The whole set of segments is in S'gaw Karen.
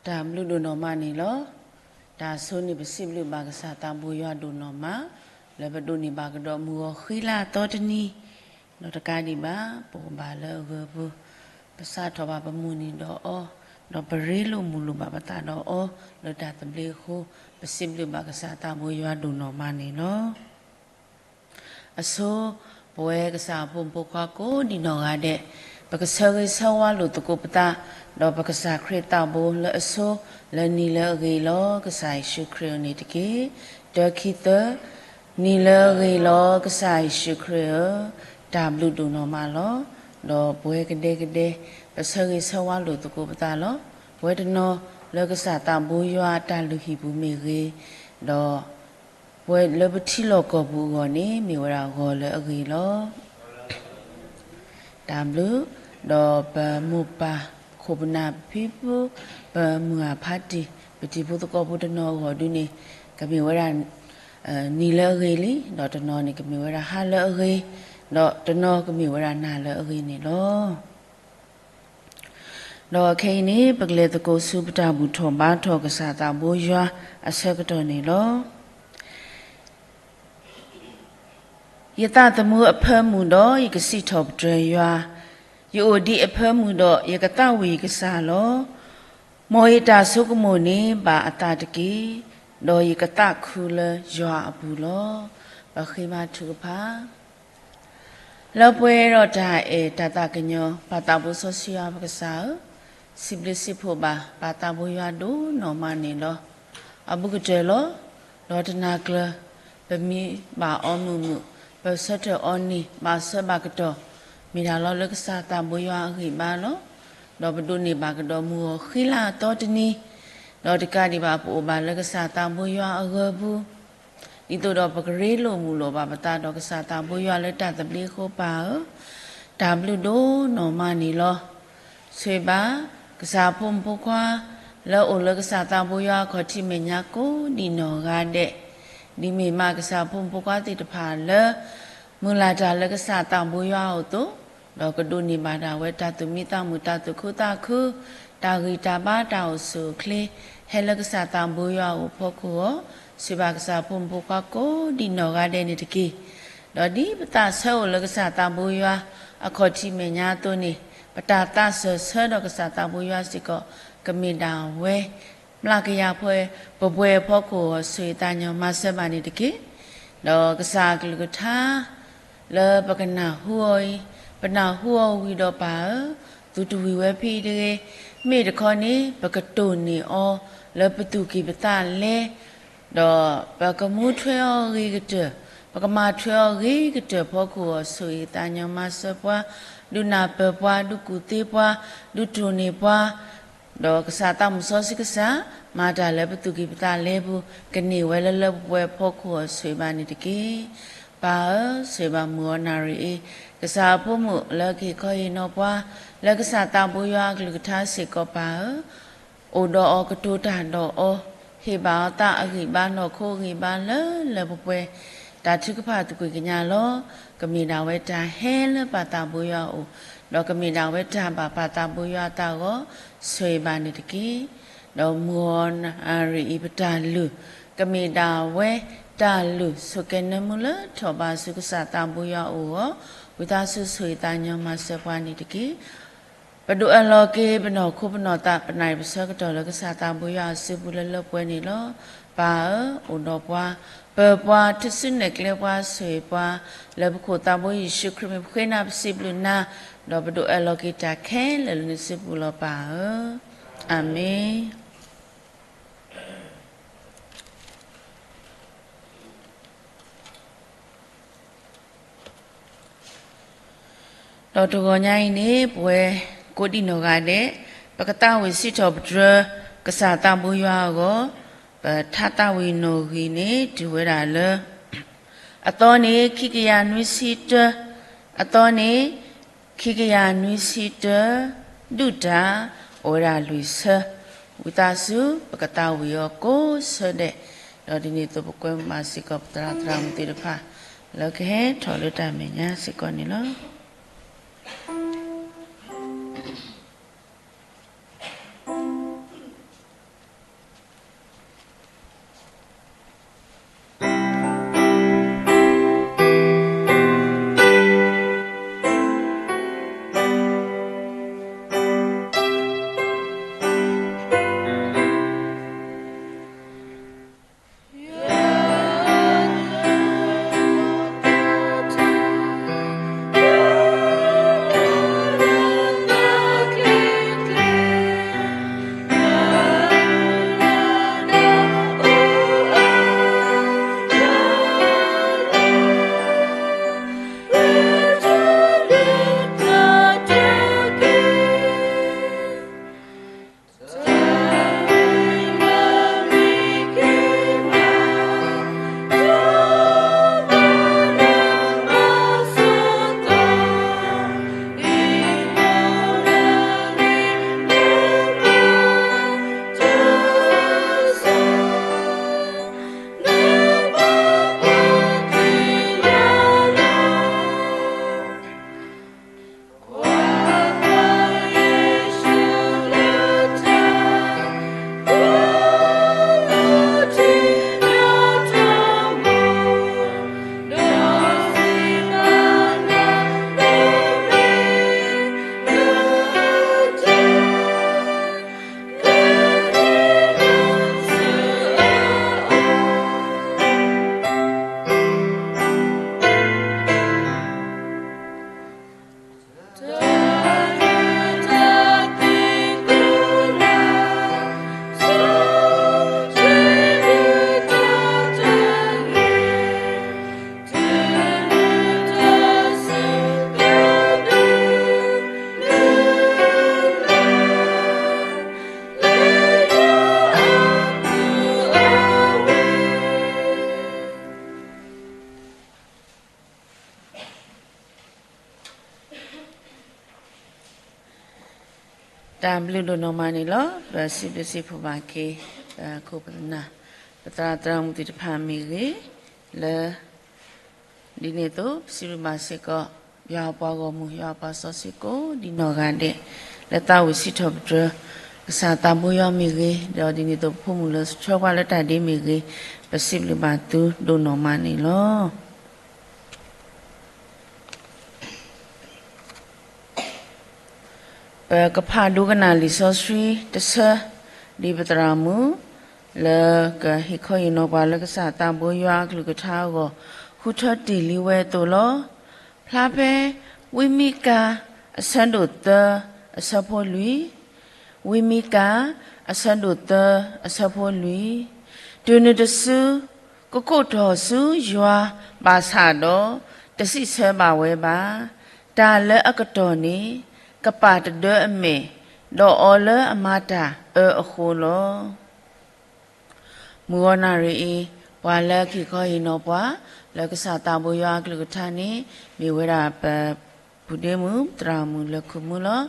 တၢ်ဘျုးဒိၣ်နီၢ်မးန့ၣ်လီၤ. တၢ်ဆိန့ၣ် ပစံးဘျုးဘၣ်ကစၢ်သးဘိယွၤဒိၣ်နီၢ်မး လၢပဒိးန့ၢ်ဘၣ်ကဒီးမုၢ်ဂီၤဃံလၤသီတနံၤ, ဒီးတကးဒံးဘၣ် ပအိၣ်ဘၣ်လၢအဂၢၤပူၤ, ပစးထီၣ်ဘၣ်ပမုၢ်နံၤဒီးအီၤ, ဒီးပရ့လိာ်မုာ်လိာ်ဘၣ်ပသးဒီးအီၤ လၢတၢ်သဘျ့အဃိ, ပစံးဘျုးဘၣ်ကစၢ်သးဘိယွၤဒိၣ်နီၢ်မးန့ၣ်လီၤ. အဆိ ပဝဲကစၢ်အဖိမုၣ်ဖိခွါကိးဒံးနီၢ်ဂၤဒဲး, ပကဆၢဂ့ၤဆၢဝါလိာ်သကိးပသး, ဒီးပကစၢ်ခရံာ်သးဘိလၢအဆိ, လၢနံၤလၢအဂ့ၤလီၤ ကစၢ်ယ့ၣ်ၡူးခရံာ်ဧၢန့ၣ်တက့ၢ်. တၢ ခံ သၢ, နံၤလၢအဂ့ၤလီၤ ကစၢ်ယ့ၣ်ၡူးခရံာ်ဧၢ, တၢ်ဘျုးဒိၣ်နီၢ်မးလီၤ. ဒီးပဝဲကဒဲကဒဲ ပဆၢဂ့ၤဆၢဝါလိာ်သကိးပသးလီၤ. ပဝဲတနီၤလၢကစၢ်သးဘိယွၤအတၢ်လုၢ်ဟံၣ်ပူၤမ့ၢ်ဂ့ၤ, ဒီး ပဝဲလၢပထံလီၢ်ကီၢ်ပူၤအဂီၢ်န့ၣ် မ့ၢ်ဝဲဒၣ်ဂီၤလၢအဂ့ၤလီၤ. တၢ်ဘျုး, ဒီးပမိၢ်ပၢ်, ပခိၣ်ပနၢ်, ပဖံပူ, ပမုၢ်အဖးတံၢ်, ပတံၤဖိသကိးဖိတနီၤအဂီၢ်ဒုန့ၣ် ကမ့ၢ်ဝဲဒၣ် နံၤလၢအဂ့ၤလံ, ဒီးတနီၤန့ၣ်ကမ့ၢ်ဝဲဒၣ်ဟါလၢအဂ့ၤ, ဒီးတနီၤကမ့ၢ်ဝဲဒၣ်နၤလၢအဂ့ၤန့ၣ်လီၤ. ဒီးခဲအံၤန့ၣ် ပကလဲၤသကိးဆူပတၢ်ဘူၣ်ထီၣ်ဘါထီၣ်ကစၢ်သးဘိယွၤအဆၢကတီၢ်န့ၣ်လီၤ. ယသးသမူအဖၢမုၢ်ဒီး ယကစံးထီၣ်ပတြၢၤယွၤ, ယအိၣ်ဒံးအဖၢမုၢ်ဒီး ယကသးဝံၣ်ယကစၢ်လီၤ. မ်ယတၢ်ဆိကမိၣ်န့ၣ်ဘၣ်အသးတက့ၢ်, ဒီးယကသးခုလၢယွၤအပူၤလီၤ. ပဃ့ဘါထုကဖၣ် လၢပှဲၤဒီးတၢ်အဲၣ်တၢ်သးကညီၤ ပၢ်သးဘိစီဆှံယွၤပကစၢ်ဧၢ, စံးဘျုးစံးဖှိၣ်ဘၣ် ပၢ်သးဘိယွၤဒိၣ်နီၢ်မးန့ၣ်လီၤ. အဘူးကတၢၢ်လီၤ. ဒီးတနၤကျၢၤ ပမံဘၣ်အီမုာ်မုာ်, ပဆၢထၢၣ်အီနံၤ ဘၣ်ဆၢဘၣ်ကတီၢ်, မ့ၢ်ဒၣ်လီၤလၢကစၢ်သးဘိယွၤအဂံၢ်ဘါလီၤ. ဒီးပဒိးန့ၢ်ဘၣ်ကဒီးမုၢ်ဂီၤဃံလၤအသီတနံၤ, ဒီးတကးဒံးဘၣ် ပအိၣ်ဘၣ်လၢကစၢ်သးဘိယွၤအဂၢၤပူၤ ဒ်သိးဒီးပကရ့လိာ်မုာ်လိာ်ဘၣ်ပသးဒီးကစၢ်သးဘိယွၤလၢတၢ်သဘျ့အဃိပၢ်ဧၢ, တၢ်ဘျုးဒိၣ်နီၢ်မးန့ၣ်လီၤ. ဆိၣ်ဂ့ၤဘၣ် ကစၢ်အဖိမုၣ်ဖိခွါ လၢအအိၣ်လၢကစၢ်သးဘိယွၤအခီၣ်ထံးမဲာ်ညါကိးဒံးနီၢ်ဂၤဒဲး, ဒ်မ့ၢ်မးကစၢ်အဖိမုၣ်ဖိခွါသ့ၣ်တဖၣ်လၢ မုၢ်လၢ်တၢ်လၢကစၢ်သးဘိယွၤအအိၣ်အသိး, ဒီးကဒိးန့ၢ်ဘၣ်ဒၣ်ဝဲတၢ်သူၣ်မံသးမုာ် တၢ်သူၣ်ခုသးခု, တၢ်ဂံၢ်တၢ်ဘါတၢ်အိၣ်ဆူၣ်အိၣ်ချ့, ဟဲလၢကစၢ်သးဘိယွၤအအိၣ်အဖီခိၣ်အဂီၢ်, ဆိၣ်ဂ့ၤဘၣ်ကစၢ်အဖိမုၣ်ဖိခွါကိးဒံးနီၢ်ဂၤဒဲးန့ၣ်တက့ၢ်. ဒီးဒ်ပသးဆၢအိၣ်လၢကစၢ်သးဘိယွၤ အခီၣ်ထံးမဲာ်ညါအသိးန့ၣ်, ပတၢ်သးစၢၢ်ဆၢဒီးကစၢ်သးဘိယွၤစ့ၢ်ကီး ကမ့ၢ်ဒၣ်ဝဲ မျးကယၤဖဲ ပပှဲၤအဖီခိၣ်အဂီၢ် ဆိၣ်ဂ့ၤသးညီမၤစၢၤဘၣ်န့ၣ်တက့ၢ်. ဒီးကစၢ်အကလုၢ်ကထါ လၢပကနၢ်ဟူအီၤအံၤ, ပနၢ်ဟူအီၤဝံၤဒီးပၢ်ဧၢ, သုတဝံၤဝဲဖဲအံၤတဂ့ၤ, မ့ၢ်တခီန့ၣ် ပကတိၢ်န့ၢ်အီၤ လၢပသူၣ်ကံၢ်ပသးလဲ, ဒီးပကမူထွဲအီၤဂ့ၤကတၢၢ်, ပကမၤထွဲအီၤဂ့ၤကတၢၢ်အဖီခိၣ်အဂီၢ် ဆိၣ်ဂ့ၤသးညီမၤစၢၤပှၤ, ဒုးနၢ်ပၢၢ်ပှၤ, ဒုးကူၣ်သ့ပှၤ, ဒုးတိၢ်န့ၢ်ပှၤ, ဒီးကစၢ်သးမုၣ်စီဆှံကစၢ် မၤတၢ်လၢပသူၣ်ကံၢ်ပသးလဲပူၤ ကန့ၢ်ဝဲလၢလၢပှဲၤပှဲၤအဖီခိၣ်အဂီၢ် ဆိၣ်ဂ့ၤဘၣ်န့ၣ်တက့ၢ်. ပၢ်ဧၢ, ဆိၣ်ဂ့ၤဘၣ်မုၢ်ဂီၤနၣ်ရံၣ်အံၤ, ကစၢ်အဖိမုၣ်လၢကဟ့ၣ်ခီဟ့ၣ်နီၤပှၤ လၢကစၢ်သးဘိယွၤအကလုၢ်ကထါစ့ၢ်ကီးပၢ်ဧၢ, အိၣ်ဒီးအီၤကတိၤတၢ်ဒီးအီၤ, ဟ့ၣ်ဘၣ်အီၤသးအဂံၢ်ဘါနီၢ်ခိအဂံၢ်ဘါလၢလၢပှဲၤပှဲၤ, တၢ်ထုကဖၣ်သကွံၢ်ကညးလီၤ. ကမ့ၢ်ဒၣ်ဝဲတၢ်ဟဲလၢပၢ်သးဘိယွၤအအိၣ်, ဒီးကမ့ၢ်ဒၣ်ဝဲတၢ်ဘၣ်ပၢ်သးဘိယွၤအသးအဂီၢ်, ဆိၣ်ဂ့ၤဘၣ်န့ၣ်တက့ၢ်. ဒီးမုၢ်ဂီၤနၣ်ရံၣ်အံၤပတၢ်လုၢ်, ကမ့ၢ်ဒၣ်ဝဲတၢ်လုၢ်ဆိၣ်ကဲၤနၢမူလၢထီၣ်ဘးဆူကစၢ်သးဘိယွၤအအိၣ်အဂီၢ်, ဝံသးစူၤဆိၣ်ဂ့ၤသးညီမၤစၢၤပှၤန့ၣ်တက့ၢ်. ပဒုးအၢၣ်လီၤက့ၤပနီၢ်ခိပနီၢ်သး ပနၢ်အံၤပဆၢကတီၢ်လၢကစၢ်သးဘိယွၤအစုပူၤလၢလၢပှဲၤပှဲၤန့ၣ်လီၤ. ပၢ်ဧၢ, အိၣ်ဒီးပှၤ, ပၢၤပှၤ, ထူၣ်စုနဲၣ်ကျဲပှၤ, ဆိၣ်ဂ့ၤပှၤ, လၢပခိၣ်သးဘိယ့ၣ်ၡူးခရံာ်မံၤပဃ့နၤ ပစံးဘျုးနၤ, ဒီးပဒုးအၢၣ်လီၤက့ၤတၢ်ခဲလၢာ်လၢနစုပူၤလီၤပၢ်ဧၢ. အၤမ့ၣ်. ဒီးတဂီၤညါအံၤန့ၣ် ပဝဲကိးဒံးနီၢ်ဂၤဒဲး ပကသးဝံၣ်စံးထီၣ်ပတြၢၤ ကစၢ်သးဘိယွၤအဂီၢ်, ပထါသးဝံၣ်နီၣ်ဂံၢ်န့ၣ် တုၤဝဲဒၣ်လၢ အသီန့ၣ် ခံကယၤနွံဆံတၢ, အသီန့ၣ် ခံကယၤနွံဆံတၢ, ဒုၣ်တၢ် အိၣ်ဝဲဒၣ်လွံၢ်ဆၢ, ဝံသးစူၤ ပကသးဝံၣ်အီၤကိးဆၢဒဲး, ဒီးဒ်န့ၣ်အသိး ပကွဲမုာ်ဘၣ်စ့ၢ်ကီးပသရၣ်သရၣ်မုၣ်သ့ၣ်တဖၣ် လၢကဟဲထီၣ်လၢတၢ်မဲာ်ညါစ့ၢ်ကီးန့ၣ်လီၤ. တၢ်ဘျုးဒိၣ်နီၢ်မးန့ၣ်လီၤ. ပစံးဘျုးစံးဖှိၣ်ဘၣ်က့ၤ ပခိၣ်ပနၢ် ပသရၣ်သရၣ်မုၣ်သ့ၣ်တဖၣ်မ့ၢ်ဂ့ၤ, လၢ ဒ်န့ၣ်အသိး ပစံးဘျုးဘၣ်စ့ၢ်ကီး ယွၤအပှၤဂီၢ်မုၢ် ယွၤအပှၤစီဆှံကိးဒံနီၢ်ဂၤဒဲး လၢသးဝံၣ်စံးထီၣ်ပတြၢၤ ကစၢ်သးဘိယွၤမ့ၢ်ဂ့ၤ, ဒီးဒ်န့ၣ်အသိးပဖိမုၣ်လၢဆှၢပှၤလၢတၢ်ဒ့မ့ၢ်ဂ့ၤ, ပစံးဘျုးဘၣ်သုဒိၣ်နီၢ်မးန့ၣ်လီၤ. ပကဖးဒိကနၣ်လံာ်စီဆှံတဆၢ ဒ်ပသရၣ်မုၣ် လၢကဟ့ၣ်ခီဟ့ၣ်နီၤပှၤလၢကစၢ်သးဘိယွၤအကလုၢ်ကထါအဂီၢ် ဃုထၢတ့ၢ်လံဝဲအသိးလီၤ. ဖျါဖဲ ဝံမံကၤ အဆၢဒိၣ်သၢ အဆၢဖိလွံၢ်, ဝံမံကၤ အဆၢဒိၣ်သၢ အဆၢဖိလွံၢ်, တုၤနုၤတစု ကကိးထီၣ်ဆူယွၤဘၣ်ဆၣ်ဒီး တစံးဆၢဘၣ်ဝဲဘၣ်. တၢ်လၢအကတီၢ်န့ၣ် ကပာ်တဒၢအမဲာ် ဒီးအီၤလၢအမၤတၢ်အၢအဃိလီၤ. မုၢ်ဂီၤနၣ်ရံၣ်အံၤ ပှၤလၢကဟ့ၣ်ခီဟ့ၣ်နီၤပှၤ လၢကစၢ်သးဘိယွၤအကလုၢ်ကထါန့ၣ် မ့ၢ်ဝဲဒၣ်ပပုၢ်ဒ့မုၣ် သရၣ်မုၣ်လၢခုၣ်မုလီၤ.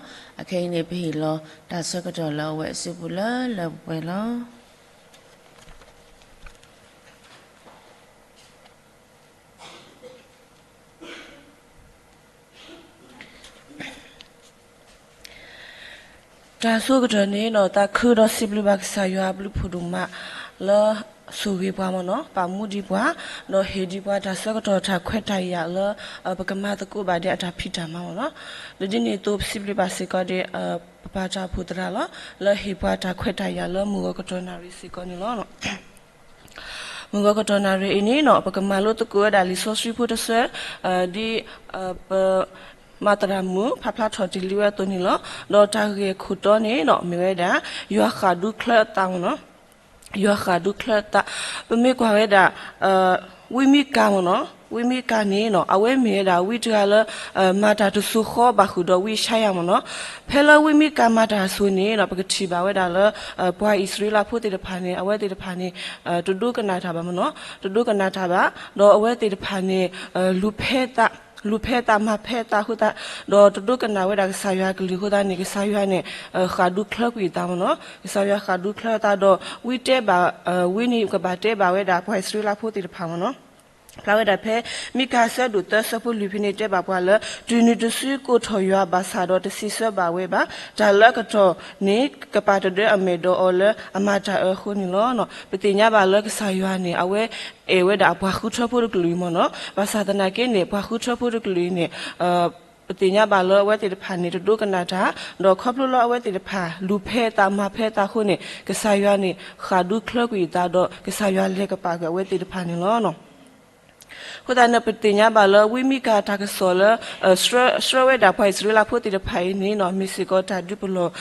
အခဲအံၤန့ၣ် ပဟ့ၣ်လီၤတၢ်ဆၢကတီၢ်လၢအဝဲအစုပူၤလၢလၢပှဲၤပှဲၤလီၤ. တၢ်ဆိကတၢၢ်န့ၣ်ဒီး သးခုဒီးစံးဘျုးဘၣ်ကစၢ်ယွၤအဘျုးဖှိၣ်ဒိၣ်မး လၢဆိၣ်ဂ့ၤပှၤမ့ၢ်နီၤ ပာ်မူဒံးပှၤ ဒီးဟ့ၣ်ဒံးပှၤတၢ်ဆၢကတီၢ်တၢ်ခွဲးတၢ်ယာ်လၢ ပကမၤသကိးဘၣ်ဒ်အတၢ်ဖံးတၢ်မၤမ့ၢ်နီၤ. လၢဒ်န့ၣ်အသိးပစံးဘျုးဘၣ်စ့ၢ်ကီးဒီး ပပၢ်တၢ်အိၣ်ဖှိၣ်သရၣ်လီၤ လၢဟ့ၣ်ပှၤတၢ်ခွဲးတၢ်ယာ်လၢမုၢ်ဂီၤကတီၢ်နၣ်ရံၣ်စ့ၢ်ကီးန့ၣ်လီၤ. မုၢ်ဂီၤကတီၢ်နၣ်ရံၣ်အံၤန့ၣ်နီၤ ပကမၤလိသကိးဝဲဒၣ်လံာ်စီဆှံဖိတဆၢ ဒ် ပ မၤသရၣ်မုၣ် ဖးဖျါထီၣ်တ့ၢ်လံဝဲအသိးန့ၣ်လီၤ. ဒီးတၢ်ဂ့ၢ်ခိၣ်တီန့ၣ်နီၤ မ့ၢ်ဝဲဒၣ် ယွၤဃၣ်ဒူချၢအသးမ့ၢ်နီၤ. ယွၤဃၣ်ဒူချၢအသး ပမ့ၢ်ကွၢ်ဝဲဒၣ် ဝံမံကၤမ့ၢ်နီၤ ဝံမံကၤန့ၣ်နီၤ အဝဲမ့ၢ်ဝဲဒၣ်ဝံတဂၤလၢ မၤတၢ်တစိၤဃီဘၣ်ဃုာ်ဒီးဝံယၡါယၤမ့ၢ်နီၤ. ဖဲလၢဝံမံကၤမၤတၢ်အစိၤန့ၣ်နီၤ ပကထံၣ်ဘၣ်ဝဲဒၣ်လၢ ပှၤအံၣ်စရ့လးဖိသ့ၣ်တဖၣ်န့ၣ် အဝဲသ့ၣ်တဖၣ်န့ၣ် တဒိကနၣ်တၢ်ဘၣ်မ့ၢ်နီၤ တဒိကနၣ်တၢ်ဘၣ် ဒီးအဝဲသ့ၣ်တဖၣ်န့ၣ် လူၤဖဲသး လူၤဖဲသးမၤဖဲသးအဃိသတး ဒီးတဒိကနၣ်ဝဲဒၣ်ကစၢ်ယွၤအကလုၢ်အဃိသတးန့ၣ် ကစၢ်ယွၤန့ၣ် ဃၣ်ဒူချၢကွံာ်အသးမ့ၢ်နီၤ. ကစၢ်ယွၤဃၣ်ဒူချၢအသးဒီး ဝံတဲဘၣ် ဝံန့ၣ်ကဘၣ်တဲဘၣ်ဝဲဒၣ်ပှၤအံၣ်စရ့လးဖိသ့ၣ်တဖၣ်မ့ၢ်နီၤ. ဖျါဝဲဒၣ်ဖဲ မံကၤအဆၢဒိၣ်သၢဆၢဖိလွံၢ်ဖဲန့ၣ်တဲဘၣ်ပှၤလၢ တုၤနုၤတစုကိးထီၣ်ယွၤဘၣ်ဆၣ်ဒီးတစံးဆၢဘၣ်ဝဲဘၣ် တၢ်လၢအကတီၢ်န့ၣ် ကပာ်တဒၢအမဲာ်ဒီးအီၤလၢအမၤတၢ်အၢအဃိန့ၣ်လီၤ. ပသ့ၣ်ညါဘၣ်လၢကစၢ်ယွၤန့ၣ် အဝဲအဲၣ်ဝဲဒၣ်အပှၤဃုထၢဖိတကလုာ်အံၤမ့ၢ်နီၤ. ဘၣ်ဆၣ်သနာ်က့န့ၣ် ပှၤဃုထၢဖိတကလုာ်အံၤန့ၣ် ပသ့ၣ်ညါဘၣ်လၢအဝဲသ့ၣ်တဖၣ်န့ၣ် တဒိကနၣ်တၢ် ဒီးခီဖျိလၢအဝဲသ့ၣ်တဖၣ် လူၤဖဲသးမၤဖဲသးအဃိန့ၣ် ကစၢ်ယွၤန့ၣ် ဃၣ်ဒူချၢကွံာ်အသးဒီး ကစၢ်ယွၤလဲၤကပာ်ကွံာ်အဝဲသ့ၣ်တဖၣ်န့ၣ်လီၤ. အဃိသတးန့ၣ် ပသ့ၣ်ညါဘၣ်လၢဝံမံကၤတၢ်ကစီၣ်လၢ ဆှၢဝဲဒၣ်ပှၤအံၣ်စရ့လးဖိသ့ၣ်တဖၣ်အံၤန့ၣ်နီၤ မ့ၢ်စ့ၢ်ကီးတၢ်ဒုးပလီၢ်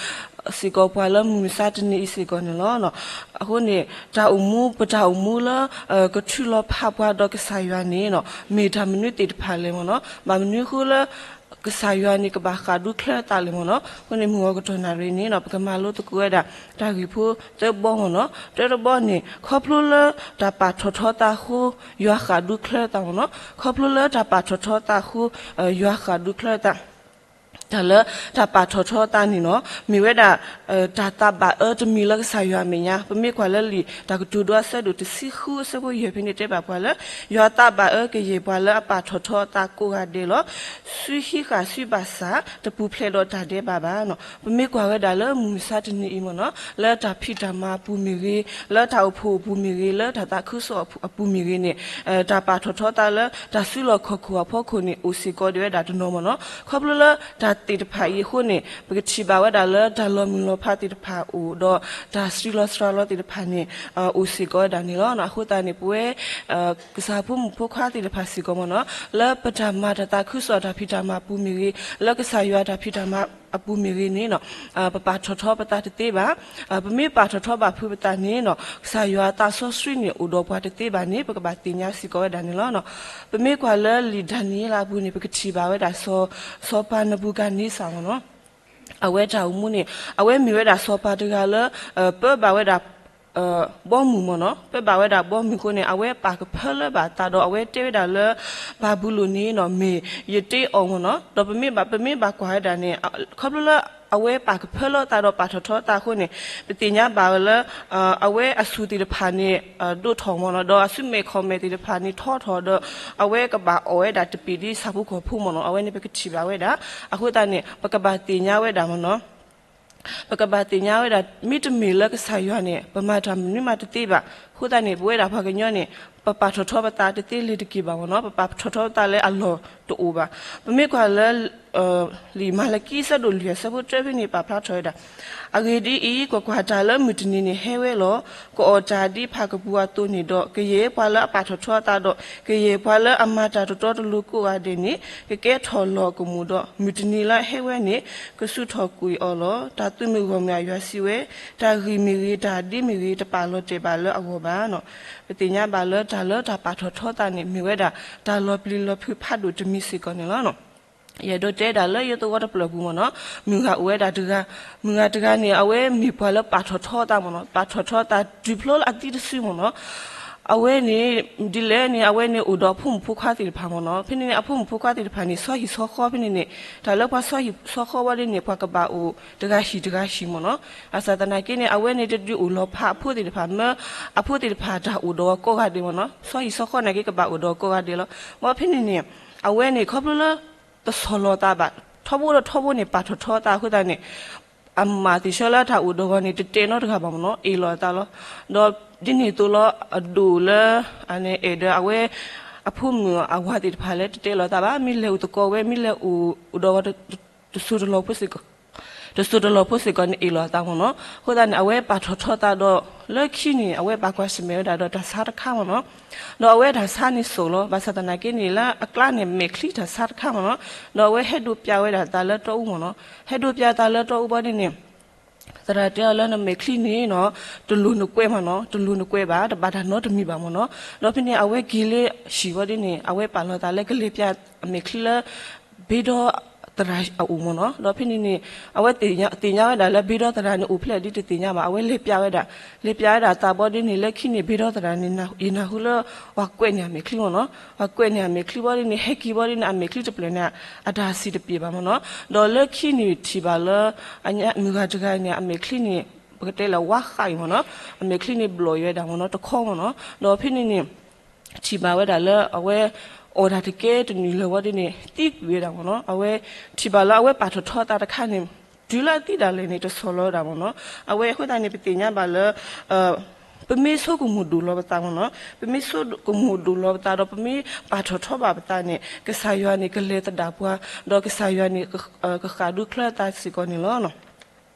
စ့ၢ်ကီးပှၤလၢမုၢ်မဆါတနံၤအံၤစ့ၢ်ကီးန့ၣ်လီၤ. အဃိန့ၣ် တၢ်အိၣ်မူ ပတၢ်အိၣ်မူလၢ ကထုးလီၤဖးပှၤဒီးကစၢ်ယွၤန့ၣ်နီၤ မ့ၢ်တၢ်မနုၤသ့ၣ်တဖၣ်လဲၣ်မ့ၢ်နီၤ. ဘၣ်မနုၤအဃိလၢ ကစၢ်ယွၤန့ၣ် ကဘၣ်ဃၣ်ဒူချၢအသးလဲၣ်မ့ၢ်နီၤ. အဃိန့ၣ် မုၢ်ဂီၤကတီၢ်နၣ်ရံၣ်န့ၣ်နီၤ ပကမၤလိသကိးဝဲဒၣ် တၢ်ဂ့ၢ်ဖိသၢဘီမ့ၢ်နီၤ. တၢတဘီန့ၣ် ခီဖျိလၢတၢ်ပာ်ထီၣ်ထီသးအဃိ ယွၤဃၣ်ဒူချၢအသးမ့ၢ်နီၤ. ခီဖျိလၢတၢ်ပာ်ထီၣ်ထီသးအဃိ ယွၤဃၣ်ဒူချၢအသး တၢ်လၢတၢ်ပာ်ထီၣ်ထီသးန့ၣ်နီၤ မ့ၢ်ဝဲဒၣ် တၢ်သးဘၣ်အၢတမံၤလၢကစၢ်ယွၤအမဲာ်ညါ. ပမ့ၢ်ကွၢ်လၢလံာ်တၢ်ကတိၤဒိအဆၢဒိၣ်တဆံဃုအဆၢဖိယဲၢ်ဖဲန့ၣ်တဲဘၣ်ပှၤလၢ ယွၤသးဘၣ်အၢကယဲၢ်ပှၤလၢအပာ်ထီၣ်ထီအသးကိးဂၤဒဲးလီၤ. စုဟံးဃာ်စုဘၣ်ဆၣ် တပူၤဖျဲးဒီးတၢ်ဒဲးဘးဘၣ်နီၤ. ပမ့ၢ်ကွၢ်ဝဲဒၣ်လၢမုၢ်မဆါတနံၤအံၤမ့ၢ်နီၤ လၢတၢ်ဖံးတၢ်မၤအပူၤမ့ၢ်ဂ့ၤ, လၢတၢ်အိၣ်ဖှိၣ်အပူၤမ့ၢ်ဂ့ၤ, လၢတၢ်သးခုကစီၣ်အပူၤမ့ၢ်ဂ့ၤန့ၣ် တၢ်ပာ်ထီၣ်ထီသးလၢတၢ်စုလီၢ်ခီၣ်ခိၣ်အဖီခိၣ်န့ၣ် အိၣ်စ့ၢ်ကီးဒံးဝဲဒၣ်တနီၤမ့ၢ်နီၤ. ခီဖျိလၢတၢ်သ့ၣ်တဖၣ်အံၤအဃိန့ၣ် ပကထံၣ်ဘၣ်ဝဲဒၣ်လၢတၢ်လီၤမုၢ်လီၤဖးသ့ၣ်တဖၣ်အိၣ်ဒီး တၢ်စံးလီၤစှၤလီၤသ့ၣ်တဖၣ်န့ၣ် အိၣ်စ့ၢ်ကီးဝဲဒၣ်န့ၣ်လီၤ. အဃိသတးန့ၣ် ပဝဲ ကစၢ်ဖိမုၣ်ဖိခွါသ့ၣ်တဖၣ်စ့ၢ်ကီးမ့ၢ်နီၤ လၢပတၢ်မၤတၢ်သးခုကစီၣ်တၢ်ဖံးတၢ်မၤအပူၤမ့ၢ်ဂ့ၤ, လၢကစၢ်ယွၤတၢ်ဖံးတၢ်မၤအပူၤမ့ၢ်ဂ့ၤန့ၣ် ပပာ်ထီၣ်ထီပသးတသ့ဘၣ်. ပမ့ၢ်ပာ်ထီၣ်ထီဘၣ်ဖုးပသးန့ၣ် ကစၢ်ယွၤအသးစီဆှံန့ၣ် အိၣ်ဒီးပှၤတသ့ဘၣ်န့ၣ် ပကဘၣ်သ့ၣ်ညါစ့ၢ်ကီးဝဲဒၣ်န့ၣ်လီၤ. ပမ့ၢ်ကွၢ်လၢလံာ်ဒၤနံးယ့လးအပူၤန့ၣ် ပကထံၣ်ဘၣ်ဝဲဒၣ် စီၤပၤနဘူၤခၣ်နံစၢ်မ့ၢ်နီၤ အဝဲတၢ်အိၣ်မူန့ၣ် အဝဲမ့ၢ်ဝဲဒၣ်စီၤပၤတဂၤလၢ ပၢဘၣ်ဝဲဒၣ် ဘီမုၢ်မ့ၢ်နီၤ ပၢဘၣ်ဝဲဒၣ်ဘီမုၢ်အဃိန့ၣ် အဝဲပာ်ကဖၢလၢဘၣ်အသးဒီး အဝဲတဲဝဲဒၣ်လၢ ဘၤဘူလိၣ်န့ၣ်နီၤ မ့ၢ်ယတ့အီၤမ့ၢ်နီၤ. ဒီးပမ့ၢ်ဘၣ် ပမ့ၢ်ဘၣ်ကွၢ်ဝဲဒၣ်န့ၣ် ခီဖျိလၢ အဝဲပာ်ကဖၢလၢအသးဒီးပာ်ထီၣ်ထီအသးအဃိန့ၣ် ပသ့ၣ်ညါဘၣ်ဝဲလၢ အဝဲအစူၢ်သ့ၣ်တဖၣ်န့ၣ် ဒိၣ်ထီၣ်မ့ၢ်နီၤ, ဒီးအစုမဲာ်ခီၣ်မဲာ်သ့ၣ်တဖၣ်န့ၣ်ထီထီၣ်ဒီး အဝဲကဘၣ်အီၣ်ဝဲဒၣ်တပ့ၤဒ်ဆၣ်ဖိကီၢ်ဖိမ့ၢ်နီၤ, အဝဲန့ၣ်ပကထံၣ်ဘၣ်ဝဲဒၣ်. အဃိသတးန့ၣ် ပကဘၣ်သ့ၣ်ညါဝဲဒၣ်မ့ၢ်နီၤ ပကဘၣ်သ့ၣ်ညါဝဲဒၣ် မ့တမ့ၢ်လၢကစၢ်ယွၤန့ၣ် ပမၤတၢ်မနုၤမးတသ့ဘၣ်. အဃိသတးန့ၣ် ပဝဲဒၣ်ပှၤကညီန့ၣ် ပပာ်ထီၣ်ထီပသးတသ့လၢၤတက့ၢ်ဘၣ်မ့ၢ်နီၤ, ပပာ်ထီၣ်ထီပသးလၢအလီၢ်တအိၣ်ဘၣ်. ပမ့ၢ်ကွၢ်လၢ လံာ်မၤလကံအဆၢဒိၣ်လွံၢ်အဆၢဖိတၢဖဲန့ၣ် ပာ်ဖျါထီၣ်ဝဲဒၣ်, အဂ့ၢ်ဒ်အံၤ, ကွၢ်ကွၢ်, တၢ်လၢမုၢ်တနံၤန့ၣ်ဟဲဝဲလီၤ. ကအီၣ်တၢ်ဒ်ဖၣ်ကပူၤအသိးန့ၣ်ဒီး, ကယဲၢ်ပှၤလၢအပာ်ထီၣ်ထီအသးဒီး ကယဲၢ်ပှၤလၢအမၤတၢ်တတီတလိၤကိးဂၤဒဲးန့ၣ် ကကဲထီၣ်လီၤအကမူၣ်ဒီး, မုၢ်တနံၤလၢအဟဲဝဲန့ၣ် ကဆူၣ်ထီၣ်ကွံာ်အီၤလီၤ. တၢ်သုးမုၢ်ဂီၢ်မုၢ်အယွၤစံးဝဲ, တၢ်ဂံၢ်မ့ၢ်ဂ့ၤ, တၢ်ဒ်မ့ၢ်ဂ့ၤ, တပာ်လီၤတဲာ်ဘၣ်လၢအဂီၢ်ဘၣ်. ပသ့ၣ်ညါဘၣ်လၢတၢ်လၢတၢ်ပာ်ထီၣ်ထီသးန့ၣ် မ့ၢ်ဝဲဒၣ် တၢ်လီၤပျံၤလီၤဖုးဖးဒိၣ်တမံၤစ့ၢ်ကီးန့ၣ်လီၤ. ယအဲၣ်ဒိးတဲဒၣ်လၢယသဝီတဖျၢၣ်ပူၤမ့ၢ်နီၤ, မုၢ်ဂၤအိၣ်ဝဲဒၣ်တဂၤ, မုၢ်ဂၤတဂၤန့ၣ် အဝဲမ့ၢ်ပှၤလၢပာ်ထီၣ်ထီသးမ့ၢ်နီၤ, ပာ်ထီၣ်ထီသးတုၤဖျိလၢအသံတစုမ့ၢ်နီၤ. အဝဲန့ၣ် ဒ်လဲၣ်န့ၣ် အဝဲန့ၣ်အိၣ်ဒီးအဖိမုၣ်ဖိခွါသ့ၣ်တဖၣ်မ့ၢ်နီၤ, ဖဲန့ၣ်န့ၣ် အဖိမုၣ်ဖိခွါသ့ၣ်တဖၣ်န့ၣ် ဆီဟံၣ်ဆီဃီဖဲန့ၣ်န့ၣ် တၢ်လၢပှၤဆီဟံၣ်ဆီဃီဝဲဒ်န့ၣ် ပှၤကဘၣ်အိၣ်တဂၤဟံၣ်တဂၤဟံၣ်မ့ၢ်နီၤ. ဘၣ်ဆၣ်သနာ်က့န့ၣ် အဝဲန့ၣ်တဒုးအိၣ်လီၤဖးအဖိသ့ၣ်တဖၣ်, မၢအဖိသ့ၣ်တဖၣ်တၢ်အိၣ်ဒီးအီၤကိးဂၤဒဲးမ့ၢ်နီၤ, ဆီဟံၣ်ဆီဃီနာ်က့ကဘၣ်အိၣ်ဒီးအီၤကိးဂၤဒဲးလီၤ. ဘၣ်ဖဲန့ၣ်န့ၣ် အဝဲန့ၣ် ခီဖျိလၢ တဆီၣ်လီၤသးဘၣ်, ထီဘိဒီးထီဘိန့ၣ် ပာ်ထီၣ်ထီသးအဃိသတးန့ၣ် အမၤသ့ၣ်ဆၢလၢတၢ်အိၣ်ဒီးအီၤန့ၣ် တတဲာ်နီတဂၤဘၣ်မ့ၢ်နီၤ, အ့ၣ်လိာ်အသးလီၤ. ဒီးဒ်န့ၣ်အသိးလီၤ အဒိၣ်လၢ အန့ၣ်အဲၣ်ဒိးအဝဲ အဖိမုၣ်အဝၤသ့ၣ်တဖၣ်လၢတတဲာ်လီၤသးဘၣ်, မ့ၢ်လဲၤအိၣ်သကိးဝဲ မ့ၢ်လဲၤအိၣ်ဒီးအီၤ တစိၢ်တလီၢ်ဖိစ့ၢ်ကီး, တစိၢ်တလီၢ်ဖိစ့ၢ်ကီးန့ၣ် အ့ၣ်လိာ်အသးမ့ၢ်နီၤ. အဃိသတးန့ၣ် အဝဲပာ်ထီၣ်ထီသးဒီး လၢခံန့ၣ် အဝဲဘၣ်ကွၢ်ဆၢၣ်မဲာ်ဝဲဒၣ်ဒီးတၢ်ဆါတခါမ့ၢ်နီၤ. ဒီးအဝဲတၢ်ဆါန့ၣ်စိာ်လီၤ, ဘၣ်ဆၣ်သနာ်က့န့ၣ် လၢအကျါန့ၣ် မဲာ်ချံတၢ်ဆါတခါမ့ၢ်နီၤ. ဒီးအဝဲဟဲဒိးပျးဝဲဒၣ်သးလၢတီအူမ့ၢ်နီၤ, ဟဲဒိးပျးသးလၢတီအူဘၣ်ဒ်န့ၣ် သရၣ်တဲအီၤလၢနမဲာ်ချံန့ၣ်နီၤ တလိၤနကွဲးမ့ၢ်နီၤ, တလိၤနကွဲးဘၣ်, တဘၣ်တၢ်နီတမံၤဘၣ်မ့ၢ်နီၤ. ဒီးဖဲန့ၣ် အဝဲက့ၤလၢဟံၣ်ဝဲဒ်န့ၣ် အဝဲပာ်လီၤသးလၢကလဲၤပျးအမဲာ်ချံလၢ ဘ့ဒီသရၣ်အအိၣ်မ့ၢ်နီၤ. ဒီးဖဲန့ၣ်န့ၣ် အဝဲသ့ၣ်ညါဝဲဒၣ်လၢဘ့ဒီသရၣ်န့ၣ်အိၣ်ဖဲလဲၣ်ဒ်တသ့ၣ်ညါဘၣ်, အဝဲလဲၤပျးဝဲဒၣ်, လဲၤပျးဝဲဒၣ်သးဘၣ်ဒ်န့ၣ် လၢခံန့ၣ် ဘ့ဒီသရၣ်န့ၣ် ယနၢ်ဟူလၢ ပှၤကွဲးန့ၢ်အမဲာ်ချံမ့ၢ်နီၤ. ပှၤကွဲးန့ၢ်အမဲာ်ချံဘၣ်ဒ်န့ၣ် ဟဲက့ၤဘၣ်ဒ်န့ၣ် အမဲာ်ချံတဖျၢၣ်န့ၣ် အတၢ်စံၣ်တပ့ၢ်ဘၣ်မ့ၢ်နီၤ. ဒီးလၢခံန့ၣ်ထံၣ်ဘၣ်လၢ မုၢ်ဂၤတဂၤန့ၣ် အမဲာ်ချံန့ၣ် ပကတဲလၢဝါဃးအံၤမ့ၢ်နီၤ, အမဲာ်ချံန့ၣ်ဘျီၣ်ယွဲဒၣ်မ့ၢ်နီၤ တခီမ့ၢ်နီၤ. ဒီးဖဲန့ၣ်န့ၣ် ထံၣ်ဘၣ်ဝဲဒၣ်လၢအဝဲ အီၣ်တၢ်တကဲတနံၤလၢာ်ဝဲဒ်န့ၣ် သံကွံာ်ဝဲဒၣ်မ့ၢ်နီၤ. အဝဲထံၣ်ဘၣ်လၢအဝဲပာ်ထီၣ်ထီသးတခါန့ၣ် တုၤလၢအသံဒၣ်လဲာ်န့ၣ် တဆီၣ်လီၤဝဲဒၣ်မ့ၢ်နီၤ. အဝဲအဃိသတးန့ၣ် ပသ့ၣ်ညါဘၣ်လၢ ပမ့ၢ်ဆိကမိၣ်ဒိၣ်လီၤပသးမ့ၢ်နီၤ, ပမ့ၢ်ဆိကမိၣ်ဒိၣ်လီၤပသးဒီး ပမ့ၢ်ပာ်ထီၣ်ထီဘၣ်ပသးန့ၣ် ကစၢ်ယွၤန့ၣ် ကလဲၤသဒၣ်ပှၤ, ဒီးကစၢ်ယွၤန့ၣ် ကဃၣ်ဒူချၢသးစ့ၢ်ကီးန့ၣ်လီၤ.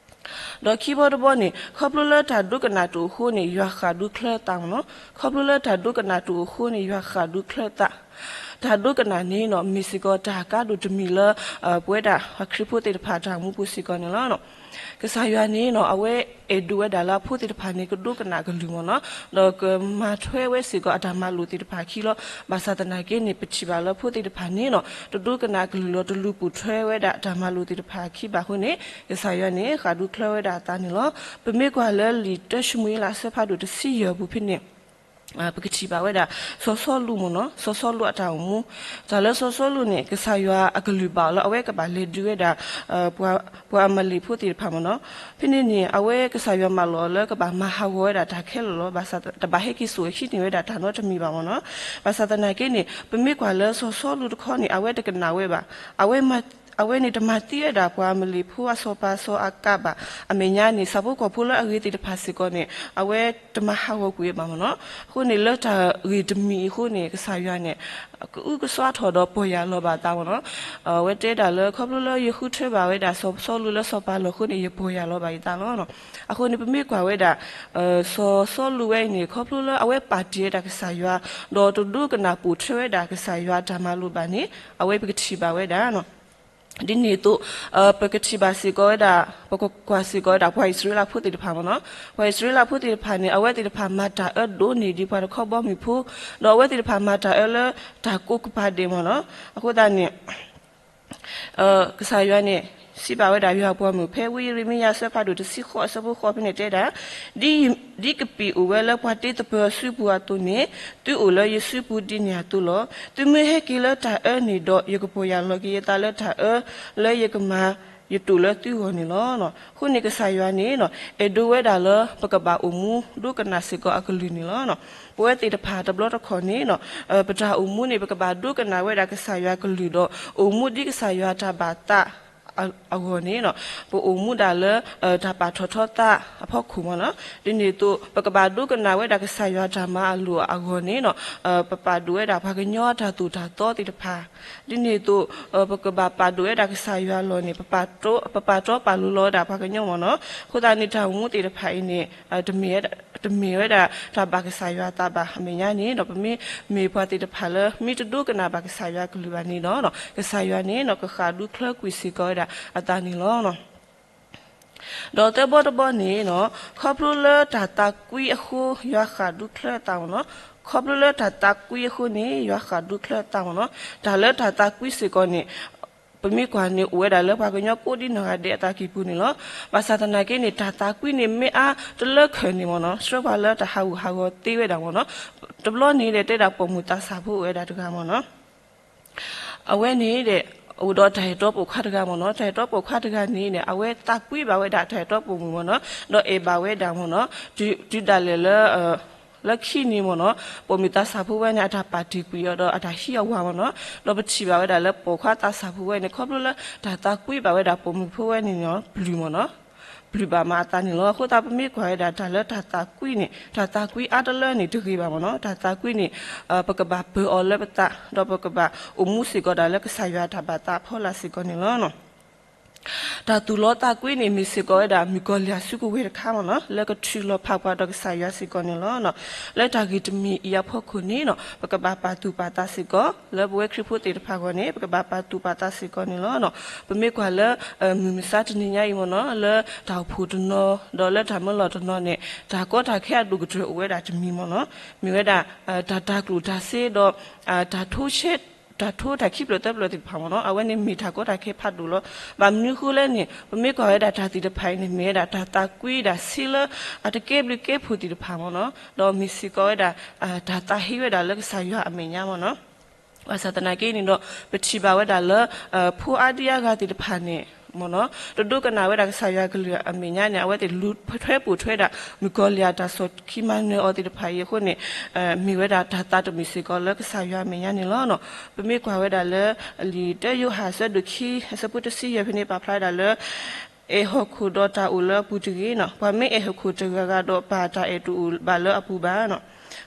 ဒီးခံဘီတဘီန့ၣ် ခီဖျိလၢတၢ်ဒိကနၣ်တအိၣ်အဃိန့ၣ် ယွၤဃၣ်ဒူချၢသးမ့ၢ်နီၤ. ခီဖျိလၢတၢ်ဒိကနၣ်တအိၣ်အဃိန့ၣ် ယွၤဃၣ်ဒူချၢသး. တၢ်ဒိကနၣ်န့ၣ်နီၤ မ့ၢ်စ့ၢ်ကီးတၢ်ကါဒိၣ်တမံၤလၢ ပဝဲဒၣ်ခရံာ်ဖိသ့ၣ်တဖၣ်တၢ်အိၣ်မူပူၤစ့ၢ်ကီးန့ၣ်လီၤ. ကစၢ်ယွၤန့ၣ်နီၤ အဝဲအဲၣ်ဒိးဝဲဒၣ်လၢအဖိသ့ၣ်တဖၣ်န့ၣ် ကဒိကနၣ်အကလုၢ်မ့ၢ်နီၤ, ဒီးကမၤထွဲဝဲစ့ၢ်ကီးအတၢ်မၤလိာ်သ့ၣ်တဖၣ်အခံလီၤ. ဘၣ်ဆၣ်သနာ်က့န့ၣ် ပထံၣ်ဘၣ်လၢဖိသ့ၣ်တဖၣ်န့ၣ်နီၤ တဒိကနၣ်အကလုၢ်လီၤ တလူၤပိာ်ထွဲဝဲဒၣ်တၢ်မၤလိာ်သ့ၣ်တဖၣ်အခံဘၣ်အဃိန့ၣ် ကစၢ်ယွၤန့ၣ် ဃၣ်ဒူချၢဝဲဒၣ်အသးန့ၣ်လီၤ. ပမ့ၢ်ကွၢ်လၢလံာ်တၢၡမူၤအ့လးအဆၢဖးဒိၣ်တဆံယဲၢ်အပူၤဖဲန့ၣ် ပကထံၣ်ဘၣ်ဝဲဒၣ် စီၤစီလူးမ့ၢ်နီၤ, စီၤစီလူးအတၢ်အိၣ်မူ, တၢ်လၢစီၤစီလူးန့ၣ် ကစၢ်ယွၤအကလုၢ်ဘၣ်အီၤလၢအဝဲကဘၣ်လဲၤဒုးဝဲဒၣ် ပှၤအမၤလ့းဖိသ့ၣ်တဖၣ်မ့ၢ်နီၤ. ဖဲန့ၣ်န့ၣ် အဝဲကစၢ်ယွၤမၢလီၤအီၤလၢကဘၣ်မၤဟးဂီၤဝဲဒၣ်တၢ်ခဲလၢာ်လီၤ. ဘၣ်ဆၣ်တဘၣ်ဟဲက့ၤစိာ်ဟံးန့ၢ်ဝဲဒၣ်တၢ်နီတမံၤဘၣ်မ့ၢ်နီၤ. ဘၣ်ဆၣ်သနာ်က့န့ၣ် ပမ့ၢ်ကွၢ်လၢစီၤစီလူးတခီန့ၣ် အဝဲတကနၣ်ဝဲဘၣ်. အဝဲ အဝဲန့ၣ်တမၤသံဝဲဒၣ်ပှၤအမၤလ့းဖိအစီၤပၤစီၤအၤကးဘၣ်. အမဲာ်ညါန့ၣ် ဆၣ်ဖိကီၢ်ဖိလၢအဂ့ၤသ့ၣ်တဖၣ်စ့ၢ်ကီးန့ၣ် အဝဲတမၤဟးဂီၤကွံာ်ဝဲဘၣ်မ့ၢ်နီၤ. အဃိန့ၣ် လၢတၢ်ဂ့ၢ်တမံၤအံၤအဃိန့ၣ် ကစၢ်ယွၤန့ၣ် ကအုကစွါထီၣ်ဒီးပီၢ်ယၢ်လီၤဘၣ်အသးမ့ၢ်နီၤ. အဝဲတဲဒၣ်လၢ ခီဖျိလၢယဃုထၢဘၣ်ဝဲဒၣ်စီၤစီလူးလၢစီၤပၤလီၢ်အဃိန့ၣ် ယပီၢ်ယၢ်လီၤဘၣ်ယသးလီၤ. အဃိန့ၣ် ပမ့ၢ်ကွၢ်ဝဲဒၣ် စီၤစီလူးဝဲအံၤန့ၣ် ခီဖျိလၢအဝဲပာ်တ့ၢ်ဝဲဒၣ်ကစၢ်ယွၤ ဒီးတဒိကနၣ်ပိာ်ထွဲဝဲဒၣ်ကစၢ်ယွၤအတၢ်မၤလိာ်ဘၣ်န့ၣ် အဝဲပကထံၣ်ဘၣ်ဝဲဒၣ် ဒ်န့ၣ်အသိး ပကထံၣ်ဘၣ်စ့ၢ်ကီးဝဲဒၣ် ပကကွၢ်စ့ၢ်ကီးဝဲဒၣ် ပှၤအံၣ်စရ့လးဖိသ့ၣ်တဖၣ်မ့ၢ်နီၤ. ပှၤအံၣ်စရ့လးဖိသ့ၣ်တဖၣ်န့ၣ် အဝဲသ့ၣ်တဖၣ်မၤတၢ်အၢဒိၣ်န့ၢ်ဒံးပှၤတခီဘီမုၢ်ဖိ, ဒီးအဝဲသ့ၣ်တဖၣ်မၤတၢ်အၢလၢတၢ်ကိးကပၤဒဲးမ့ၢ်နီၤ. အဃိသတးန့ၣ် ကစၢ်ယွၤန့ၣ် စံးဘၣ်ဝဲဒၣ်ယွၤအပှၤမုၣ် ဖဲဝံယံးရမံယၤအဆၢဖးဒိၣ်တဆံဃိးအဆၢဖိဃိးဖဲန့ၣ်တဲဒၣ်, ဒ် ဒ်ကပံာ်အိၣ်ဝဲလၢပှၤတ့သပၢၤအစုပူၤအသိးန့ၣ် သုအိၣ်လၢယစုပူၤဒ်န့ၣ်အသိးလီၤ. သုမ့ၢ်ဟဲက့ၤလၢတၢ်အၢန့ၣ်ဒီး ယကပီၢ်ယၢ်လီၤက့ၤယသးလၢတၢ်အၢလၢယကမၤ ယတူၢ်လၢသုဂီၢ်န့ၣ်လီၤ. အဃိန့ၣ်ကစၢ်ယွၤန့ၣ် အဲၣ်ဒိးဝဲဒၣ်လၢပကဘၣ်အိၣ်မူဒိကနၣ်စ့ၢ်ကီးအကလုၢ်န့ၣ်လီၤ. ပဝဲသ့ၣ်တဖၣ်တဘျီတခီၣ်န့ၣ် ပတၢ်အိၣ်မူန့ၣ် ပကဘၣ်ဒိကနၣ်ဝဲဒၣ်ကစၢ်ယွၤကလုၢ်ဒီး အိၣ်မူဒ်ကစၢ်ယွၤတၢ်ဘၣ်သးအဂီၢ်န့ၣ် ပအိၣ်မူဒၣ်လၢ တၢ်ပာ်ထီၣ်ထီသးအဖီခိၣ်မ့ၢ်နီၤ. ဒ်န့ၣ်အသိး ပကဘၣ်ဒိကနၣ်ဝဲဒၣ်ကစၢ်ယွၤတၢ်မၤအလိၤအဂီၢ်န့ၣ် ပပာ်ဒိၣ်ဝဲဒၣ်ပှၤကညီတၢ်သိၣ်တၢ်သီသ့ၣ်တဖၣ် ဒ်န့ၣ်အသိး ပကဘၣ်ပာ်ဒိၣ်ဝဲဒၣ်ကစၢ်ယွၤအလီၢ်န့ၣ် ပပာ်တီပာ်လိၤလီၤဝဲဒၣ်ပှၤကညီမ့ၢ်နီၤ. အဃိသတးန့ၣ် တၢ်အိၣ်မူသ့ၣ်တဖၣ်အံၤန့ၣ် တမ့ၢ်ဝဲဒၣ်တၢ်ဘၣ်ကစၢ်ယွၤသးဘၣ်. အမဲာ်ညါန့ၣ်ဒီး ပမ့ၢ်မ့ၢ်ပှၤသ့ၣ်တဖၣ်လၢ မ့ၢ်တဒိကနၣ်ဘၣ်ကစၢ်ယွၤကလုၢ်ဘၣ်န့ၣ်ဒီး ကစၢ်ယွၤန့ၣ် ကဃၣ်ဒူချၢကွံာ်စ့ၢ်ကီးဝဲဒၣ်အသးန့ၣ်လီၤ. ဒီးသၢဘီတဘီန့ၣ် ခီဖျိလၢတၢ်သးကွံအဃိ ယွၤဃၣ်ဒူချၢအသးမ့ၢ်နီၤ. ခီဖျိလၢတၢ်သးကွံအဃိန့ၣ် ယွၤဃၣ်ဒူချၢအသးမ့ၢ်နီၤ. တၢ်လၢတၢ်သးကွံစ့ၢ်ကီးန့ၣ် ပမ့ၢ်ကွၢ်န့ၣ် အိၣ်ဝဲဒၣ်လၢပှၤကညီကိးဒ်နီၢ်ဂၤဒဲးအသးကံၢ်ပူၤန့ၣ်လီၤ. ဘၣ်ဆၣ်သနာ်က့န့ၣ် တၢ်သးကွံန့ၣ် မ့ၢ်အါတလၢခဲၣ်န့ၣ်မ့ၢ်နီၤ ဆှၢပှၤလၢတၢ်ဟးဂူာ်ဟးဂီၤသ့ဝဲဒၣ်မ့ၢ်နီၤ. တဘျီန့ၣ်ဒီး တဲဒၣ်ပိာ်မုၣ်သးစၢ်ဖိအိၣ်ဝဲဒၣ်တဂၤမ့ၢ်နီၤ အဝဲန့ၣ်ဒီး အိၣ်ဒီးတၢ်အဲၣ်တီပိာ်ခွါတဂၤမ့ၢ်နီၤ. တၢ်အဲၣ်တီပိာ်ခွါတဂၤန့ၣ်ဒီး အဝဲသးကွံဘၣ်ဝဲဒၣ်တၢ်အဲၣ်တီပိာ်မုၣ်မ့ၢ်နီၤ ဒီးအဲၣ်ဘၣ်ဝဲဒၣ်မ့ၢ်နီၤ. တုၤဒၣ်လဲာ်လၢ လၢခံန့ၣ်မ့ၢ်နီၤ ပိာ်မုၣ်သးစၢ်ဖိဝဲန့ၣ် အတၢ်ပာ်တ့ၢ်ကွံာ်အီၤဒီးအတၢ်ဟံးအဝၤမ့ၢ်နီၤ. ဒီးပထံၣ်ဘၣ်ဝဲဒၣ်လၢပိာ်ခွါသးစၢ်ဖိဝဲန့ၣ် ခီဖျိလၢတၢ်သးကွံဘၣ်ဝဲဒၣ်ပိာ်မုၣ်ဖိဝဲန့ၣ် ပျုၤမ့ၢ်နီၤ ပျုၤဘၣ်မးအသးန့ၣ်လီၤ. အဃိသတးပမ့ၢ်ကွၢ်ဝဲဒၣ်တၢ်လၢတၢ်သးကွံန့ၣ် တၢ်သးကွံအါတလၢန့ၣ်တဂ့ၤဘၣ်မ့ၢ်နီၤ. တၢ်သးကွံန့ၣ် ပကဘၣ်ပၢၤအီၤလၢပသး ဒီးပကဘၣ်အိၣ်မူစ့ၢ်ကီးဒၣ်လၢကစၢ်ယွၤတၢ်ဘၣ်သးအဖီလာ်စ့ၢ်ကီးန့ၣ်လီၤ. တၢ်သူၣ်လီသးကွံန့ၣ် မ့ၢ်စ့ၢ်ကီးဝဲဒၣ်မုၣ်ကီၤလံၢ်အစုကဝဲၤတခါမ့ၢ်နီၤ လၢကထုးလီၤဖးပှၤဒီးကစၢ်ယွၤစ့ၢ်ကီးန့ၣ်လီၤ. လၢတၢ်ဂ့ၢ်တမံၤအံၤအဖီခိၣ်န့ၣ် ပကဘၣ်ပာ်သူၣ်ပာ်သးစ့ၢ်ကီး လၢပဝဲခရံာ်ဖိသ့ၣ်တဖၣ်အဂီၢ်န့ၣ် ပကဘၣ်ပာ်သူၣ်ပာ်သးစ့ၢ်ကီးန့ၣ်လီၤ. ပမ့ၢ်ကွၢ်လၢ မုၢ်မဆါတနံၤညါအံၤမ့ၢ်နီၤ လၢတၢ်အိၣ်ဖှိၣ်တနီၤ ဒီးလၢတၢ်မၢလီၤတနီၤန့ၣ် တၢ်ကီတၢ်ခဲအဒိၣ်ကတၢၢ်အိၣ်ဝဲဒၣ်တမံၤမ့ၢ်နီၤ မ့ၢ်ဝဲဒၣ် တၢ်တၤကျိၣ်တၤစ့ဒီး တၢ်ထိဆဲ တၢ်ထိတၢ်ခံဖျၢၣ်သၢဖျၢၣ်သ့ၣ်တဖၣ်မ့ၢ်နီၤ အဝဲန့ၣ်မ့ၢ်တၢ်ကီတၢ်ခဲဖးဒိၣ်လီၤ. ဘၣ်မနုၤအဃိလဲၣ်န့ၣ် ပမ့ၢ်ကွၢ်ဝဲဒၣ်တၢ်သ့ၣ်တဖၣ်အံၤန့ၣ် မ့ၢ်ဝဲဒၣ်တၢ်သးကွံဒၣ်ဆ့လၢအတကဲဘျုးကဲဖှိၣ်သ့ၣ်တဖၣ်မ့ၢ်နီၤ ဒီးမ့ၢ်စ့ၢ်ကီးဝဲဒၣ် တၢ်သးဟ့ဝဲဒၣ်လၢကစၢ်ယွၤအမဲာ်ညါမ့ၢ်နီၤ ဘၣ်ဆၣ်သနာ်က့န့ၣ်ဒီး ပထံၣ်ဘၣ်ဝဲဒၣ်လၢ ဖိအါဒံအါဂၤသ့ၣ်တဖၣ်န့ၣ် မ့ၢ်နီၤ တဒိကနၣ်ဝဲဒၣ်ကစၢ်ယွၤကလုၢ်အမဲာ်ညါန့ၣ် အဝဲသ့ၣ်လူၤထွဲပိာ်ထွဲဒၣ် မုၣ်ကီၤလံၢ်အတၢ်ဆီၣ်ခံမၤနၢၤအီၤသ့ၣ်တဖၣ်အံၤအဃိန့ၣ် မ့ၢ်ဝဲဒၣ်တၢ်သးတမုာ်စ့ၢ်ကီးလၢကစၢ်ယွၤအမဲာ်ညါန့ၣ်လီၤ. ပမ့ၢ်ကွၢ်ဝဲဒၣ်လၢ လံာ်တၢယိၤဟၣ်အဆၢဒိၣ်ခံ အဆၢဖိတဆံယဲၢ်ဖဲန့ၣ် ပာ်ဖျါဝဲဒၣ်လၢ အဲၣ်ဟီၣ်ခိၣ်ဒီးတၢ်အိၣ်လၢအပူၤတဂ့ၤနီၤ ပှၤမ့ၢ်အဲၣ်ဟီၣ်ခိၣ်တဂၤဂၤဒီးဘၣ်တၢ်အဲၣ်တအိၣ်ဘၣ်လၢအပူၤဘၣ်နီၤ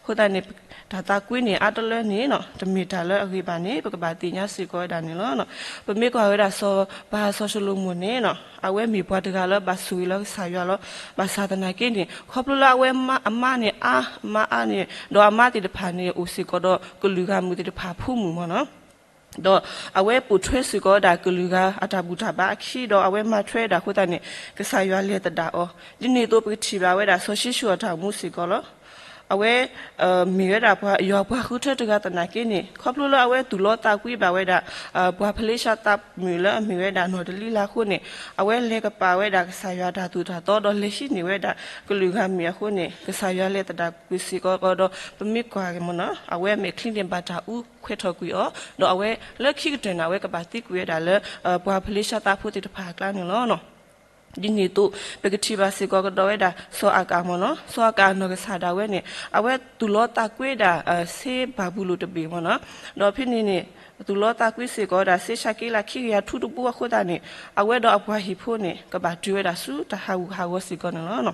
အဃိသတးန့ၣ် တၢ်သးကွံန့ၣ် အါတလၢန့ၣ်နီၤ တမ့ၢ်တၢ်လၢအဂ့ၤဘၣ်န့ၣ် ပကဘၣ်သ့ၣ်ညါစ့ၢ်ကီးဝဲဒၣ်န့ၣ်လီၤ. ပမ့ၢ်ကွၢ်ဝဲဒၣ် စီၤပၤစီၤၡလိၤမိၣ်န့ၣ်နီၤ အဝဲမ့ၢ်ပှၤတဂၤလၢဘၣ်ဆိၣ်ဂ့ၤလၢကစၢ်ယွၤလီၤ. ဘၣ်ဆၣ်သနာ်က့န့ၣ် ခီဖျိလၢအဝဲအမါန့ၣ်အါ အမါအါန့ၣ် ဒီးအမါသ့ၣ်တဖၣ်န့ၣ် အိၣ်စ့ၢ်ကီးဒီးကလုာ်ဂၤမုၣ်သ့ၣ်တဖၣ်အဖိမုၣ်မ့ၢ်နီၤ ဒီးအဝဲပိာ်ထွဲစ့ၢ်ကီးဝဲဒၣ်ကလုာ်ဂၤအတၢ်ဘူၣ်တၢ်ဘါအခံ ဒီးအဝဲမၤထွဲဝဲဒၣ်အဃိသတးန့ၣ် ကစၢ်ယွၤလဲၤသဒၣ်အီၤ ဒ်န့ၣ်အသိးပကထံၣ်ဘၣ်ဝဲဒၣ် စီၤၡံၣ်ၡိၣ်အတၢ်အိၣ်မူစ့ၢ်ကီးလီၤ. အဝဲ မ့ၢ်ဝဲဒၣ်ပှၤယွၤပှၤဃုထၢတဂၤသနာ်က့န့ၣ် ခီဖျိလၢအဝဲသူၣ်လီသးကွံဘၣ်ဝဲဒၣ် ပှၤဖလ့ၡါသးမုၣ်လၢအမ့ၢ်ဝဲဒၣ်နီၢ်ဒလံလၤအဃိန့ၣ် အဝဲလဲၤကပာ်ဝဲဒၣ်ကစၢ်ယွၤတၢ်သိၣ်တၢ်သီ ဒီးလဲၤဟံးန့ၢ်ဝဲဒၣ်ကလုာ်ဂၤမုၣ်အဃိန့ၣ် ကစၢ်ယွၤလဲၤသဒၣ်ကွံာ်စ့ၢ်ကီးဒီး ပမ့ၢ်ကွၢ်က့ၤမ့ၢ်နီၤ အဝဲမဲာ်ချံန့ၣ်ဘၣ်တၢ်အူခွဲးထီၣ်ကွံာ်အီၤ ဒီးအဝဲလၢခံကတၢၢ်န့ၣ် အဝဲကဘၣ်သံကွံာ်ဝဲဒၣ်လၢ ပှၤဖလ့ၡါသးဖိသ့ၣ်တဖၣ်အကျါန့ၣ်လီၤ. ဒ်န့ၣ်အသိး ပကထံၣ်ဘၣ်စ့ၢ်ကီးကဒီးဝဲဒၣ် စီၤအၤကၣ်မ့ၢ်နီၤ စီၤအၤကၣ်အနီၢ်ကစၢ်ဒၣ်ဝဲန့ၣ် အဝဲသူၣ်လီသးကွံဒၣ် စ့ဘၤဘူလိၣ်တဘ့ၣ်မ့ၢ်နီၤ ဒီးဖဲန့ၣ်န့ၣ် သူၣ်လီသးကွံစ့ၢ်ကီးဝဲဒၣ် စ့ၡက့လးခံကယၤထူတဘိအဃိသတးန့ၣ် အဝဲဒီးအပှၤဟံၣ်ဖိန့ၣ် ကဘၣ်တုၤဝဲဒၣ်ဆူတၢ်ဟးဂူာ်ဟးဂီၤစ့ၢ်ကီးန့ၣ်လီၤ.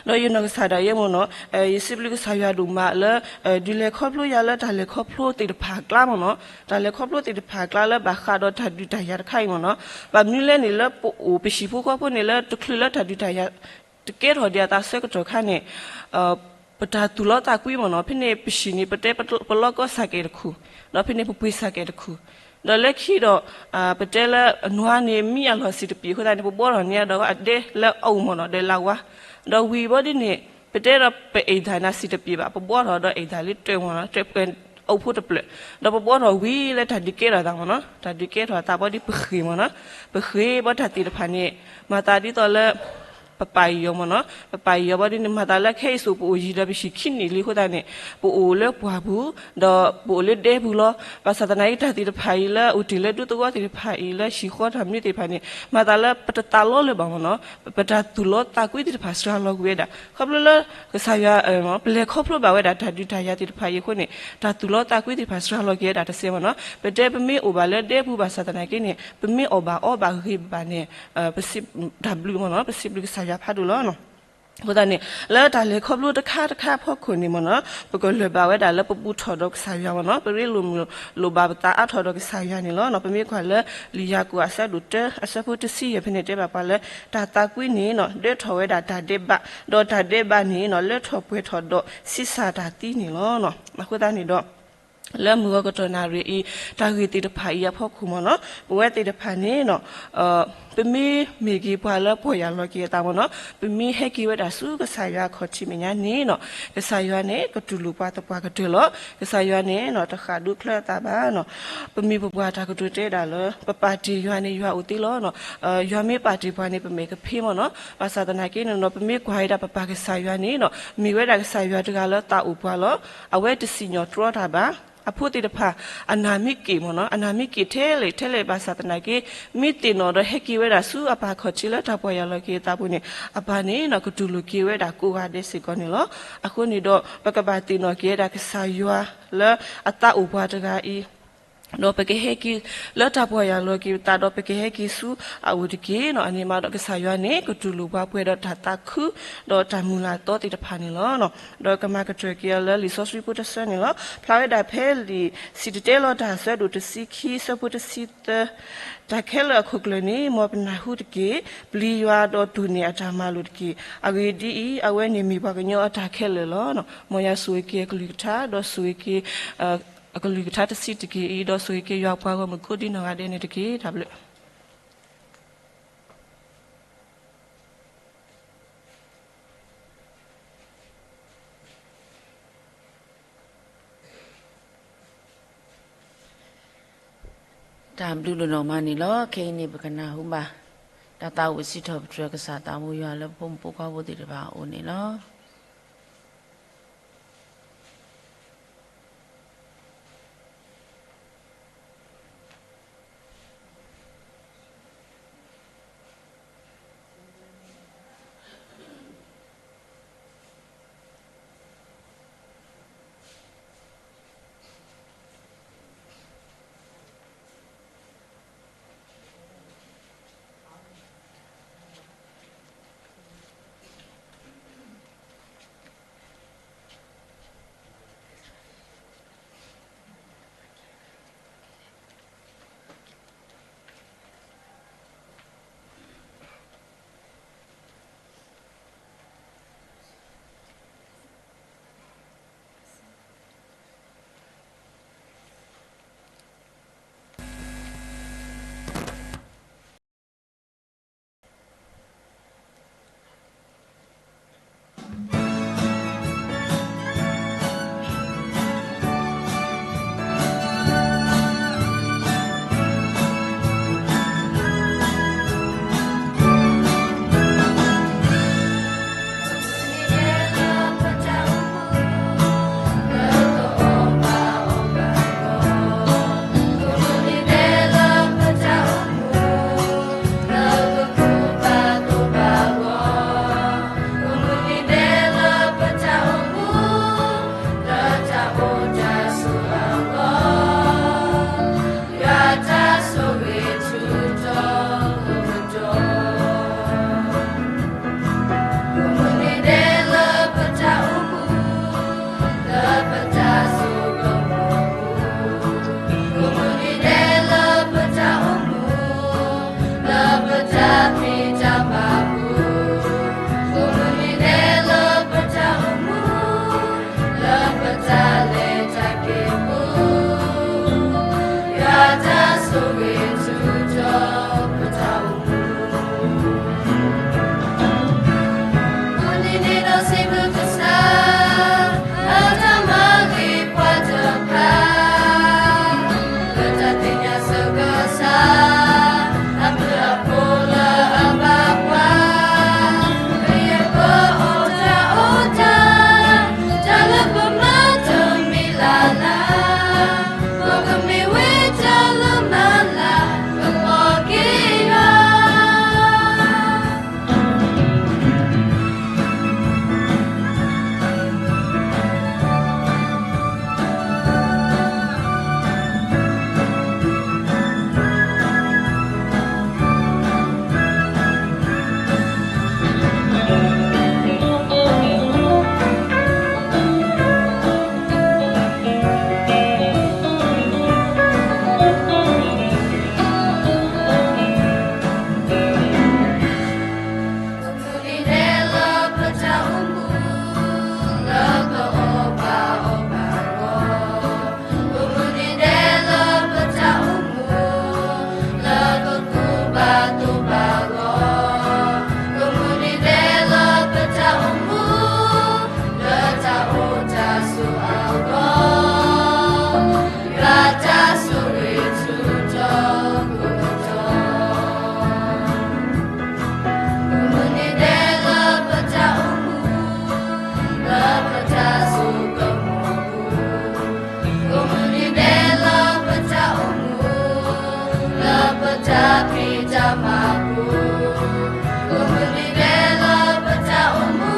ဒီးယနီၢ်ကစၢ်ဒၣ်ယဲမ့ၢ်နီၤ ယစံးဘျုးကစၢ်ယွၤဒိၣ်မးလၢ ဒုးလဲၤခီဖျိယၤလၢတၢ်လဲၤခီဖျိသ့ၣ်တဖၣ်အကျါမ့ၢ်နီၤ တၢ်လဲၤခီဖျိသ့ၣ်တဖၣ်အကျါလၢဘၣ်ဃးဒီးတၢ်ဒုးတၢ်ယၤတခါအံၤမ့ၢ်နီၤ ဘၣ်မနုၤလဲၣ်န့ၣ် လၢပအိၣ်ပဟံၣ်ဖိဃီဖိန့ၣ် လၢတချုးလၢတၢ်ဒုးတၢ်ယၤ တကဲထီၣ်ဒံးအသးဆၢကတီၢ်ခါန့ၣ် ပတၢ်သူၣ်လီသးကွံမ့ၢ်နီၤ ဖဲန့ၣ်ပဟံၣ်န့ၣ် ပတဲပလီၢ်ကီၢ်ဆၣ်ကဲၣ်တခူၣ် ဒီးဖဲန့ၣ်ပပှ့ၤဆၣ်ကဲၣ်တခူၣ် ဒီးလၢခံဒီး ပတဲလၢအနွါန့ၣ် မံအလီၢ်စံၣ်တပျ့ၤအဃိသတးန့ၣ် ပဘှီထီၣ်န့ၢ်ဒီးအဒဲလၢအအိၣ်မ့ၢ်နီၤ ဒီးလၢဝါ ဒီးဝံၤဘီဒ်န့ၣ် ပတဲဒီးပအဲၣ်ဒၣ်န့ၣ်စံၣ်တပျ့ၤဘၣ် ပဘှီထီၣ်ဒီးအဲၣ်ဒၣ်လၢတၢ်မ့ၢ်နီၤ တၢ်ပှဲၤအိၣ်ဖိတဖျၢၣ် ဒီးပဘှီထီၣ်ဝံၤလၢတၢ်ဒုးကဲထီၣ်အသးမ့ၢ်နီၤ တၢ်ဒုးကဲထီၣ်အသးဘီဒ်ပဃ့ၢ်မ့ၢ်နီၤ ပဃ့ၢ်ဘီတၢ်သ့ၣ်တဖၣ်န့ၣ် မၤသးဒ်သိးလၢ ပပာ်အီၤမ့ၢ်နီၤ, ပပာ်အီၤဘၣ်ဒ်န့ၣ် မၤသးလၢခဲအံၤစိၤ ပအိၣ်ယံၤဒီးပဟံးခံနံၣ်လံအဃိသတးန့ၣ် ပအိၣ်လၢပှၢ်ပူၤ ဒီးပအိၣ်လၢဒဲပူၤလီၤ. ဘၣ်ဆၣ်သနာ်က့ တၢ်သ့ၣ်တဖၣ်အံၤလၢအိၣ်တ့ၢ်လၢဒူသဝီသ့ၣ်တဖၣ်အံၤ လၢဟံၣ်ဃီတၢ်မနုၤသ့ၣ်တဖၣ်န့ၣ် မၤသးလၢပတသးလီလၢၤဘၣ်မ့ၢ်နီၤ, ပတၢ်သူၣ်လီသးကွံသ့ၣ်တဖၣ်စှၤလီၤကွံာ်ဝဲဒၣ် ခီဖျိလၢ ကစၢ်ယွၤ ပလဲၤခီဖျိဘၣ်ဝဲဒၣ်တၢ်ဒုးတၢ်ယၤသ့ၣ်တဖၣ်အံၤအဃိန့ၣ် တၢ်သူၣ်လီသးကွံသ့ၣ်တဖၣ်စှၤလီၤက့ၤဝဲဒၣ်တစဲးမ့ၢ်နီၤ. ပတဲပမ့ၢ်အိၣ်ဘၣ်လၢဒဲပူၤဘၣ်ဆၣ်သနာ်က့န့ၣ် ပမ့ၢ်အီၣ်ဘၣ်အီဘၣ်ဂ့ၤဘၣ်န့ၣ် ပစံးတၢ်ဘျုးမ့ၢ်နီၤ, ပစံးဘျုးကစၢ်ယွၤဖးဒိၣ်လီၤ. အဃိသတးန့ၣ် လၢတၢ်လဲၤခီဖျိတခါတခါအဖီခိၣ်န့ၣ်မ့ၢ်နီၤ ပကလၢၤဘၣ်ဝဲဒၣ်လၢပဘူးထီၣ်ဒီးကစၢ်ယွၤမ့ၢ်နီၤ, ပရ့လိာ်မုာ်လိာ်ဘၣ်ပသးအါထီၣ်ဒီးကစၢ်ယွၤန့ၣ်လီၤ. ပမ့ၢ်ကွၢ်လၢ လံာ်ယၤကိာ်အဆၢဒိၣ်တၢ အဆၢဖိတဆံယဲၢ်ဖဲန့ၣ်တဲဘၣ်ပှၤလၢ တၢ်သးကွံန့ၣ်နီၤ ဒၢထီၣ်ဝဲဒၣ်တၢ်ဒဲးဘး, ဒီးတၢ်ဒဲးဘးန့ၣ်နီၤ လၢထီၣ်ပှဲၤထီၣ်ဒီးဆံးစၢ်တၢ်သံန့ၣ်လီၤ. အဃိသတးန့ၣ်ဒီး လၢမုၢ်ဂီၤကတီၢ်နၣ်ရံၣ်အံၤ တၢ်ဂ့ၢ်သ့ၣ်တဖၣ်အံၤအဖီခိၣ်မ့ၢ်နီၤ ပဝဲသ့ၣ်တဖၣ်န့ၣ်နီၤ ပမ့ၢ်မ့ၢ်က့ၤပှၤလၢပီၢ်ယၢ်လီၤက့ၤအသးမ့ၢ်နီၤ, ပမ့ၢ်ဟဲက့ၤဝဲဒၣ်ဆူကစၢ်ယွၤအခီၣ်ထံးမဲာ်ညါန့ၣ်နီၤ ကစၢ်ယွၤန့ၣ် ကတူၢ်လိာ်ပှၤသပှၢ်ကတၢၢ်လီၤ. ကစၢ်ယွၤန့ၣ်နီၤ တဃၣ်ဒိချၢအသးဘၣ်နီၤ, ပမ့ၢ်ပပှၤတၢ်ကတိၤတဲဒၣ်လၢ ပပာ်တ့ၢ်ယွၤန့ၣ် ယွၤအိၣ်သ့လီၤ. ယွၤမ့ၢ်ပာ်တ့ၢ်ပှၤန့ၣ် ပမဲာ်ကဖ့မ့ၢ်နီၤ. ဘၣ်ဆၣ်သနာ်က့န့ၣ်နီၤ ပမ့ၢ်ကွၢ်ဝဲဒၣ်ပပၢ်ကစၢ်ယွၤန့ၣ်နီၤ မ့ၢ်ဝဲဒၣ်ကစၢ်ယွၤတဂၤလၢသးအိၣ်ပှၤလီၤ. အဝဲတစံၣ်ညီၣ်တြီတၢ်ဘၣ်. အဖိသ့ၣ်တဖၣ် အနၢ်မ့ၢ်က့ၣ်မ့ၢ်နီၤ, အနၢ်မ့ၢ်က့ၣ်ထဲလဲၣ်ထဲလဲၣ်ဘၣ်ဆၣ်သနာ်က့ မ့ၢ်သ့ၣ်နီၣ်ဒီးဟဲက့ၤဝဲဒၣ်ဆူအပၢ်ခီၣ်ထံးလၢတၢ်ပီၢ်ယၢ်လီၤက့ၤအသးပူၤန့ၣ် အပၢ်န့ၣ်နီၤ ကတူၢ်လိာ်က့ၤဝဲဒၣ်ကိးဂၤဒဲးစ့ၢ်ကီးန့ၣ်လီၤ. အဃိန့ၣ်ဒီး ပကဘၣ်သ့ၣ်နီၣ်က့ၤဝဲဒၣ်ကစၢ်ယွၤလၢအသးအိၣ်ပှၤတဂၤအံၤ ဒီးပကဟဲက့ၤလၢတၢ်ပီၢ်ယၢ်လီၤက့ၤပသးဒီး ပကဟဲက့ၤဆူအအိၣ်တက့ၢ်နီၤ. အန့ၣ်မးဒီးကစၢ်ယွၤန့ၣ် ကတူၢ်လိာ်ပှၤပှဲၤဒီးတၢ်သးခု ဒီးတၢ်မုၢ်လၢ်သီသ့ၣ်တဖၣ်န့ၣ်လီၤ. ဒီးကမၤကတၢၢ်က့ၤအီၤလၢလံာ်စီဆှံဖိတဆၢန့ၣ်လီၤ. ဖျါဝဲဒၣ်ဖဲလံာ်စံၣ်တဲၤတဲလီၤတၢ်အဆၢဒိၣ်တဆံခံ အဆၢဖိတဆံသၢ တၢ်ခဲလၢာ်အခိၣ်ကျၢၢ်န့ၣ် မ်ပနၢ်ဟူတက့ၢ်. ပျံၤယွၤဒီးတူၢ်န့ၢ်အတၢ်မၤလိာ်တက့ၢ်. အဂ့ၢ်ဒ်အံၤ, အဝဲန့ၣ်မ့ၢ်ပှၤကညီအတၢ်ခဲလၢာ်လီၤ. မ်ယွၤဆိၣ်ဂ့ၤက့ၤအကလုၢ်ကထါ ဒီးဆိၣ်ဂ့ၤက့ၤ အကလုၢ်ကထါတဆံးတက့ၢ်အံၤ ဒီးဆိၣ်ဂ့ၤက့ၤယွၤပှၤဂီၢ်မုၢ်ကိးဒံနီၢ်ဂၤဒဲးန့ၣ်တက့ၢ်. တၢ်ဘျုး တၢ်ဘျုးဒိၣ်နီၢ်မးန့ၣ်လီၤ. ခဲအံၤန့ၣ် ပကနၢ်ဟူဘၣ် တၢ်သးဝံၣ်စံးထီၣ်ပတြၢၤ ကစၢ်သးဘိယွၤလၢပဖိမုၣ်ဖိခွါဖိသ့ၣ်တဖၣ်အအိၣ်န့ၣ်လီၤ. တၢ်ဖံးတၢ်မၤပူၤ, ကမုၢ်နံၤဒဲးလၢပတၢ်အိၣ်မူ,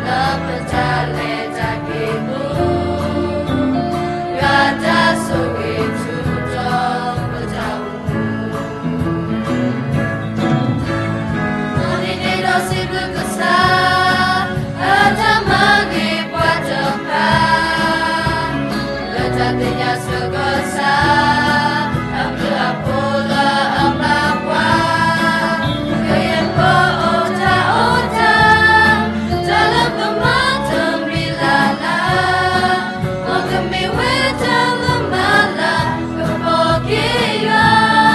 လၢပတၢ်လဲၤတၢ်က့ၤပူၤ, ယွၤတၢ်ဆိၣ်ဂ့ၤထူးတီၤပတၢ်အိၣ်မူ. မုၢ်နံၤဒဲးဒီးစံးဘျုးကစၢ်, အတၢ်မၤဂ့ၤပှၤတဖၣ်, လၢတၢ်သ့ၣ်ညါဆၢကစၢ်, အဘျုးအဖှိၣ်လၢအဘၣ်ပှၤ, ကယဲၢ်ပအိၣ်တၢ်အိၣ်တၢ်, တၢ်လၢပမၤတမံၤလၢ်လၢ်, မ်ကမ့ၢ်ဝဲတၢ်လၢမၤလၤကပီၤက့ၤယွၤ.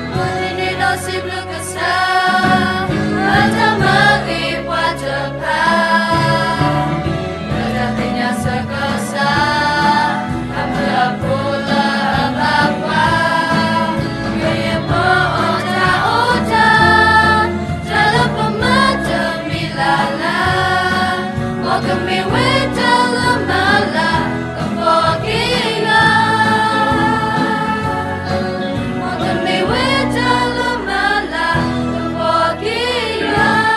မုၢ်နံၤဒဲးဒီးစံးဘျုးကစၢ်, အတၢ်မၤဂ့ၤပှၤတဖၣ်, လၢတၢ်သ့ၣ်ညါဆၢကစၢ်, အဘျုးအဖှိၣ်လၢအဘၣ်ပှၤ, ကယဲၢ်ပအိၣ်တၢ်အိၣ်တၢ်, တၢ်လၢပမၤတမံၤလၢ်လၢ်, မ်ကမ့ၢ်ဝဲတၢ်လၢမၤလၤကပီၤက့ၤယွၤ. မ်ကမ့ၢ်ဝဲတၢ်လၢမၤလၤကပီၤက့ၤယွၤ.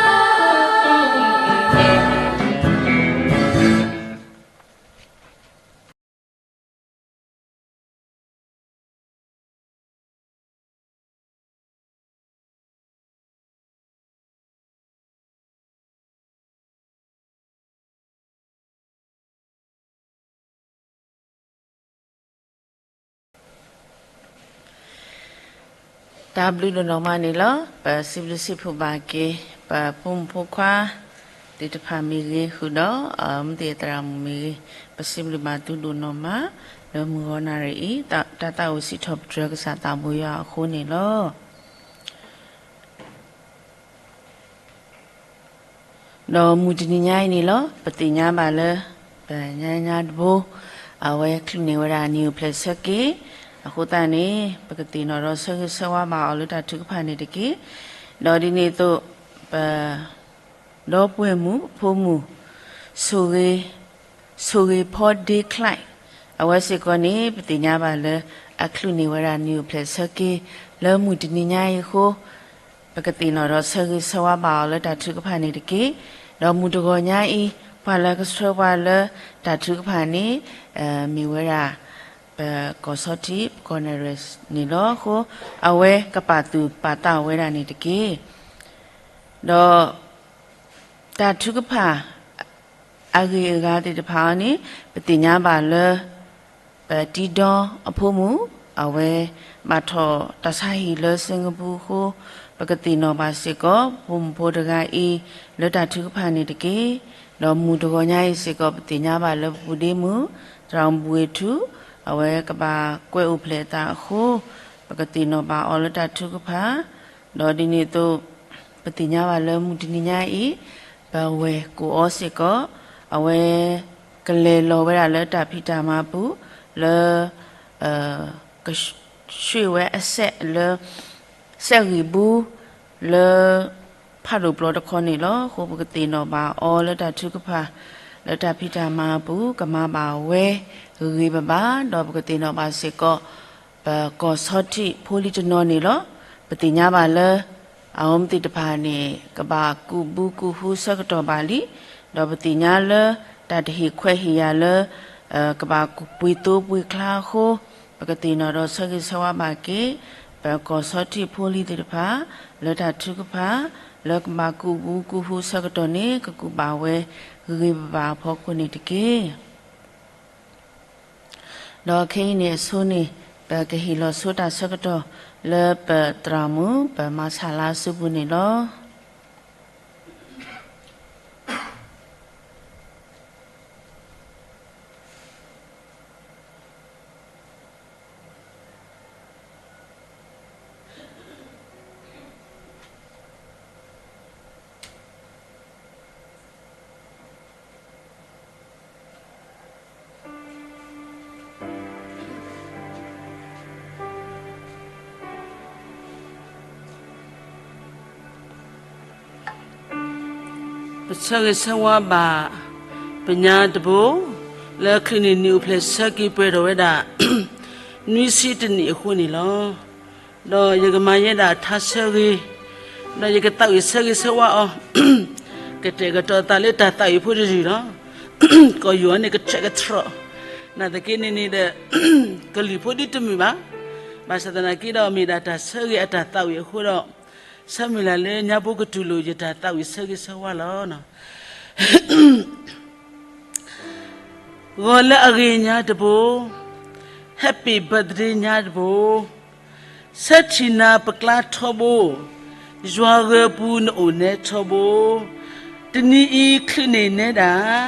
တၢ်ဘျုးဒိၣ်နီၢ်မးန့ၣ်လီၤ. ပစံးဘျုးစံးဖှိၣ်ဘၣ်က့ၤ ပဖိမုၣ်ဖိခွါသ့ၣ်တဖၣ်မ့ၢ်ဂ့ၤ, ဃုာ်ဒီး မုၢ်သ့ၣ်သရၣ်မုၣ်မ့ၢ်ဂ့ၤ, ပစံးဘျုးဘၣ်သုဒိၣ်နီၢ်မး လၢမုၢ်ဂီၤနၣ်ရံၣ်အံၤ တၢ်သးအိၣ်စံးထီၣ်ပတြၢၤကစၢ်သးဘိယွၤအဃိန့ၣ်လီၤ. ဒီးမုၢ်တနံၤညါအံၤန့ၣ်လီၤ, ပသ့ၣ်ညါဘၣ်လၢ ပညါညါတဘိ အဝဲချုးန့ၢ်ဝဲဒၣ်နံၣ်အိၣ်ဖျဲၣ်ဆၢက့ၤ, အဃိသတးန့ၣ် ပကသ့ၣ်နီၣ်ဒီးဆၢဂ့ၤဆၢဝါဘၣ်အီၤလၢတၢ်ထုကဖၣ်န့ၣ်တက့ၢ်. ဒီးဒ်န့ၣ်အသိး ပ ဒီပုၢ်ဝဲၢ်မုၣ်ဖိမုၣ် ဆိၣ်ဂ့ၤ ဆိၣ်ဂ့ၤဖီဒ့ချဲး အဝဲစ့ၢ်ကီးန့ၣ် ပသ့ၣ်ညါဘၣ်လၢ အချုးန့ၢ်ဝဲဒၣ်နံၣ်အိၣ်ဖျဲၣ်ဆၢက့ၤ လၢမုၢ်တနံၤညါအံၤအဃိ ပကသ့ၣ်နီၣ်ဒီးဆၢဂ့ၤဆၢဝါဘၣ်အီၤလၢတၢ်ထုကဖၣ်န့ၣ်တက့ၢ်. ဒီးမုၢ်တဂီၤညါအံၤ ပှၤလၢကဆှၢပှၤလၢတၢ်ထုကဖၣ်န့ၣ် မ့ၢ်ဝဲဒၣ် ပကီၢ်ဆီထံး ပကီၢ်နဲၣ်ရွဲၣ်န့ၣ်လီၤ. အဃိ အဝဲကပာ်သူၣ်ပာ်သးဝဲဒၣ်န့ၣ်တက့ၢ်. ဒီး တၢ်ထုကဖၣ် အဂ့ၢ်အဂၤသ့ၣ်တဖၣ်အံၤန့ၣ် ပသ့ၣ်ညါဘၣ်လၢ ပတံဒီအဖိမုၣ် အဝဲဘၣ်ထီၣ်တၢ်ဆါဟံၣ်လၢစ့ၣ်ကပူၤအဃိ ပကသ့ၣ်နီၣ်ဘၣ်စ့ၢ်ကီး ဖိမုၣ်ဖိတဂၤအံၤ လၢတၢ်ထုကဖၣ်န့ၣ်တက့ၢ်. ဒီးမုၢ်တဂီၤညါအံၤစ့ၢ်ကီး ပသ့ၣ်ညါဘၣ်လၢပပူၤဒ့မုၣ် သရၣ်မုၣ်ဘူၣ်ဝ့ၢ်ထူ အဝဲကဘၣ်ကွဲးအိၣ်ဖျဲၣ်အသးအဃိ ပကသ့ၣ်နီၣ်ဘၣ်အီၤလၢတၢ်ထုကဖၣ် ဒီးဒ်န့ၣ်အသိး ပသ့ၣ်ညါဘၣ်လၢမုၢ်တနံၤညါအံၤ ပဝဲၢ်ကိၣ်အီစ့ၢ်ကီး အဝဲ ကလဲၤလီၤဝဲဒၣ်လၢတၢ်ဖံးတၢ်မၤပူၤ လၢ ကရွှ့ၣ်ဝဲအစဲးလၢ စဲးဂံၢ်ဘူ လၢ ဖးဒိၣ်ပျီတခီန့ၣ်လီၤ. အဃိပကသ့ၣ်နီၣ်ဘၣ်အီၤလၢတၢ်ထုကဖၣ် လၢတၢ်ဖံးတၢ်မၤအပူၤ ကမၤဘၣ်ဝဲဂ့ၤဂ့ၤဘၣ်ဘၣ် ဒီးပကသ့ၣ်နီၣ်ဘၣ်စ့ၢ်ကီး ပကီၢ်ဆီထံးဖိလံၤတနီၤန့ၣ်လီၤ. ပသ့ၣ်ညါဘၣ်လၢ အဝဲသ့ၣ်တဖၣ်န့ၣ် ကဘၣ်ကူးဘုကူးဟုဆၢကတီၢ်ဘၣ်လံ. ဒီးပသ့ၣ်ညါလၢ တၢ်တဟ့ၣ်ခွဲးဟ့ၣ်ယာ်လၢ ကဘၣ်ပှ့ၤသိပှ့ၤချါအဃိ ပကသ့ၣ်နီၣ်ဒီးဆၢဂ့ၤဆၢဝါဘၣ်က့ၤ ပကီၢ်ဆီထံးဖိလံၤသ့ၣ်တဖၣ် လၢတၢ်ထုကဖၣ် လၢကဘၣ်ကူးဘုကူးဟုဆၢကတီၢ်န့ၣ် ကကူးဘၣ်ဝဲဂ့ၤဂ့ၤဘၣ်ဘၣ်အဖီခိၣ်န့ၣ်တက့ၢ်. ဒီးခဲအံၤန့ၣ်အဆိန့ၣ် ပကဟ့ၣ်လီၤဆိတၢ်ဆၢကတီၢ် လၢပသရၣ်မုၣ် ပမၤဆၣ်လါအစုပူၤန့ၣ်လီၤ. ပဆၢဂ့ၤဆၢဝါဘၣ် ပညါတဘိ လၢချုးန့ၢ်နံၣ်အိၣ်ဖျဲၣ်ဆၢက့ၤပှဲၤထီၣ်ဝဲဒၣ် နွံဆံတနံၣ်အဃိန့ၣ်လီၤ. ဒီးယကမၤယဲဒၣ်အထါဆၢဂ့ၤ, ဒီးယကသးဝံၣ်ဆၢဂ့ၤဆၢဝါအီၤ, ကတဲာ်ကတီၤသးလၢတၢ်သးဝံၣ်ဖိတယုၢ်လီၤ. ကီၢ်ယိာ်အံၤန့ၣ် ကထၢၣ်ကထြီၣ်, နာ်သက့န့ၣ်န့ၣ်ဒီး ကလုၢ်ဖိဒ်တမုာ်ဘၣ်. ဘၣ်ဆၣ်သနာ်က့ဒီး မ့ၢ်ဒၣ်တၢ်ဆၢဂ့ၤအတၢ်သးဝံၣ်အဃိဒီး ဆၢမုၢ်လၢ်လၢညါပူၤကတူၢ်လိာ်ယတၢ်သးဝံၣ်ဆၢဂ့ၤဆၢဝါလီၤ. ဂီၤလၢအဂ့ၤညါတဘိ, Happy birthday ညါတဘိ, ဆၢထံၣ်နၤပကျါထီဘိ, ယွၤဂၢၤပူၤနအိၣ်နဲထီဘိ, တနံၤအံၤချုးန့ၢ်နဲဒၣ်,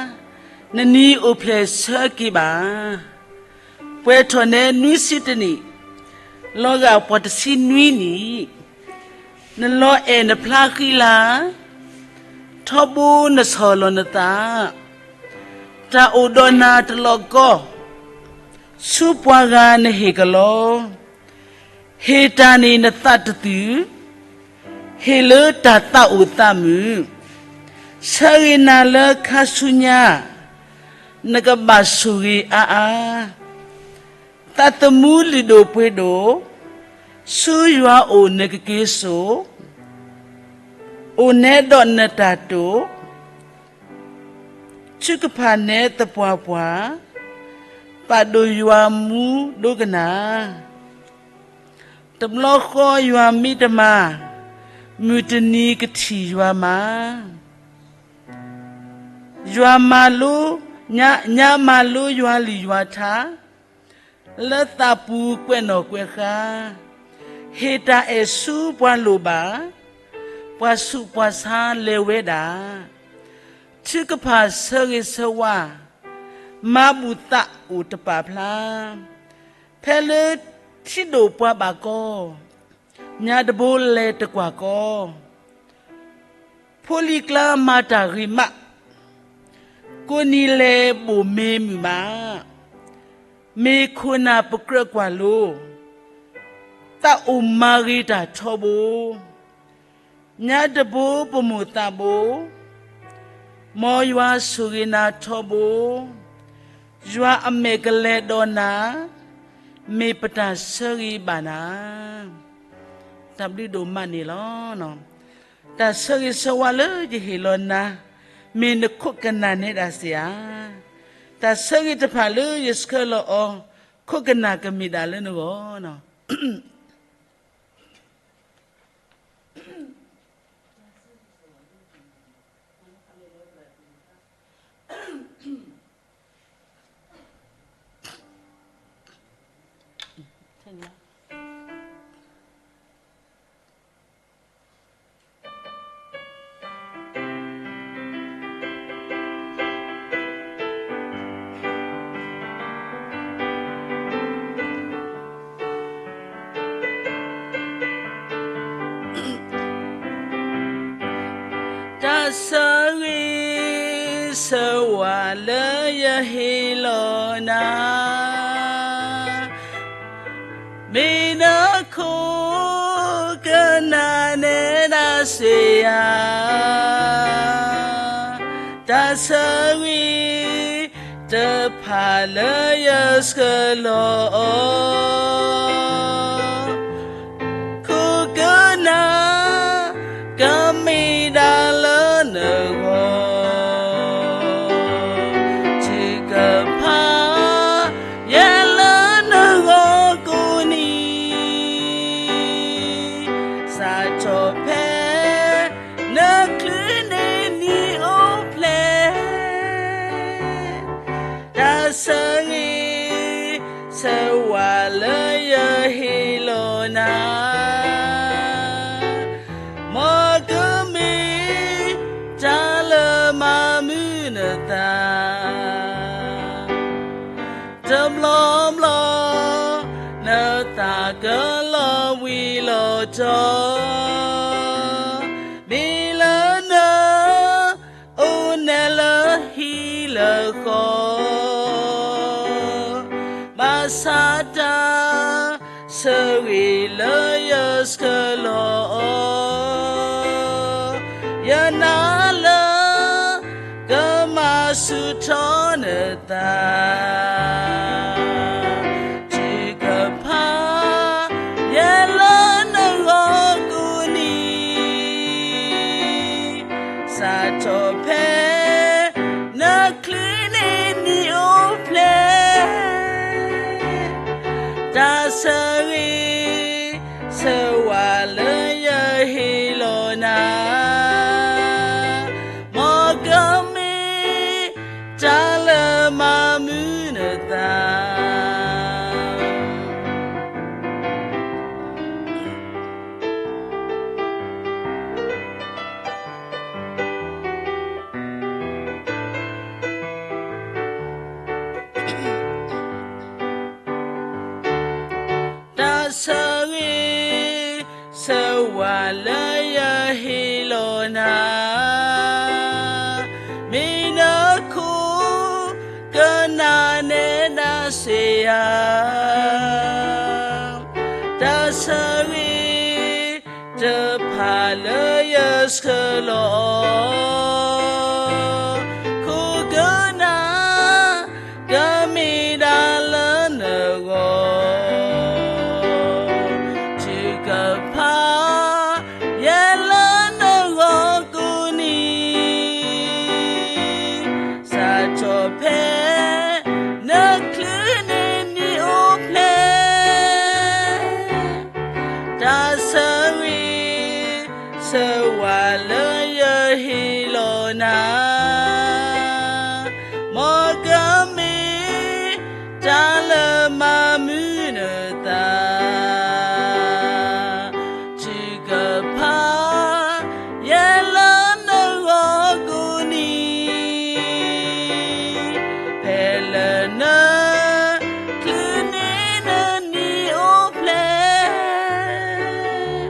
နနံၤအိၣ်ဖျဲၣ်ဆၢက့ၤဘၣ်. ပှဲၤထီၣ်နဲနွံဆံတနံၣ်, လီၤဂာ်ပှၤတဆံနွံနံၣ်, နလီၤအဲၣ်နဖျါဃံလၤ, ထီဘိနဆီၣ်လီၤနသး, တၢ်အိၣ်ဒီးနၤတလီၢ်ကီ, ဆူပှၤဂၤနဟ့ၣ်ကလီ, ဟ့ၣ်တၢ်န့ၣ်နသးတသုး, ဟ့ၣ်လၢတၢ်သးအိၣ်သးမုာ်, ဆၢဂ့ၤနၤလၢခါဆူညါ, နကဘၣ်ဆိၣ်ဂ့ၤအါအါ, သးသမူလုၢ်ဒိၣ်ပှ့ၤဒိၣ်, ဆူယွၤအိၣ်နကက့ၤစိာ်, အိၣ်နဲဒီးနတၢ်တိာ်, ထုကဖၣ်နဲသပှၢ်ပှၢ်, ပာ်ဒိၣ်ယွၤမူဒိကနၣ်, တဘျီဃီယွၤမ့ၢ်တမၤ, မုၢ်တနံၤကထံၣ်ယွၤမၤ, ယွၤမၤလိ, ညါမၤလိယွၤလံာ်ယွၤထါ, လၢသးပူၤကွဲးနီၣ်ကွဲးဃါ, ဟ့ၣ်တၢ်အဲၣ်ဆူပှၤလိၣ်ဘၣ်, ပှၤဆူးပှၤဆါလဲၤဝဲဒၣ်, ထုကဖၣ်ဆၢဂ့ၤဆၢဝါ, မၤဘူၣ်သးအိၣ်တပာ်ဖျါ, ဖဲလၢထံဒိၣ်ပှၤဘၣ်ကီ, ညါတဘိလဲၤတကွၢ်ကီ, ဖိလံၤကျါမၤတၢ်ဂ့ၤမး, ကိးနံၤလဲၤဘိၣ်မ့ၢ်မုာ်မး, မ့ၢ်ခိၣ်နၢ်ပကြၢးကွၢ်လိ, သးအိၣ်မၤဂ့ၤတၢ်ထီဘိ, ညါတဘိပမိၢ်သးဘိ, မ်ယွၤဆိၣ်ဂ့ၤနၤထီဘိ, ယွၤအမဲာ်ကလဲၤဒီးနၤ, မ့ၢ်ပတၢ်ဆၢဂ့ၤဘၣ်နၤ. တၢ်ဘျုးဒိၣ်မးန့ၣ်လီၤ. တၢ်ဆၢဂ့ၤဆၢဝါလၢယဟ့ၣ်လီၤနၤ, မ့ၢ်နခိၣ်ကနၣ်နဲဒၣ်စ့ၢ်ဧါ. တၢ်ဆၢဂ့ၤတဖၣ်လၢယဆှၢလီၤအီၤ, ခိၣ်ကနၣ်ကမ့ၢ်ဒၣ်လၢနဂီၢ်. တၢ်ဆၢဂ့ၤဆၢဝါလၢယဟ့ၣ်လီၤနၤ, မ့ၢ်နခိၣ်ကနၣ်နဲဒၣ်စ့ၢ်ဧါ. တၢ်ဆၢဂ့ၤတဖၣ်လၢယဆှၢလီၤအီၤ, ခိၣ်ကနၣ်ကမ့ၢ်ဒၣ်လၢနဂီၢ်, ထုကဖၣ်ယဲလၢနဂီၢ်ကိးနံၤ, စးထီၣ်ဖဲနချုးန့ၢ်နံၣ်အိၣ်ဖျဲၣ်, တၢ်ဆၢဂ့ၤဆၢဝါလၢယဟ့ၣ်လီၤနၤ, မ်ကမ့ၢ်တၢ်လၢမၤမုာ်နသး, တဘျီဘျီ နသးကလီၤဝံၤလီၤတီၤ, မ့ၢ်လၢန အိၣ်နဲလၢဟံၣ်လၢဃီ, ဘၣ်ဆၣ်တၢ်ဆၢဂ့ၤလၢယဆှၢလီၤအီၤ, ယနာ်လၢကမၤဆူၣ်ထီၣ်နသး, ထုက တၢ်ဆၢဂ့ၤ, ဆၢဝါလၢယဟ့ၣ်လီၤနၤ, မ်ကမ့ၢ်တၢ်လၢမၤမုာ်နသး. တၢ်ဆၢဂ့ၤ, ဆၢဝါလၢယဟ့ၣ်လီၤနၤ, မ့ၢ်နခိၣ်ကနၣ်နဲဒၣ်စ့ဧါ. တၢ်ဆၢဂ့ၤ တဖၣ်လၢယဆှၢလီၤအီၤ, ခိၣ်ကနၣ် ကမ့ၢ်ဒၣ်လၢနဂီၢ်, ထုကဖၣ်ယဲလၢနဂီၢ်ကိးနံၤ, စးထီၣ်ဖဲနချုးန့ၢ်နံၣ်အိၣ်ဖျဲၣ်. တၢ်ဆၢဂ့ၤ, ဆၢဝါလၢယဟ့ၣ်လီၤနၤ, မ်ကမ့ၢ်တၢ်လၢမၤမုာ်နသး, ထုကဖၣ်ယဲလၢနဂီၢ်ကိးနံၤ, ဖဲလၢနချုးန့ၢ်နံၣ်အိၣ်ဖျဲၣ်.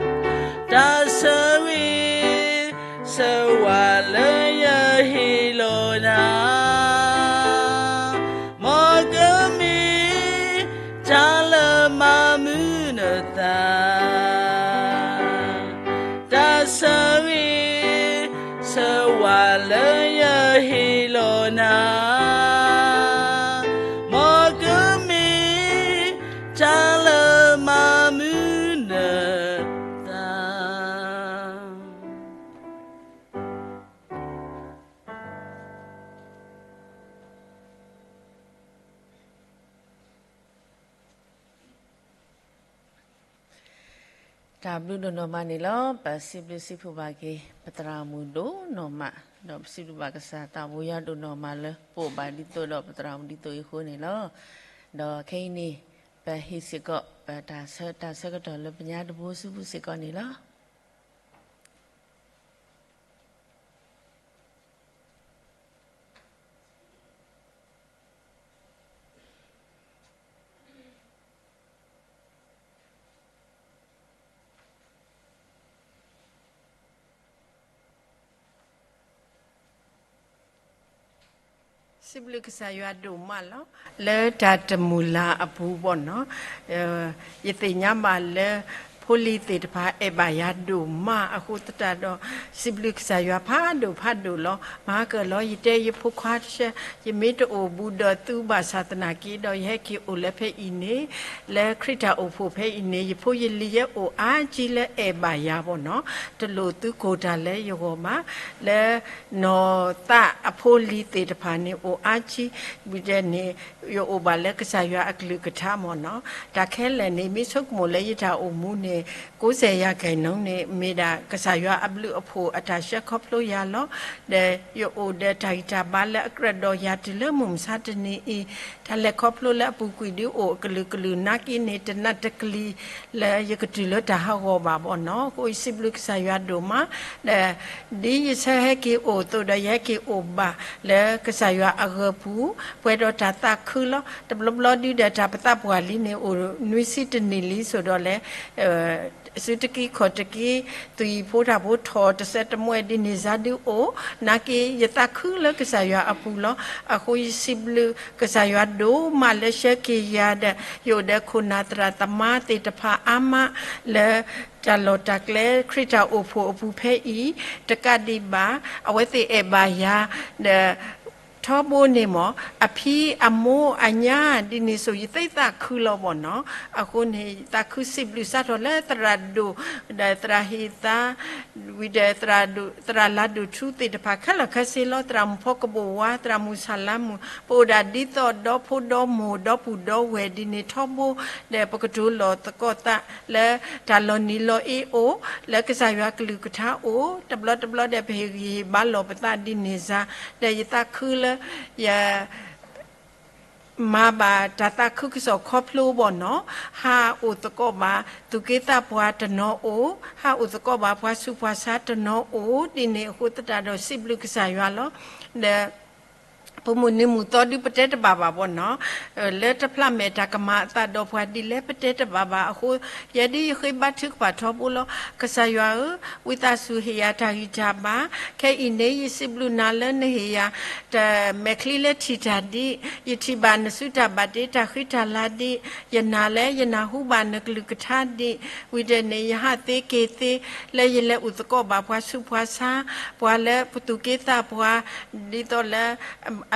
တၢ်ဆၢဂ့ၤ, ဆၢဝါလၢယဟ့ၣ်လီၤနၤ, မ်ကမ့ၢ်တၢ်လၢမၤမုာ်နသး. တၢ်ဆၢဂ့ၤ, ဆၢဝါလၢယဟ့ၣ်လီၤနၤ, မ်ကမ့ၢ်တၢ်လၢမၤမုာ်နသး. တၢ်ဘျုးဒိၣ်နီၢ်မးန့ၣ်လီၤ. ပစံးဘျုးစံးဖှိၣ်ဘၣ်က့ၤ ပသရၣ်မုၣ်ဒိၣ်နီၢ်မး, ဒီးပစံးဘျုးဘၣ်ကစၢ်သးဘိယွၤဒိၣ်နီၢ်မးလၢ ပအိၣ်ဘၣ်ဒ်သိးဒီးပသရၣ်မုၣ်ဒ်သိးအံၤအဃိန့ၣ်လီၤ. ဒီးခဲအံၤန့ၣ် ပဟ့ၣ်စ့ၢ်ကီး ပတၢ်ဆၢ တၢ်ဆၢကတီၢ်လၢပညါတဘိဆူပူၤစ့ၢ်ကီးန့ၣ်လီၤ. စံးဘျုးကစၢ်ယွၤဒိၣ်မးလီၤ. လၢတၢ်တမုာ်လၤအပူၤဘၣ်နီၤ, ယသ့ၣ်ညါဘၣ်လၢ ဖိလံၤသ့ၣ်တဖၣ်အဲၣ်ဘၣ်ယၤဒိၣ်မးအဃိသတးဒီး စံးဘျုးကစၢ်ယွၤဖးဒိၣ်ဖးဒိၣ်လီၤ. မၤကလီယတဲ ယဖိခွါတဆၢ ယမ့ၢ်တအိၣ်ဘူးဒီးသုဘၣ်ဆၣ်သနာ်က့ဒီး ယဟဲက့ၤအိၣ်လၢဖဲအံၤန့ၣ် လၢခရံာ်တၢ်အိၣ်ဖှိၣ်ဖဲအံၤန့ၣ် ယဖိယလံၤယဲအိၣ်အါကံလၢအဲၣ်ဘၣ်ယၤဘၣ်နီၤ, တလိၣ်သုကိၢ်တၢ်လၢယဂီၢ်ဘၣ်. လၢနီၢ်သးအဖိလံၤသ့ၣ်တဖၣ်န့ၣ် အိၣ်အါကံ ဝံၤဒဲးန့ၣ် ယအိၣ်ဘၣ်လၢကစၢ်ယွၤအကလုၢ်ကထါမ့ၢ်နီၤ. တၢ်ခဲလၢာ်န့ၣ် မ့ၢ်ဆိကမိၣ်လၢယတၢ်အိၣ်မူန့ၣ် ကိးစဲၣ်ယၤကဲၣ်နီၤန့ၣ် မ့ၢ်ဒၣ်ကစၢ်ယွၤအဘျုးအဖှိၣ်အတၢ်ဆှၢခီဖျိယၤလီၤ. ဒီးယအိၣ်ဒီးတၢ်ဂံၢ်တၢ်ဘါလၢအကြၢးဒီးယၤတုၤလၢမုၢ်မဆါတနံၤအံၤ, တၢ်လဲၤခီဖျိလၢအပူၤကွံာ်ဒုအိၣ်အကလုာ်ကလုာ်နာ်က့န့ၣ် တနးတကလံၤလၢယကတုၤလၢတၢ်ဟးဂီၤဘၣ်ဘၣ်နီၤ. အဃိယစံးဘျုးကစၢ်ယွၤဒိၣ်မး, ဒီး ဒ်ယဆၢဟဲက့ၤအိၣ်အသိးဒီး ယဟဲက့ၤအိၣ်ဘၣ်လၢကစၢ်ယွၤအဂၢၤပူၤ, ပှဲၤဒီးတၢ်သးခုလီၤ. တဘျီဘျီဒုဒီးတၢ်ပသးပှၢ်လံန့ၣ် အိၣ်နွံဆံတနံၣ်လံစိၤဒီးလဲၣ်, စုတက့ခီၣ်တက့ သွံၣ်ဖိတၢ်ဖိထီၣ်တစဲးတမှဲာ်ဒ်န့ၣ် စၤဒုအိၣ်, နာ်က့ယသးခုလၢကစၢ်ယွၤအပူၤလီၤ. အဃိယစံးဘျုးကစၢ်ယွၤဒိၣ်မးလၢဆှၢက့ၤယၤဒီး ယအိၣ်ဒီးခိၣ်နၢ်သရၣ်သမါသ့ၣ်တဖၣ်အါမး လၢတၢ်လီၢ်တၢ်ကျဲခရံာ်တၢ်အိၣ်ဖှိၣ်အပူၤဖဲအံၤ, တကးဒံးဘၣ် အဝဲသ့ၣ်အဲၣ်ဘၣ်ယၤ ဒီး ထီဘိန့ၣ်မ့ၢ် အဖံအမိၢ်အညၣ်ဒ်န့ၣ်စိၤ ယသ့ၣ်သးခုလီၤဘၣ်နီၤ. အဃိန့ၣ် ယသးခုစံးဘျုးစးထီၣ်လၢသရၣ်ဒိၣ် ဒီးသရၣ်ဟ့ၣ်သါ ဝံၤဒီး သရၣ်လၤဒိၣ်ထူသ့ၣ်တဖၣ်ခဲလၢာ်ခဲဆ့လီၤ. သရၣ်မုၣ်ဖီကဘိၣ်ဝါ သရၣ်မုၣ်ဆၣ်လါမုၣ် ပအိၣ်ဒၣ်ဒ်သိးဒီဖိဒီမိၢ်ဒီပုၢ်ဒီဝဲၢ်ဒ်န့ၣ် ထီဘိ ဒီးပကတိၤလီၤသကိးသးလၢတၢ်လီၤနံၤလီၤအ့အိၣ် လၢကစၢ်ယွၤကလုၢ်ကထါအိၣ် တဘျီတဘျီဒီး ပဟ့ၣ်ဂံၢ်ဟ့ၣ်ဘါလီၤပသးဒ်န့ၣ်စါ ဒီးယသးခုလၢ ယ မၤဘၣ်တၢ်သးခုကစီၣ်ခီဖျိဘၣ်နီၤ, ဟးအိၣ်သကိးဘၣ်သူၣ်က့သးပှၢ်တနီၤအိၣ်, ဟးအိၣ်သကိးဘၣ်ပှၤဆူးပှၤဆါတနီၤအိၣ်, ဒ်န့ၣ်အဃိသတးဒီးစံးဘျုးကစၢ်ယွၤလီၤ. ဒီး ပမုၢ်နံၤမုၢ်သီဒုပတဲတဘၣ်ဘၣ်ဘၣ်နီၤ, လၢတဖျးမဲာ်တၢ်ကမၤအသးဒီးပှၤဒ်လဲၣ်ပတဲတဘၣ်ဘၣ်အဃိ, ယဲဒၣ်ယဃ့ဘါထုကဖၣ်ထီဘိလီၤ. ကစၢ်ယွၤဧၢ, ဝံသးစူၤဟ့ၣ်ယၤတၢ်ဂံၢ်တၢ်ဘါ, ခဲအံၤန့ၣ် ယစံးဘျုးနၤလၢနဟ့ၣ်ယၤ တၢ်မဲာ်ချံလၢထံၣ်တၢ်ဒ်, ယထံၣ်ဘၣ်နစုတၢ်ဘၣ်တ့တၢ်ဃံတၢ်လၤဒ်, ယနာ်လၢယနၢ်ဟူဘၣ်နကလုၢ်ကထါဒ်, ဝံၤဒီးန့ၣ် ယဟးသ့က့ၤသ့ လၢယလဲၤအိၣ်သကိးဘၣ်ပှၤဆူးပှၤဆါ, ပှၤလၢပသူၣ်က့သးပှၢ်, ဒ်သိးလၢ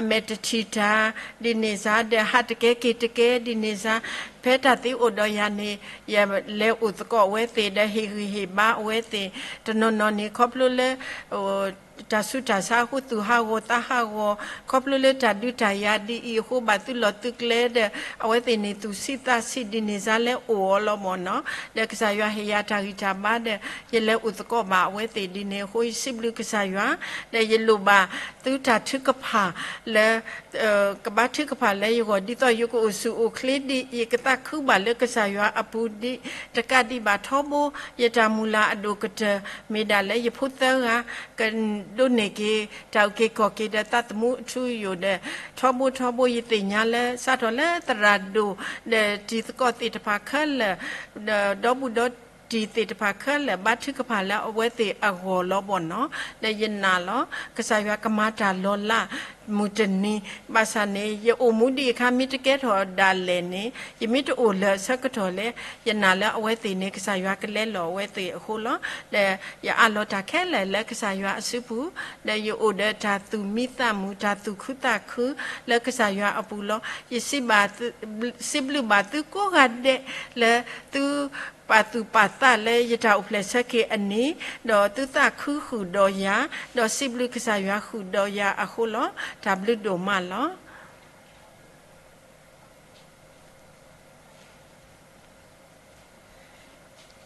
အမဲာ်တထံၣ်တၢ်, ဒ်န့ၣ်စါ, ဒီးဟးတကဲက့ၤတကဲ, ဒ်န့ၣ်စါ, ဖဲတၢ်သ့အိၣ်ဒီးယၤန့ၣ်, ယလဲၤအိၣ်သကိးအဝဲသ့ၣ် ဒီးဟ့ၣ်ဂံၢ်ဟ့ၣ်ဘါအဝဲသ့ၣ်, တနီၤနီၤန့ၣ် ခီဖျိလၢ တၢ်ဆူးတၢ်ဆါအဃိ သူၣ်ဟးဂီၤသးဟးဂီၤ, ခီဖျိလၢတၢ်ဒုးတၢ်ယၤဒ်အံၤအဃိ ဘၣ်သုလီၢ်သုကျဲဒီး အဝဲသ့ၣ်န့ၣ် သူၣ်ဆံးသးဆံးဒ်န့ၣ်စါ လဲၤအိၣ်အီၤလီၤမ့ၢ်နီၤ. ဒီးကစၢ်ယွၤဟ့ၣ်ယၤတၢ်ဂံၢ်တၢ်ဘါဒီး ယလဲၤအိၣ်သကိးဘၣ်အဝဲသ့ၣ်ဒ်န့ၣ်အဃိ ယစံးဘျုးကစၢ်ယွၤ, ဒီးယလိၣ်ဘၣ်သုတၢ်ထုကဖၣ်လၢ ကဘါထုကဖၣ်လၢယဂီၢ် ဒ်သိးယကအိၣ်ဆူၣ်အိၣ်ချ့ဒ် ယကသးခုဘၣ်လၢကစၢ်ယွၤအပူၤဒ် တကးဒံးဘၣ်ထီဘိ ယတၢ်မုၢ်လၢ်အဒိၣ်ကတၢၢ် မ့ၢ်ဒၣ်လၢယဖိသၢဂၤ ကဒိးန့ၢ်က့ၤ တၢ်အုၣ်က့ၤခီၣ်က့ၤဒီးသးသမူအထူအယိာ်ဒီး ထီဘိထီဘိယသ့ၣ်ညါလၢ စးထီၣ်လၢသရၣ်ဒိၣ် ဒီးတံၤသကိးသ့ၣ်တဖၣ်ခဲလၢာ် ဒီးဒီဘူးဒီတံၢ်သ့ၣ်တဖၣ်ခဲလၢာ် ဘါထုကဖၣ်လၢအဝဲသ့ၣ်အဂီၢ်လီၤဘၣ်နီၤ. ဒီးယနာ်လီၤ ကစၢ်ယွၤကမၤတၢ်လီၤလး မုၢ်တနံၤ, ဘၣ်ဆၣ်န့ၣ် ယအိၣ်မူဒံးအခါ မ့ၢ်တကဲထီၣ်ဒၣ်လဲာ်န့ၣ် ယမ့ၢ်တအိၣ်လၢာ်အဆၢကတီၢ်လဲၣ်, ယနာ်လၢအဝဲသ့ၣ်န့ၣ် ကစၢ်ယွၤကလဲလိာ်အဝဲသ့ၣ်အဃိလီၤ. ဒီးယအးလီၤတၢ်ခဲလၢာ်လၢကစၢ်ယွၤအစုပူၤ, ဒီးယအိၣ်ဒီးတၢ်သူၣ်မံသးမုာ် တၢ်သူၣ်ခုသးခု လၢကစၢ်ယွၤအပူၤလီၤ. ယစံးဘျုးဘၣ်သုကိးဂၤဒဲး လၢသု ပာ်သူၣ်ပာ်သးလၢယတၢ်အိၣ်ဖျဲၣ်ဆၢက့ၤအနံၤ, ဒီးသုသးခုဃုာ်ဒီးယၤ, ဒီးစံးဘျုးကစၢ်ယွၤဃုာ်ဒီးယၤအဃိလီၤ. တၢ်ဘျုးဒိၣ်မးလီၤ.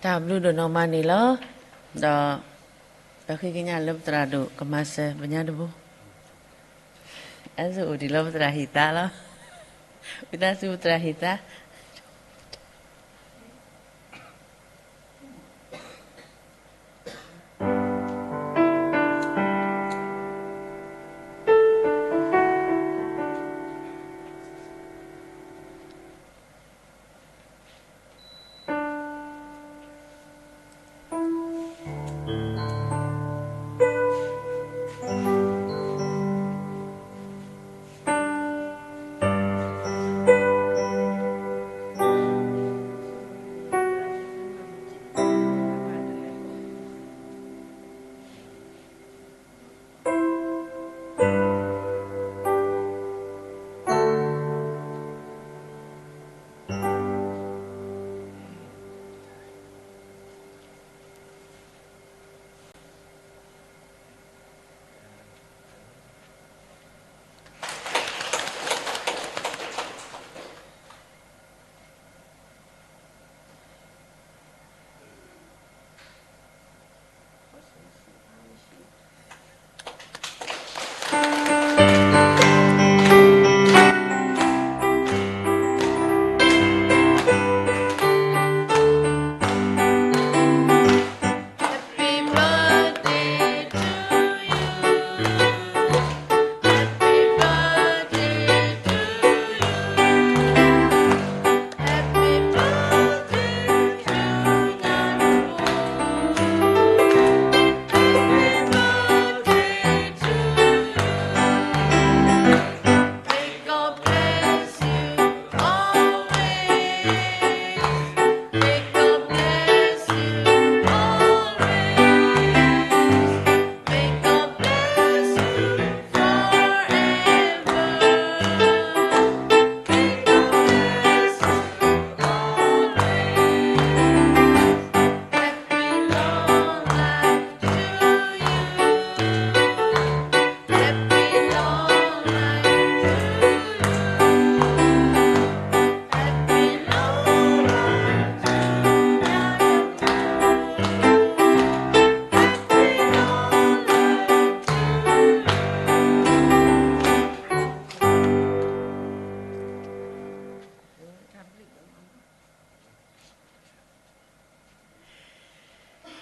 တၢ်ဘျုးဒိၣ်နီၢ်မးန့ၣ်လီၤ. ဒီး ပဃ့ကညးလၢပသရၣ်ဒိၣ်ကမၤစၢၤပညါတဘိ, အစအိၣ်ဒံးလီၤ ပသရၣ်ဟ့ၣ်သါလီၤ. ဝံသးစူၤပသရၣ်ဟ့ၣ်သါ.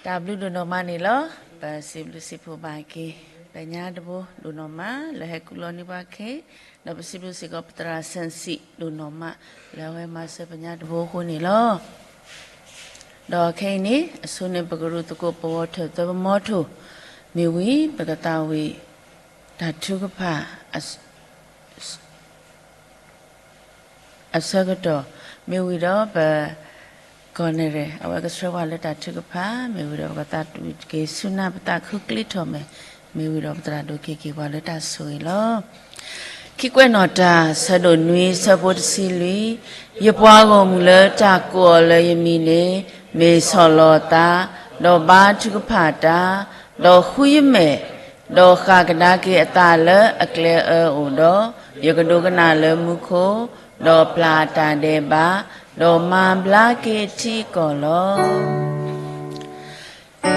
တၢ်ဘျုးဒိၣ်နီၢ်မးန့ၣ်လီၤ. ပစံးဘျုးစံးဖှိၣ်ဘၣ်က့ၤ ပညါတဘိဒိၣ်နီၢ်မး လၢဟဲကူၣ်လီၤန့ၢ်ပှၤခဲ, ဒီးပစံးဘျုးစ့ၢ်ကီးပသရၣ်စၣ်စံၣ်ဒိၣ်နီၢ်မး လၢအဝဲမၤစၢၤပညါတဘိအဃိန့ၣ်လီၤ. ဒီးခဲအံၤန့ၣ် အဆိန့ၣ် ပကရူၢ်သကိးပဝီၤထၢၣ်သၢပမီထိၣ်, မ့ၢ်ဝံၤ ပကသးဝံၣ် တၢ်ထုကဖၣ် အဆၢကတီၢ်, မ့ၢ်ဝံၤဒီးပ ကီၢ်နဲၣ်ရဲၣ် အဝဲကဆှၢပှၤလၢတၢ်ထုကဖၣ်, မ့ၢ်ဝံၤဒီးပကသးဝံၣ်က့ၤဆူနၢ်ပသးခုကျ့ထီၣ်မဲာ်, မ့ၢ်ဝံၤဒီးပသရၣ်ဒိၣ်က့ၤက့ၤပှၤလၢတၢ်ဆိၣ်ဂ့ၤလီၤ. ခံကွဲးနီၣ်တၢ် ဆၢဒိၣ်နွံ ဆၢဖိတဆံလွံၢ်, ယပှၤဂီၢ်မုၢ်လၢတၢ်ကိးအီၤလၢယမံၤန့ၣ် မ့ၢ်ဆီၣ်လီၤအသး, ဒီးဘါထုကဖၣ်တၢ်, ဒီးဃုယမဲာ်, ဒီးဃၣ်ကဒါက့ၤအသးလၢအကျဲအၢအိၣ်ဒီး, ယကဒိကနၣ်လၢမူခိၣ်, ဒီးပျၢ်အတၢ်ဒဲးဘး, ဒီးမၤဘျါက့ၤအထံအကီၢ်လီၤ.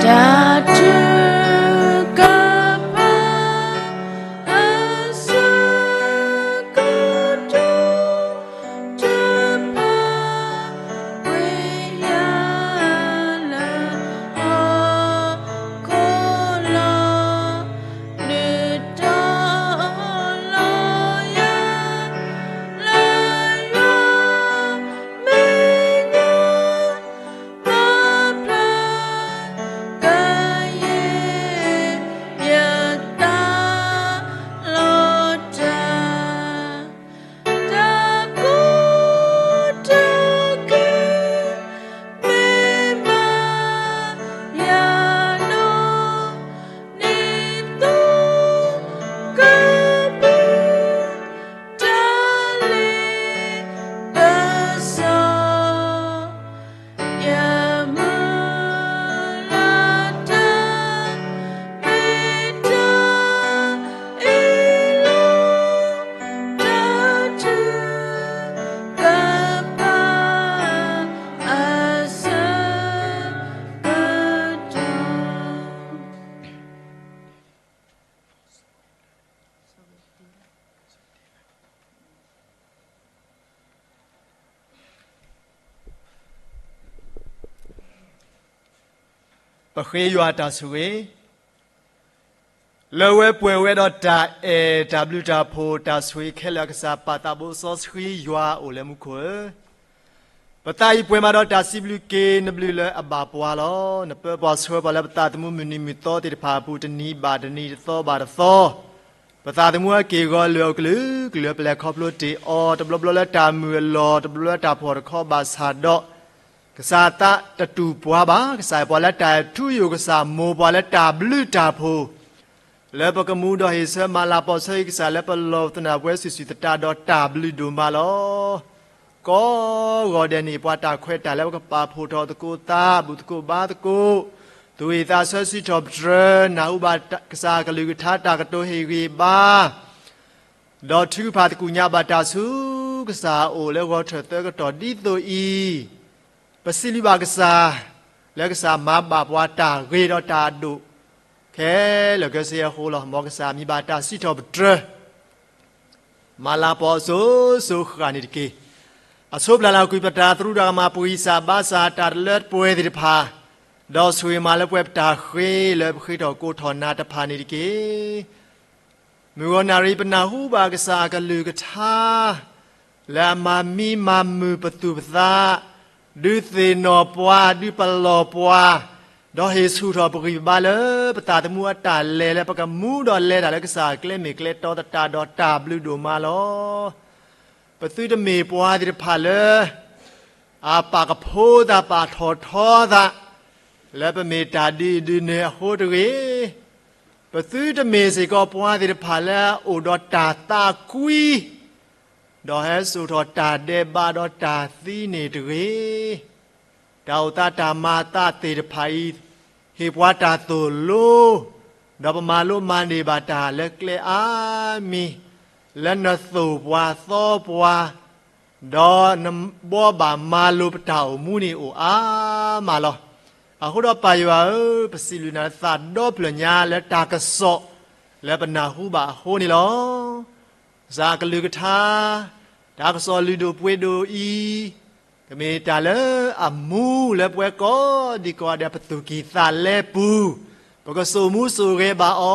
တၢ်ထုကဖၣ် အဆၢကတီၢ် တဖၣ် ဝဲယၤလၢဟီၣ်ခိၣ်လီၤ, ဒုးတီလီၤယၤ လၢယွၤမဲာ်ညါ ပျၢ်ကယဲၢ်ယသးလီၤတၢ်, တၢ်ကိးတၢ်ဂီၤ မ့ၢ်ဘၣ်ယၤဒီး ဒ်သိးကဘၣ် တၢ်လ့ပစီ ယမုၢ်လၢ်တၢ် မ့ၢ်တၢ်အ့ၣ်လိာ် တၢ်ထုကဖၣ် အဆၢကတီၢ် ပဃ့ယွၤတၢ်ဆိၣ်ဂ့ၤ, လၢဝဲပှဲၤဝဲဒီးတၢ်အဲၣ်တၢ်ဘျုးတၢ်ဖှိၣ်တၢ်ဆိၣ်ဂ့ၤခဲလၢာ် ကစၢ်ပၢ်သးဘိစီဆှံ ယွၤအိၣ်လၢမူခိၣ်ဧၢ, ပသးအံၤပှဲၤမးဒီးတၢ်စံးဘျုးက့ၤနဘျုးလၢအဘၣ်ပှၤလီၤ. နပၢပှၤဆှၢပှၤလၢပသးသမူမုၢ်နံၤမုၢ်သီသ့ၣ်တဖၣ်အပူၤ တနံၤဘၣ်တနံၤ တသီဘၣ်တသီ, ပသးသမူအက့ၢ်အဂီၤလၢာ်အကလုာ်ကလုာ် ပလဲၤခီဖျိတ့ၢ်အီၤ တဘျီဘျီလၢတၢ်မုာ်အလီၢ် တဘျီဘျီလၢတၢ်ဖှီၣ်တခီဘၣ်ဆၣ်ဒီး ကစၢ်သးတတူၢ်ပှၤဘၣ်, ကစၢ်အံၤပှၤလၢတၢ်ထူယိာ် ကစၢ်မိၢ်ပှၤလၢတၢ်ဘျုးတၢ်ဖှိၣ် လၢပကမူဒီးဟ့ၣ်ဆၢမၤလၤပိာ်ဆၢအံၤ ကစၢ်လၢပလီၢ်ပသနၢ်ပဝဲစုာ်စုာ်သတးဒီးတၢ်ဘျုးဒိၣ်မးလီၤ. ကိးဂီၤဒဲးန့ၣ် ပှၤတၢ်ခွဲးတၢ်ယာ်လၢပကပာ်ဖှိၣ်ထီၣ်သကိးသး ဘူၣ်သကိးဘါသကိး, သူၣ်ဝံၣ်သးဆၢစံးထီၣ်ပတြၢၤ နၢ်ဟူဘၣ်ကစၢ်အကလုၢ်ကထါတၢ်ကတိၤဟ့ၣ်ဂံၢ်ဘါ ဒီးထုကဖၣ်သကူၣ်ညါဘၣ်တၢ်ဆူကစၢ်အအိၣ်လၢဂီၤထၢၣ်သၢကတီၢ်ဒ်သိးအံၤ, ပစံးဘျုးဘၣ်ကစၢ် လၢကစၢ်မၤဘၣ်ပှၤတၢ်ဂ့ၤဒီးတၢ်အဒိၣ် ခဲလၢာ်ခဲဆ့အဃိလီၤ. မ်ကစၢ်မံၤဘၣ်တၢ်စံးထီၣ်ပတြၢၤ မၤလၤပိာ်အစိၤစိၤဃၣ်န့ၣ်တက့ၢ်. အဆိပျၢ်လၢကွံာ်ပတၢ်သရူးတၢ်ကမၣ် ပှံာ်စၢ်ဘါစၢ်တၢ်တလၢတပှဲၤသ့ၣ်တဖၣ်, ဒီးဆိၣ်ဂ့ၤမးလၢပှဲၤပတၢ်ဃ့လၢပဃ့ထီၣ်ကိးထီၣ်နၤတဖၣ်န့ၣ်တက့ၢ်. မုၢ်ဂီၤနၣ်ရံၣ်ပနၢ်ဟူဘၣ်ကစၢ်အကလုၢ်ကထါ လၢအမၤမံမၤမုာ်ပသူၣ်ပသး, ဒုးသ့ၣ်နီၣ်ပှၤ ဒုးပလီၢ်ပှၤ, ဒီးဟ့ၣ်ဆူၣ်ထီၣ်ပဂံၢ်ပဘါလၢ ပသးသမူအတၢ်လဲၤလၢပကမူဒီးလဲၤတၢ်လၢကစၢ်အကျဲမ့ၢ်ကျဲတီသတးဒီးတၢ်ဘျုးဒိၣ်မးလီၤ. ပသုတမ့ၢ်ပှၤသ့ၣ်တဖၣ်လၢ အပာ်ကဖိသးပာ်ထီၣ်ထီသး လၢပမ့ၢ်တၢ်ဒုးဒုးနၢၤအဃိတဂ့ၤ, ပသုတမ့ၢ်စ့ၢ်ကီးပှၤသ့ၣ်တဖၣ်လၢအအိၣ်ဒီးတၢ်သးကွံ ဒီးဟဲစိာ်ထီၣ်တၢ်ဒဲးဘးဒီးတၢ်သံန့ၣ်တဂ့ၤ. တၢ်အိၣ်သးတၢ်မၤအသးသ့ၣ်တဖၣ်အံၤ ဟ့ၣ်ပှၤတၢ်သိၣ်လိ, ဒီးပမၤလိမၤန့ၢ်ဘၣ်တၢ်လၢကျဲအါမံၤ, လၢနသိၣ်ပှၤသီပှၤ ဒီးနဘှီဘၣ်မၤလိပတၢ်အိၣ်မူန့ၣ်အိၣ်အါမးလီၤ. အဃိဒီးပၢ်ယွၤဧၢ, ပစံးဘျုးနၤလၢသးဒီဖျၢၣ်ညါလၢတၢ်ကစီၣ် လၢပနၢ်ဟူဘၣ်အဃိန့ၣ်လီၤ. ကစၢ်အကလုၢ်ကထါ တၢ်ကစီၣ်လုၢ်ဒိၣ်ပှ့ၤဒိၣ်အံၤ ကမ့ၢ်တၢ်လၢအမူလၢပဝဲကိးဒံကိးဂၤဒဲး ပသူၣ်ကံၢ်သးလဲပူၤ, ပကစိာ်မူစိာ်ဂဲၤဘၣ်အီ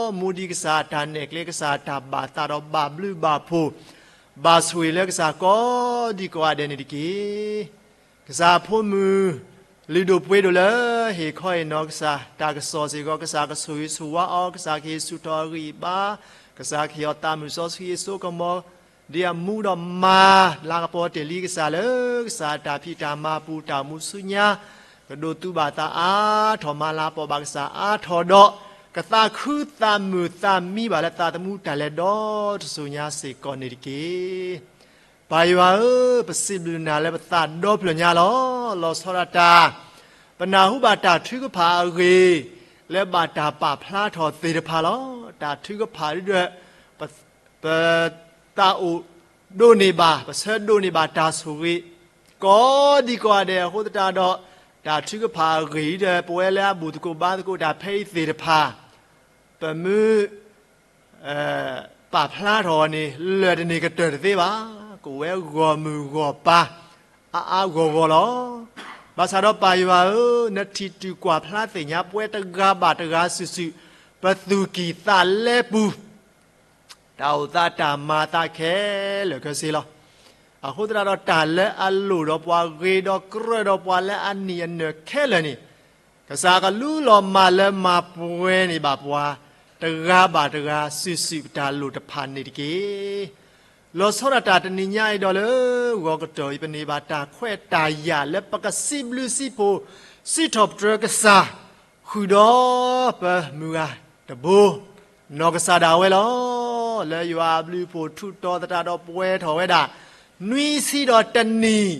ၤ, မူဒံးကစၢ်အတၢ်နဲၣ်ကျဲ ကစၢ်အတၢ်ဘၣ်သးဒီးဘၣ်ဘျုးဘၣ်ဖှိၣ်, ဘၣ်ဆိၣ်ဂ့ၤလၢကစၢ်ကိးဒံကိးဂၤဒဲးန့ၣ်တက့ၢ်. ကစၢ်အဖိမုၣ်လုၢ်ဒိၣ်ပှ့ၤဒိၣ်လၢ ဟ့ၣ်ခီဟ့ၣ်နီၤကစၢ်တၢ်ကစီၣ်စ့ၢ်ကီး ကစၢ်ကဆိၣ်ဂ့ၤဆိၣ်ဝါအီၤ, ကစၢ်ကဟ့ၣ်ဆူၣ်ထီၣ်အဂံၢ်အဘါ, ကစၢ်ကဟ့ၣ်အီၤသးမုာ်စီဆှံအစိကမီၤ ဒ်အမူဒီးမၤလၤကပီၤတ့ၢ်လံကစၢ်လၢ ကစၢ်တၢ်ဖံးတၢ်မၤပူၤ တၢ်အိၣ်မူဆူညါ ကဒိးသူဘၣ်သးအါထီၣ် မၤလၤကပီၤဘၣ်ကစၢ်အါထီၣ်ဒီး ကသးခုသးမုာ်သးမံဘၣ်လၢသးသမူတၢ်လဲၤဒီတစိၤညါစ့ၢ်ကီးန့ၣ်တက့ၢ်. ပၢ်ယွၤဧၢ, ပစံးဘျုးနၤလၢပသးဒီဖျၢၣ်ညါလီၤ. လီၤဆီဒၣ်တၢ် ပနၢ်ဟူဘၣ်တၢ်ထုကဖၣ်အဂ့ၢ် လၢဘၣ်တၢ်ပာ်ဖျါထီၣ်သ့ၣ်တဖၣ်လီၤ. တၢ်ထုကဖၣ်ဒ်ဒီး ပ ပသးအိၣ်ဒိးန့ၢ်ဘၣ် ပဆၢဒိးန့ၢ်ဘၣ်တၢ်ဆိၣ်ဂ့ၤ ကိးဒံကိးဂၤဒဲးအဃိသတးဒီး တၢ်ထုကဖၣ်အဂ့ၢ်အံၤဒီး ပဝဲလၢအဘူၣ်သကိးဘါသကိးတၢ်ဖဲအံၤသ့ၣ်တဖၣ် ပမ့ၢ် ပာ်ဖျါထီၣ်အီၤန့ၣ် လၢာ်တန့ၢ်ကတၢၢ်တသ့ဘၣ်. ကအိၣ်ဝဲဂီၢ်မုၢ်ဂီၢ်ပၤ အါအါဂီၢ်ဂီၢ်လီၤ. ဘၣ်ဆၣ်ဒီးပၢ်ယွၤဧၢ, နထံၣ်တူၢ်ကွၢ်ဖျါသ့ၣ်ညါပဝဲတဂၤဘၣ်တဂၤစုာ်စုာ် ပသူၣ်ကံၢ်သးလဲပူၤ တၢ်အိၣ်သးတၢ်မၤအသးခဲလၢာ်ခဲဆ့လီၤ. အဃိသတးဒီးတၢ်လၢအလိၣ်ဒီးပှၤ ဂ့ၤဒီးကြၢးဒီးပှၤလၢအနံၣ်အနၢၣ်ခဲလၢာ်န့ၣ် ကစၢ်ကလူလီၤမၢ်လၢမၤပှဲၤန့ၢ်ဘၣ်ပှၤ တဂၤဘၣ်တဂၤစုာ်စုာ် ပတၢ်လိၣ်တဖၣ်န့ၣ်တက့ၢ်. လီၤဆီဒၣ်တၢ်တနံၤညါအံၤဒီးလၢ ဂီၤကတီၢ်အံၤ ပန့ၢ်ဘၣ်တၢ်ခွဲးတၢ်ယာ်လၢပကစံးဘျုးစံးဖှိၣ် စံးထီၣ်ပတြၢၤကစၢ် ဃုာ်ဒီးပမုၢ်ဂၤတဘိ နီၢ်ကစၢ်ဒၣ်ဝဲလီၤ. လၢယွၤအဘျုးအဖှိၣ်ထူးတီၤသတးဒီးပှဲၤထီၣ်ဝဲဒၣ် နွံဆံဒီးတနံၣ်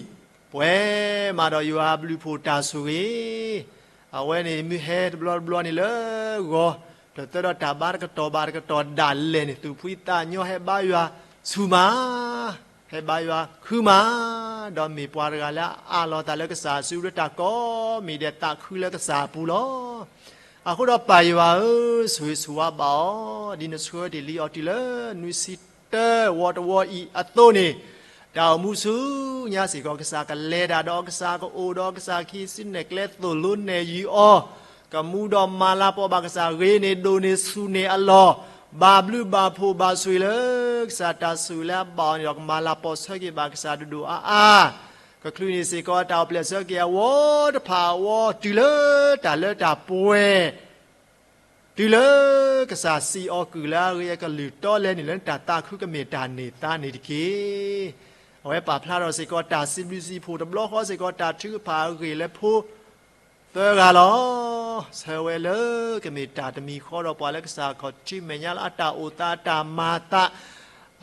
ပှဲၤမးဒီးယွၤအဘျုးအဖှိၣ်တၢ်ဆိၣ်ဂ့ၤ အဝဲန့ၣ်မ့ၢ်ဟဲတဘျီတဘျီန့ၣ်လၢဂီၤ တသၢဒီးတၢ်ဘါတကတီၢ်ဘၣ်တကတီၢ်ဒၣ်လဲာ်န့ၣ် သူၣ်ဖှံသးညီဟဲဘါယွၤဆူၣ်မး ဟဲဘါယွၤခုမး ဒီးမ့ၢ်ပှၤတဂၤလၢအအးလီၤသးလၢကစၢ်စုလၢတၢ်ကိးမံၤဒဲး သးခုလၢကစၢ်အပူၤလီၤ. အဃိဒီးပၢ်ယွၤဧၢ, ဆိၣ်ဂ့ၤဆိၣ်ဝါဘၣ်အီၤ ဒ်နဆှၢတ့ၢ်လံအီၤတုၤလၢနွံဆံတၢဝီတဝီအံၤအသိးန့ၣ်, တၢ်အိၣ်မူဆူညါစ့ၢ်ကီး ကစၢ်ကလဲၤတၢ်ဒီးကစၢ်ကအိၣ်ဒီးကစၢ် ကဟံးစုနဲၣ်ကျဲသိၣ်လိနဲၣ်ယုာ်အီၤ, ကမူဒီးမၤလၤကပီၤဘၣ်ကစၢ် ဂ့ၤန့ၢ်ဒိၣ်န့ၢ်ဆူၣ်န့ၢ်အလီၢ်, ဘၣ်ဘျုးဘၣ်ဖှိၣ်ဘၣ်ဆိၣ်ဂ့ၤလၢ ကစၢ်တၢ်ဆိၣ်ဂ့ၤလၢအဘၣ်အီၤန့ၣ်ဒီး ကမၤလၤကပီၤဆၢက့ၤဘၣ်ကစၢ်ဒိၣ်ဒိၣ်အါအါ ကချုးန့ၢ်စ့ၢ်ကီးတၢ်အိၣ်ဖျဲၣ်ဆၢက့ၤအဝီတဖၣ်အဝီ တုၤလၢတၢ်လၢတၢ်ပှဲၤ, တုၤလၢကစၢ်စံးအီၤကုၢ်လၢအဂ့ၤအကလုၢ်တီလဲၤနုာ်လၢတၢ်သးခုကမ့ၢ်တၢ်န့ၢ်သါန့ၣ်တက့ၢ်. အဝဲပာ်ဖျါထီၣ်စ့ၢ်ကီးတၢ်စံးဘျုးစံးဖှိၣ်တဘျီဃီစ့ၢ်ကီး တၢ်ထုကဖၣ်အဂ့ၢ်လၢဖိ သၢဂၤလီၤ. ဆၢဝဲလၢကမ့ၢ်တၢ်တမံၤဃီဒီးပှၤလၢကစၢ်ခီၣ်ထံးမဲာ်ညါလၢအတၢ်အိၣ်သးအတၢ်မၤသး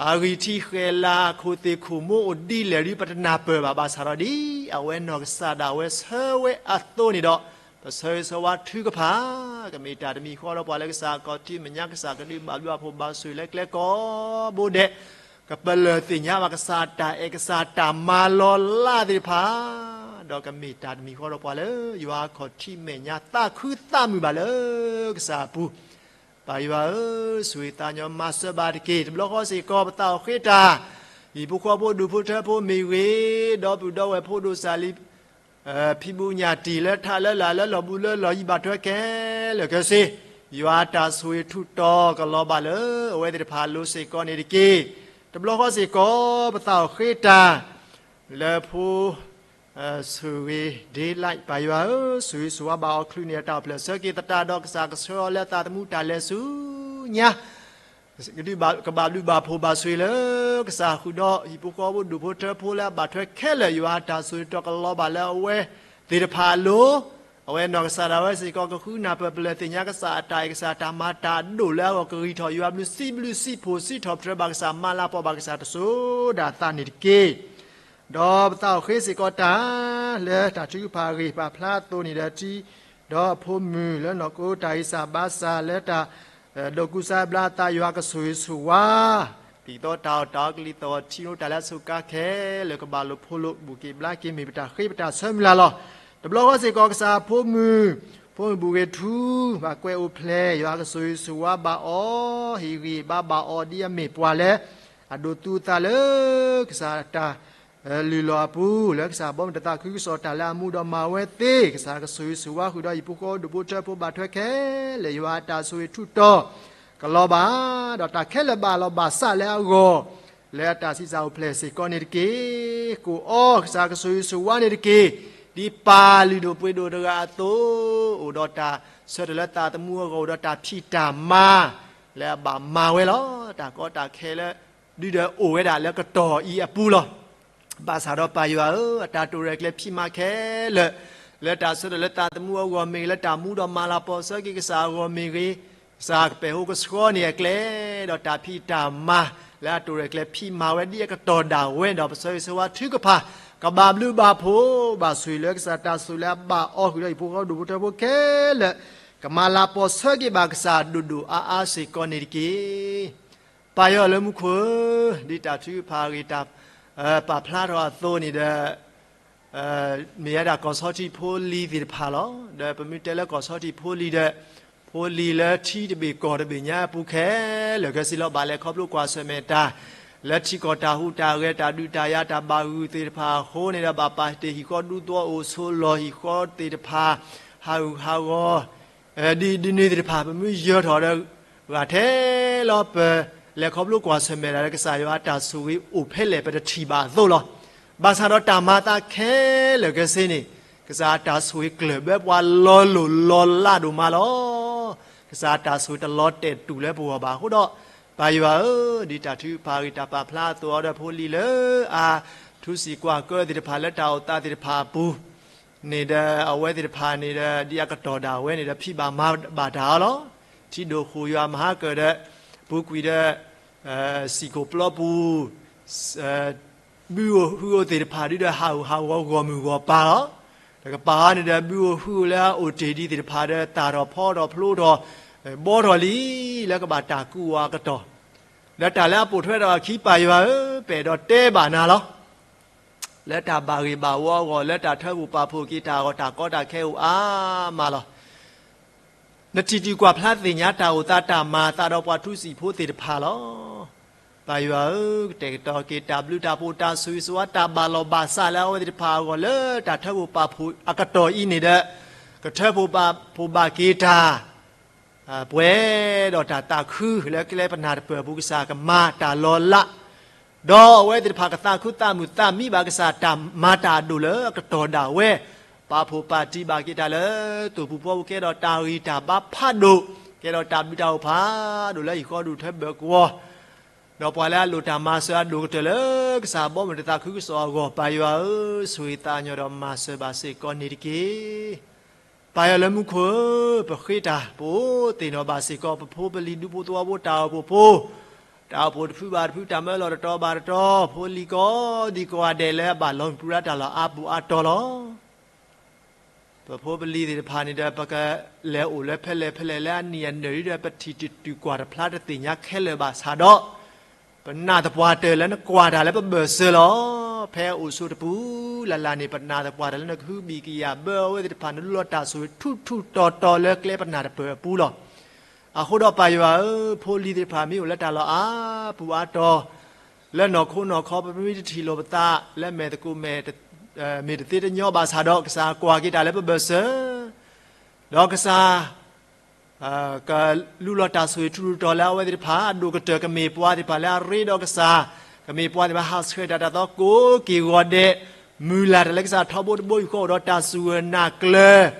အဂံၢ်ထံးဃဲၤလၤ အခိၣ်သ့ၣ်ခိၣ်မိၢ်အိၣ်ဒ်လဲၣ်ဒ်ပတနၢ်ပၢၢ်ဘၣ် ဘၣ်ဆၣ်ဒီးဒ်အဝဲနီၢ်ကစၢ်ဒၣ်ဝဲဆၢဝဲအသိးန့ၣ်ဒီး ပဆၢဂ့ၤဆၢဝါထုကဖၣ် ကမ့ၢ်တၢ်တမံၤဃီဒီးပှၤလၢကစၢ်ခီၣ်ထံးမဲာ်ညါ ကစၢ်ကဒုးဘၣ်ဘျုးဘၣ်ဖှိၣ်ဘၣ်ဆိၣ်ဂ့ၤလၢကျဲကိးဘိဒဲး ကပလၢၢ်သ့ၣ်ညါဘၣ်ကစၢ်တၢ်အဲၣ်ကစၢ်တၢ်မၤလီၤလးသ့ၣ်တဖၣ် ဒီးကမ့ၢ်တၢ်တမံၤဃီဒီးပှၤလၢယွၤခီၣ်ထံးမဲာ်ညါသးခုသးမုာ်ဘၣ်လၢကစၢ်အပူၤ ပၢ်ယွၤဧၢ, ဆိၣ်ဂ့ၤသးညီမၤစၢၤဘၣ်တက့ၢ်. တဘျီဃီစ့ၢ်ကီး ပသးအိၣ်ဃ့တၢ် ဟံၣ်ဖိဃီဖိဒူၣ်ဖိထၢဖိမ့ၢ်ဂ့ၤ, ဒီပုၢ်ဒီဝဲၢ်ဖိဒိၣ်စၢ်လံၤ ဖံဘူးညၣ်တံၢ်လၢထးလၢလာ်လၢလီၢ်ဘူးလၢလီၢ်ယံၤဘၣ်ထွဲခဲလၢာ်ခဲဆ့, ယွၤတၢ်ဆိၣ်ဂ့ၤထူးတီၤကလီၤဘၣ်လၢအဝဲသ့ၣ်တဖၣ်အလိၤစ့ၢ်ကီးန့ၣ်တက့ၢ်. တဘျီဃီစ့ၢ်ကီး ပသးအိၣ်ဃ့တၢ် လၢဖိ ဆိၣ်ဂ့ၤဒ့လၢ် ပၢ်ယွၤဧၢ, ဆိၣ်ဂ့ၤဆိၣ်ဝါဘၣ်အီၤ ချုးန့ၢ်အတၢ်အိၣ်ဖျဲၣ်ဆၢက့ၤသတးဒီး ကစၢ်ကဆှၢအီၤလၢအသးသမူတၢ်လဲၤဆူညါ ကဘၣ်ဘျုးဘၣ်ဖှိၣ်ဘၣ်ဆိၣ်ဂ့ၤလၢ ကစၢ်ဃုာ်ဒီးဟံၣ်ဖိဃီဖိဒူၣ်ဖိထၢဖိလၢအဘၣ်ထွဲခဲလၢာ် ယွၤတၢ်ဆိၣ်ဂ့ၤထူးတီၤကလီၤဘၣ်လၢအဝဲသ့ၣ်တဖၣ်အလိၤ, အဝဲနီၢ်ကစၢ်ဒၣ်ဝဲစ့ၢ်ကီး ကဃုနၢ်ပၢၢ်ပလၢၢ်သ့ၣ်ညါကစၢ်အတၢ်အဲၣ်ကစၢ်တၢ်မၤတၢ်အဒိၣ်လၢအဂီၢ် ကဂံၢ်ထီၣ်ယွၤဘျုး စံးဘျုးစံးဖှိၣ်စံးထီၣ်ပတြၢၤဘၣ်ကစၢ် မၤလၤကပီၤဘၣ်ကစၢ်တစိၤဒၣ်သးန့ၣ်တက့ၢ်. ဒီးပသးအိၣ်ဃ့စ့ၢ်ကီးတၢ် လၢတၢ်ထုကဖၣ်အဂ့ၢ်ပာ်ဖျါအသိးန့ၣ်ဒီး ထံဒီးအဖိမုၣ်လၢနီၢ်ကိတၢ်ဂံၢ်စၢ်ဘါစၢ်လၢတၢ် ဒိးကူစါဘျါအသး ယွၤကဆိၣ်ဂ့ၤဆိၣ်ဝါ ဒ်သိးတၢ်အီၣ်တၢ်အီကလံၤသီၣ်ထံ အိၣ်တၢ်လၢအဆိးကါခဲလၢာ် ကဘၣ်လိာ်ဖိးလိာ် ဘူၣ်က့ၤဘျါက့ၤ မ့ၢ်ပတၢ်ဃ့ပတၢ်ဆၢမုၢ်လၢ်လီၤ. တဘျီဃီစ့ၢ်ကီး ကစၢ်အဖိမုၣ် ဖိမုၣ်ဘူၣ်ဂ့ၤထူ ဘၣ်ကွဲးအိၣ်ဖျဲၣ် ယွၤကဆိၣ်ဂ့ၤဆိၣ်ဝါဘၣ်အီၤ ဟ့ၣ်ဂံၢ်ဘါဘၣ်အီၤ ဒ်အမ့ၢ်ပှၤလၢ အဒိးသူအသးလၢ ကစၢ်တၢ် လုၢ်လီၢ်အပူၤ လၢကစၢ်ဘီမုၢ်တသးခုကစီၣ်တၢ်လၢအမူဒီးမၤဝဲသ့, ကစၢ်ကဆိၣ်ဂ့ၤဆိၣ်ဝါဃုာ်ဒီးဟံၣ်ဖိဃီဖိဒိၣ်ဖိထၢဖိဘၣ်ထွဲခဲလၢာ် ယွၤအတၢ်ဆိၣ်ဂ့ၤထူးတီၤ ကလီၤဘၣ်, ဒီးတၢ်ခဲလၢာ်ဘၣ်လီၤဘၣ်စးလၢအဂီၢ် လၢအတၢ်ဆံးစၢ်အိၣ်ဖျဲၣ်စ့ၢ်ကီးန့ၣ်တက့ၢ်. ကိၣ်အီၤ ကစၢ်ကဆိၣ်ဂ့ၤဆိၣ်ဝါန့ၣ်တက့ၢ်. ဒ်ပၢ်လုၢ်ဒိၣ်ပှ့ၤဒိၣ်တဂၤအသိး အိၣ်ဒီးတၢ်ဆၢထၢၣ်လၢသးသမူအဂီၢ် အိၣ်ဒီးတၢ်ဖံးတၢ်မၤ လၢအဘၣ်မၤဝဲလီၤ. တၢ်ကီတၢ်ခဲလၢ ဒုဒီးအိၣ်ဝဲဒၣ်လၢကတီၢ်အံၤအပူၤလီၤ. ဘၣ်ဆၣ်ဒီးပၢ်ယွၤဧၢ, အတၢ်တိၢ်ရဲၣ်ကျဲၤဖံးမၤခဲလၢာ်, လၢတၢ်ဆၢထၢၣ်လၢသးသမူအဂီၢ်မ့ၢ်ဂ့ၤ, လၢတၢ်မူဒီးမၤလၤကပီၤဆၢက့ၤကစၢ်အဂီၢ်မ့ၢ်ဂ့ၤ, ကစၢ်ကပဲာ်ဟိကဆှီန့ၢ်အကျဲ, ဒီးတၢ်ဖံးတၢ်မၤ လၢအတိၢ်ရဲၣ်ကျဲၤဖံးမၤဝဲဒ်အကတီၢ်ဒၣ်ဝဲဒီး ပဆၢဂ့ၤဆၢဝါထုကဖၣ် ကဘၣ်ဘျုးဘၣ်ဖှိၣ် ဘၣ်ဆိၣ်ဂ့ၤလၢကစၢ်တၢ်ဆိၣ်လၢအဘၣ်အီၣ်ဃုာ်ဒီးဟံၣ်ဖိဃီဖိဒိၣ်ဖိထၢဖိခဲလၢာ် ကမၤလၤကပီၤဆၢက့ၤဘၣ်ကစၢ်ဒိၣ်ဒိၣ်အါအါစ့ၢ်ကီးန့ၣ်တက့ၢ်. ပၢ်ယွၤလၢမူခိၣ်ဧၢ, ဒ်တၢ်ထုကဖၣ်အဂ့ၢ်တၢ် ပာ်ဖျါထီၣ်အသိးန့ၣ်ဒီး မ့ၢ်ဝဲဒၣ်ကီၢ်ဆီထံးဖိလံၤသ့ၣ်တဖၣ်လီၤ. ဒီးပမ့ၢ်တဲလၢကီၢ်ဆီထံးဖိလံၤဒီး ဖိလံၤလၢထံတဘ့ၣ်ကီၢ်တဘ့ၣ်ညါအပူၤခဲလၢာ်ခဲဆ့လီၤ ဘၣ်လဲၤခီဖျိကွၢ်ဆၢၣ်မဲာ်တၢ် လၢထံကီၢ်တၢ်ဟူးတၢ်ဂဲၤ တၢ်ဒုးတၢ်ယၤ တၢ်ဘၣ်ဂုာ်သ့ၣ်တဖၣ်အဃိန့ၣ်ဒီး ဘၣ်ပာ်တ့ၢ်ဟံၣ်ဃီဒူသဝီအိၣ်ဆိးလီၢ်ဟံၣ်ဃီသ့ၣ်တဖၣ် ဟးဂူာ်ဟးဂီၤ ဒ်ဒ်န့ၣ်သ့ၣ်တဖၣ် ပမ့ၢ်ယၢၤထီၣ်ဒီး ဂၤထဲလီၤ ပလဲၤခီဖျိကွၢ်ဆၢၣ်မဲာ်တၢ်လၢကစၢ်ယွၤအတၢ်ဆိၣ်ဂ့ၤအိၣ်ဖဲလဲၣ် ပတထံၣ်ဘၣ်အသိးလီၤ. ဘၣ်ဆၣ်ဒီးတၢ်မၤသးခဲလၢာ်ခဲဆ့န့ၣ် ကစၢ်အတၢ်ဆိၣ်ဂ့ၤကျၢၢ်ဘၢပှၤလီၤလိၢ်လီၤလးဒိၣ်မးလီၤ. ကစၢ်အတၢ်ဆိၣ်ဂ့ၤတလီၤတဲာ်တူာ်လၢပဂီၢ်ဘၣ်အဃိဒီး ပၢ်ယွၤဧၢ, ဒ်တၢ်ထုကဖၣ်အဂ့ၢ်တၢ်ပာ်ဖျါအသိးအီၤဒီး ဖိလံၤလၢအထူးစံးကွၢ်ကၢသ့ၣ်တဖၣ်လၢတၢ်အိၣ်သးသ့ၣ်တဖၣ်အပူၤ န့ၣ်ဒီး အဝဲသ့ၣ်တဖၣ်န့ၣ်ဒီး ဒ်အကတီၢ်ဒၣ်ဝဲန့ၣ်ဒီး ဖံးဘၣ်မၤဘၣ်တၢ်အီၤလီၤ. ထံဒိၣ်ဃိၣ်ယွၤမၤဟါကၢၣ်ဒီး ပူၤကွံာ်ဒီး စံာ်ကိၣ်ပျီပူၤ ဘုဧိၤဟုဧိၤသ့ၣ်တဖၣ်ဒုဒီး ဟးဂူာ်ဟးဂီၤဂီၢ်မုၢ်ဂီၢ်ပၤလီၤ. တကပၤအံၤန့ၣ်ဒီး ဘုဧိၤဟုဧိၤလၢအအိၣ်တ့ၢ်ဒံးသ့ၣ်တဖၣ်ဒီး တၢ်ထီၣ်ဖီထီၣ်ဖျိထီၣ် ဘီထီၣ်လံ လၢကဘၣ်တၢ်ကူၣ်အီၤအကတီၢ် ဒီးတၢ်လၢအပိာ်ထွဲထီၣ်အခံ ပၢ်ယွၤဧၢ, ပအဲၣ်ဒိးတဲဘၣ်နၤလီၤ. လၢတၢ်ဘၣ်ဂ့ၢ်ဘၣ်ဝီအဂီၢ် လၢတၢ်ထၢပူၤပာ်ဖှိၣ်က့ၤတၢ်အဂီၢ် တၢ်ကီတၢ်ခဲအိၣ်အါမးလီၤ. နထံၣ်တုၤကွၢ်ဖျါသ့ၣ်ညါတၢ်အိၣ်သးတၢ်မၤအသးဒီးပှၤထူစံာ်ဖိသ့ၣ်တဖၣ်လီၤ. ပၢ်ယွၤဧၢ, ကတဲာ်ကတီၤက့ၤတၢ်ဘျုးတၢ်ဖှိၣ်တၢ်ဆိၣ်ဂ့ၤဆိၣ်ဝါတၢ်ဘၣ်လီၤဘၣ်စးလၢအဝဲသ့ၣ်တဖၣ်အဂီၢ် လၢတၢ်ထၢပူၤပာ်ဖှိၣ်အကတီၢ်အံၤန့ၣ်ဒီး ကထၢပူၤဘၣ်ဖှိၣ်ဘၣ်က့ၤတၢ် ပှဲၤဒီးတၢ်သးခုလၢကျဲပနၢ်တပၢၢ်အပူၤ ကစၢ်ကမၤတၢ်လီၤလး, ဒီးအဝဲသ့ၣ်တဖၣ်ကသးခုသးမုာ်သးမံဘၣ်ကစၢ်တၢ်မၤတၢ်အဒိၣ်လၢအကတီၢ်ဒၣ်ဝဲ, ပာ်ဖှိၣ်ပာ်တံၢ်ဘၣ်က့ၤတၢ်လၢသိၣ်ပူၤဖီပူၤ ကဲထီၣ်တၢ်ဂံၢ်တၢ်ဘါဖးဒိၣ်, ကဲထီၣ်တၢ်ဘျုးတၢ်ဖှိၣ်ဖးဒိၣ်လၢဟံၣ်ဃီဒိၣ်ထၢဘၢၣ်ကဝီၤ ဒီးပှၤလၢအလိၣ်တၢ်မၤစၢၤအဒိၣ်ကတၢၢ်လၢကစၢ်ဘီမုၢ်တသးခုကစီၣ်အဂီၢ် ပၢ်ယွၤဧၢ, ဆိၣ်ဂ့ၤသးကညီၤဒီးမၤစၢၤဘၣ်စ့ၢ်ကီးန့ၣ်တက့ၢ်. ပၢ်ယွၤလၢမူခိၣ်ဧၢ, ပဃ့တၢ်ပအိၣ်သ့ၣ်နီၣ်ဘၣ်စ့ၢ်ကီး ပဖိပလံၤဒူဖိသဝီဖိတၢ်အိၣ်ဖှိၣ်ဖိ, တၢ်အိၣ်ဖှိၣ်တဖုဘၣ်တဖု တၢ်မၢလီၤတတီၤဘၣ်တတီၤ, ဖိလံၤကိးဒံကိးဂၤဒဲးလၢအဘၣ်လီၤမုၢ်ပြံတၢ်လီၢ်အါပူၤအါတီၤလီၤ. ပဖိပလံၤသ့ၣ်တဖၣ်န့ၣ်ဒီး ပကလဲၤအိၣ်လၢဖဲလဲၣ်ဖဲလဲၣ်လၢအနံၣ်အနၢၣ်ဒ်ဒီး ပထံၣ်တတုၤကွၢ်တဖျါတသ့ၣ်ညါခဲလၢာ်ဘၣ်ဆၣ်ဒီး, ပနာ်သပှၢ်တၢၢ်လၢနကွၢ်တၢ်လၢပဘၢၣ်စၢၤလီၤ. ဖဲအိၣ်ဆိးတပူၤလၢ်လၢ်န့ၣ် ပနာ်သပှၢ်တၢၢ်လၢနကဟုဘံၣ်ကယာ်ဘၢအဝဲသ့ၣ်တဖၣ် နလူလီၤတၢ်ဆိၣ်ဂ့ၤထူထူတီတီလၢကျဲပနၢ်တပၢၢ်အပူၤလီၤ. အဃိဒီးပၢ်ယွၤဧၢ, ဖိလံၤသ့ၣ်တဖၣ်မ့ၢ်အိၣ်လၢတၢ်လီၢ်အါပူၤအါတီၤ လၢနီၢ်ခိနီၢ်ခီ ပမ့ၢ်တထံၣ်လိာ်ပသး လၢမဲာ်သကိးမဲာ် မ့ၢ်တသ့တညီဘၣ်ဆၣ်ဒီး ကစၢ်ကွၢ်က့ၤတၢ်လၢပဘၢၣ်စၢၤ, ဒီးကစၢ် ကလူလီၤတၢ်ဆိၣ်ဂ့ၤထူထူတီတီလၢအဝဲသ့ၣ်တဖၣ် အဒိၣ်ကတၢၢ်ကမ့ၢ်ပှၤသ့ၣ်တဖၣ်လၢအရ့ဒီးကစၢ်, ကမ့ၢ်ပှၤသ့ၣ်တဖၣ်ဟးဆှဲးတၢ်တၢ်သီကိးက့ၤဂီၤဒဲး, မုၢ်လၢ်တၢ်လၢကစၢ်ထီဘိတဘိယူၢ်ဃီ အိၣ်ဒီးတၢ်စူၢ်နာ်ကျၢၤ,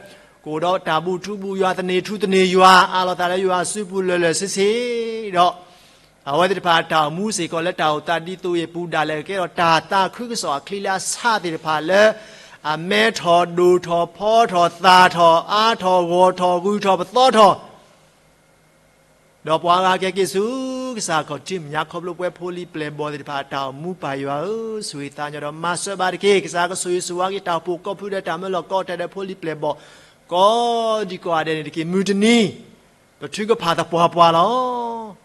ကအိၣ်ဒီးတၢ်ဘူၣ်ထူဘူၣ်ယွၤ သန့ၤထူသန့ၤယွၤ အးလီၤသးလၢယွၤအစုပူၤလၢာ်လၢာ်ဆ့ဆ့ဒီး အဝဲသ့ၣ်တဖၣ်အတၢ်အိၣ်မူစ့ၢ်ကီးလၢတၢ်အိၣ်သးဒ်သိးအံၤအပူၤဒၣ်လဲာ် ကကဲထီၣ်တၢ်သးခုကစီၣ်အချံလၢအဆါသ့ၣ်တဖၣ်လၢ အမဲထီၣ်ဒိၣ်ထီၣ်ဖီထီၣ် သၣ်ထီၣ်အါထီၣ်ဂီၢ်ထီၣ်ဂုၤထီၣ်ပသီထီၣ် ဒီးပှၤဂၤကဲက့ၤဆူ ကစၢ်ခီၣ်ထံးမဲာ်ညါခီဖျိပဝဲဖိလံၤပျဲၢ်ဘီၣ်သ့ၣ်တဖၣ်အတၢ်အိၣ်မူပၢ်ယွၤဧၢ, ဆိၣ်ဂ့ၤသးကညီၤဒီးမၤစၢၤဘၣ်တက့ၢ်. ကစၢ်ကဆိၣ်ဂ့ၤဆိၣ်ဝါက့ၤတၢ်အိၣ်ဖှိၣ်ကိးဖုဒီးတၢ်မၢလီၤကိးဂၤဒဲးဖိလံၤပျဲၢ်ဘီၣ် ကိးဒံကိးဂၤဒဲးန့ၣ်တက့ၢ်. မုၢ်တနံၤ ပထုကဖၣ်သပှၢ်ပှၢ်လီၤ.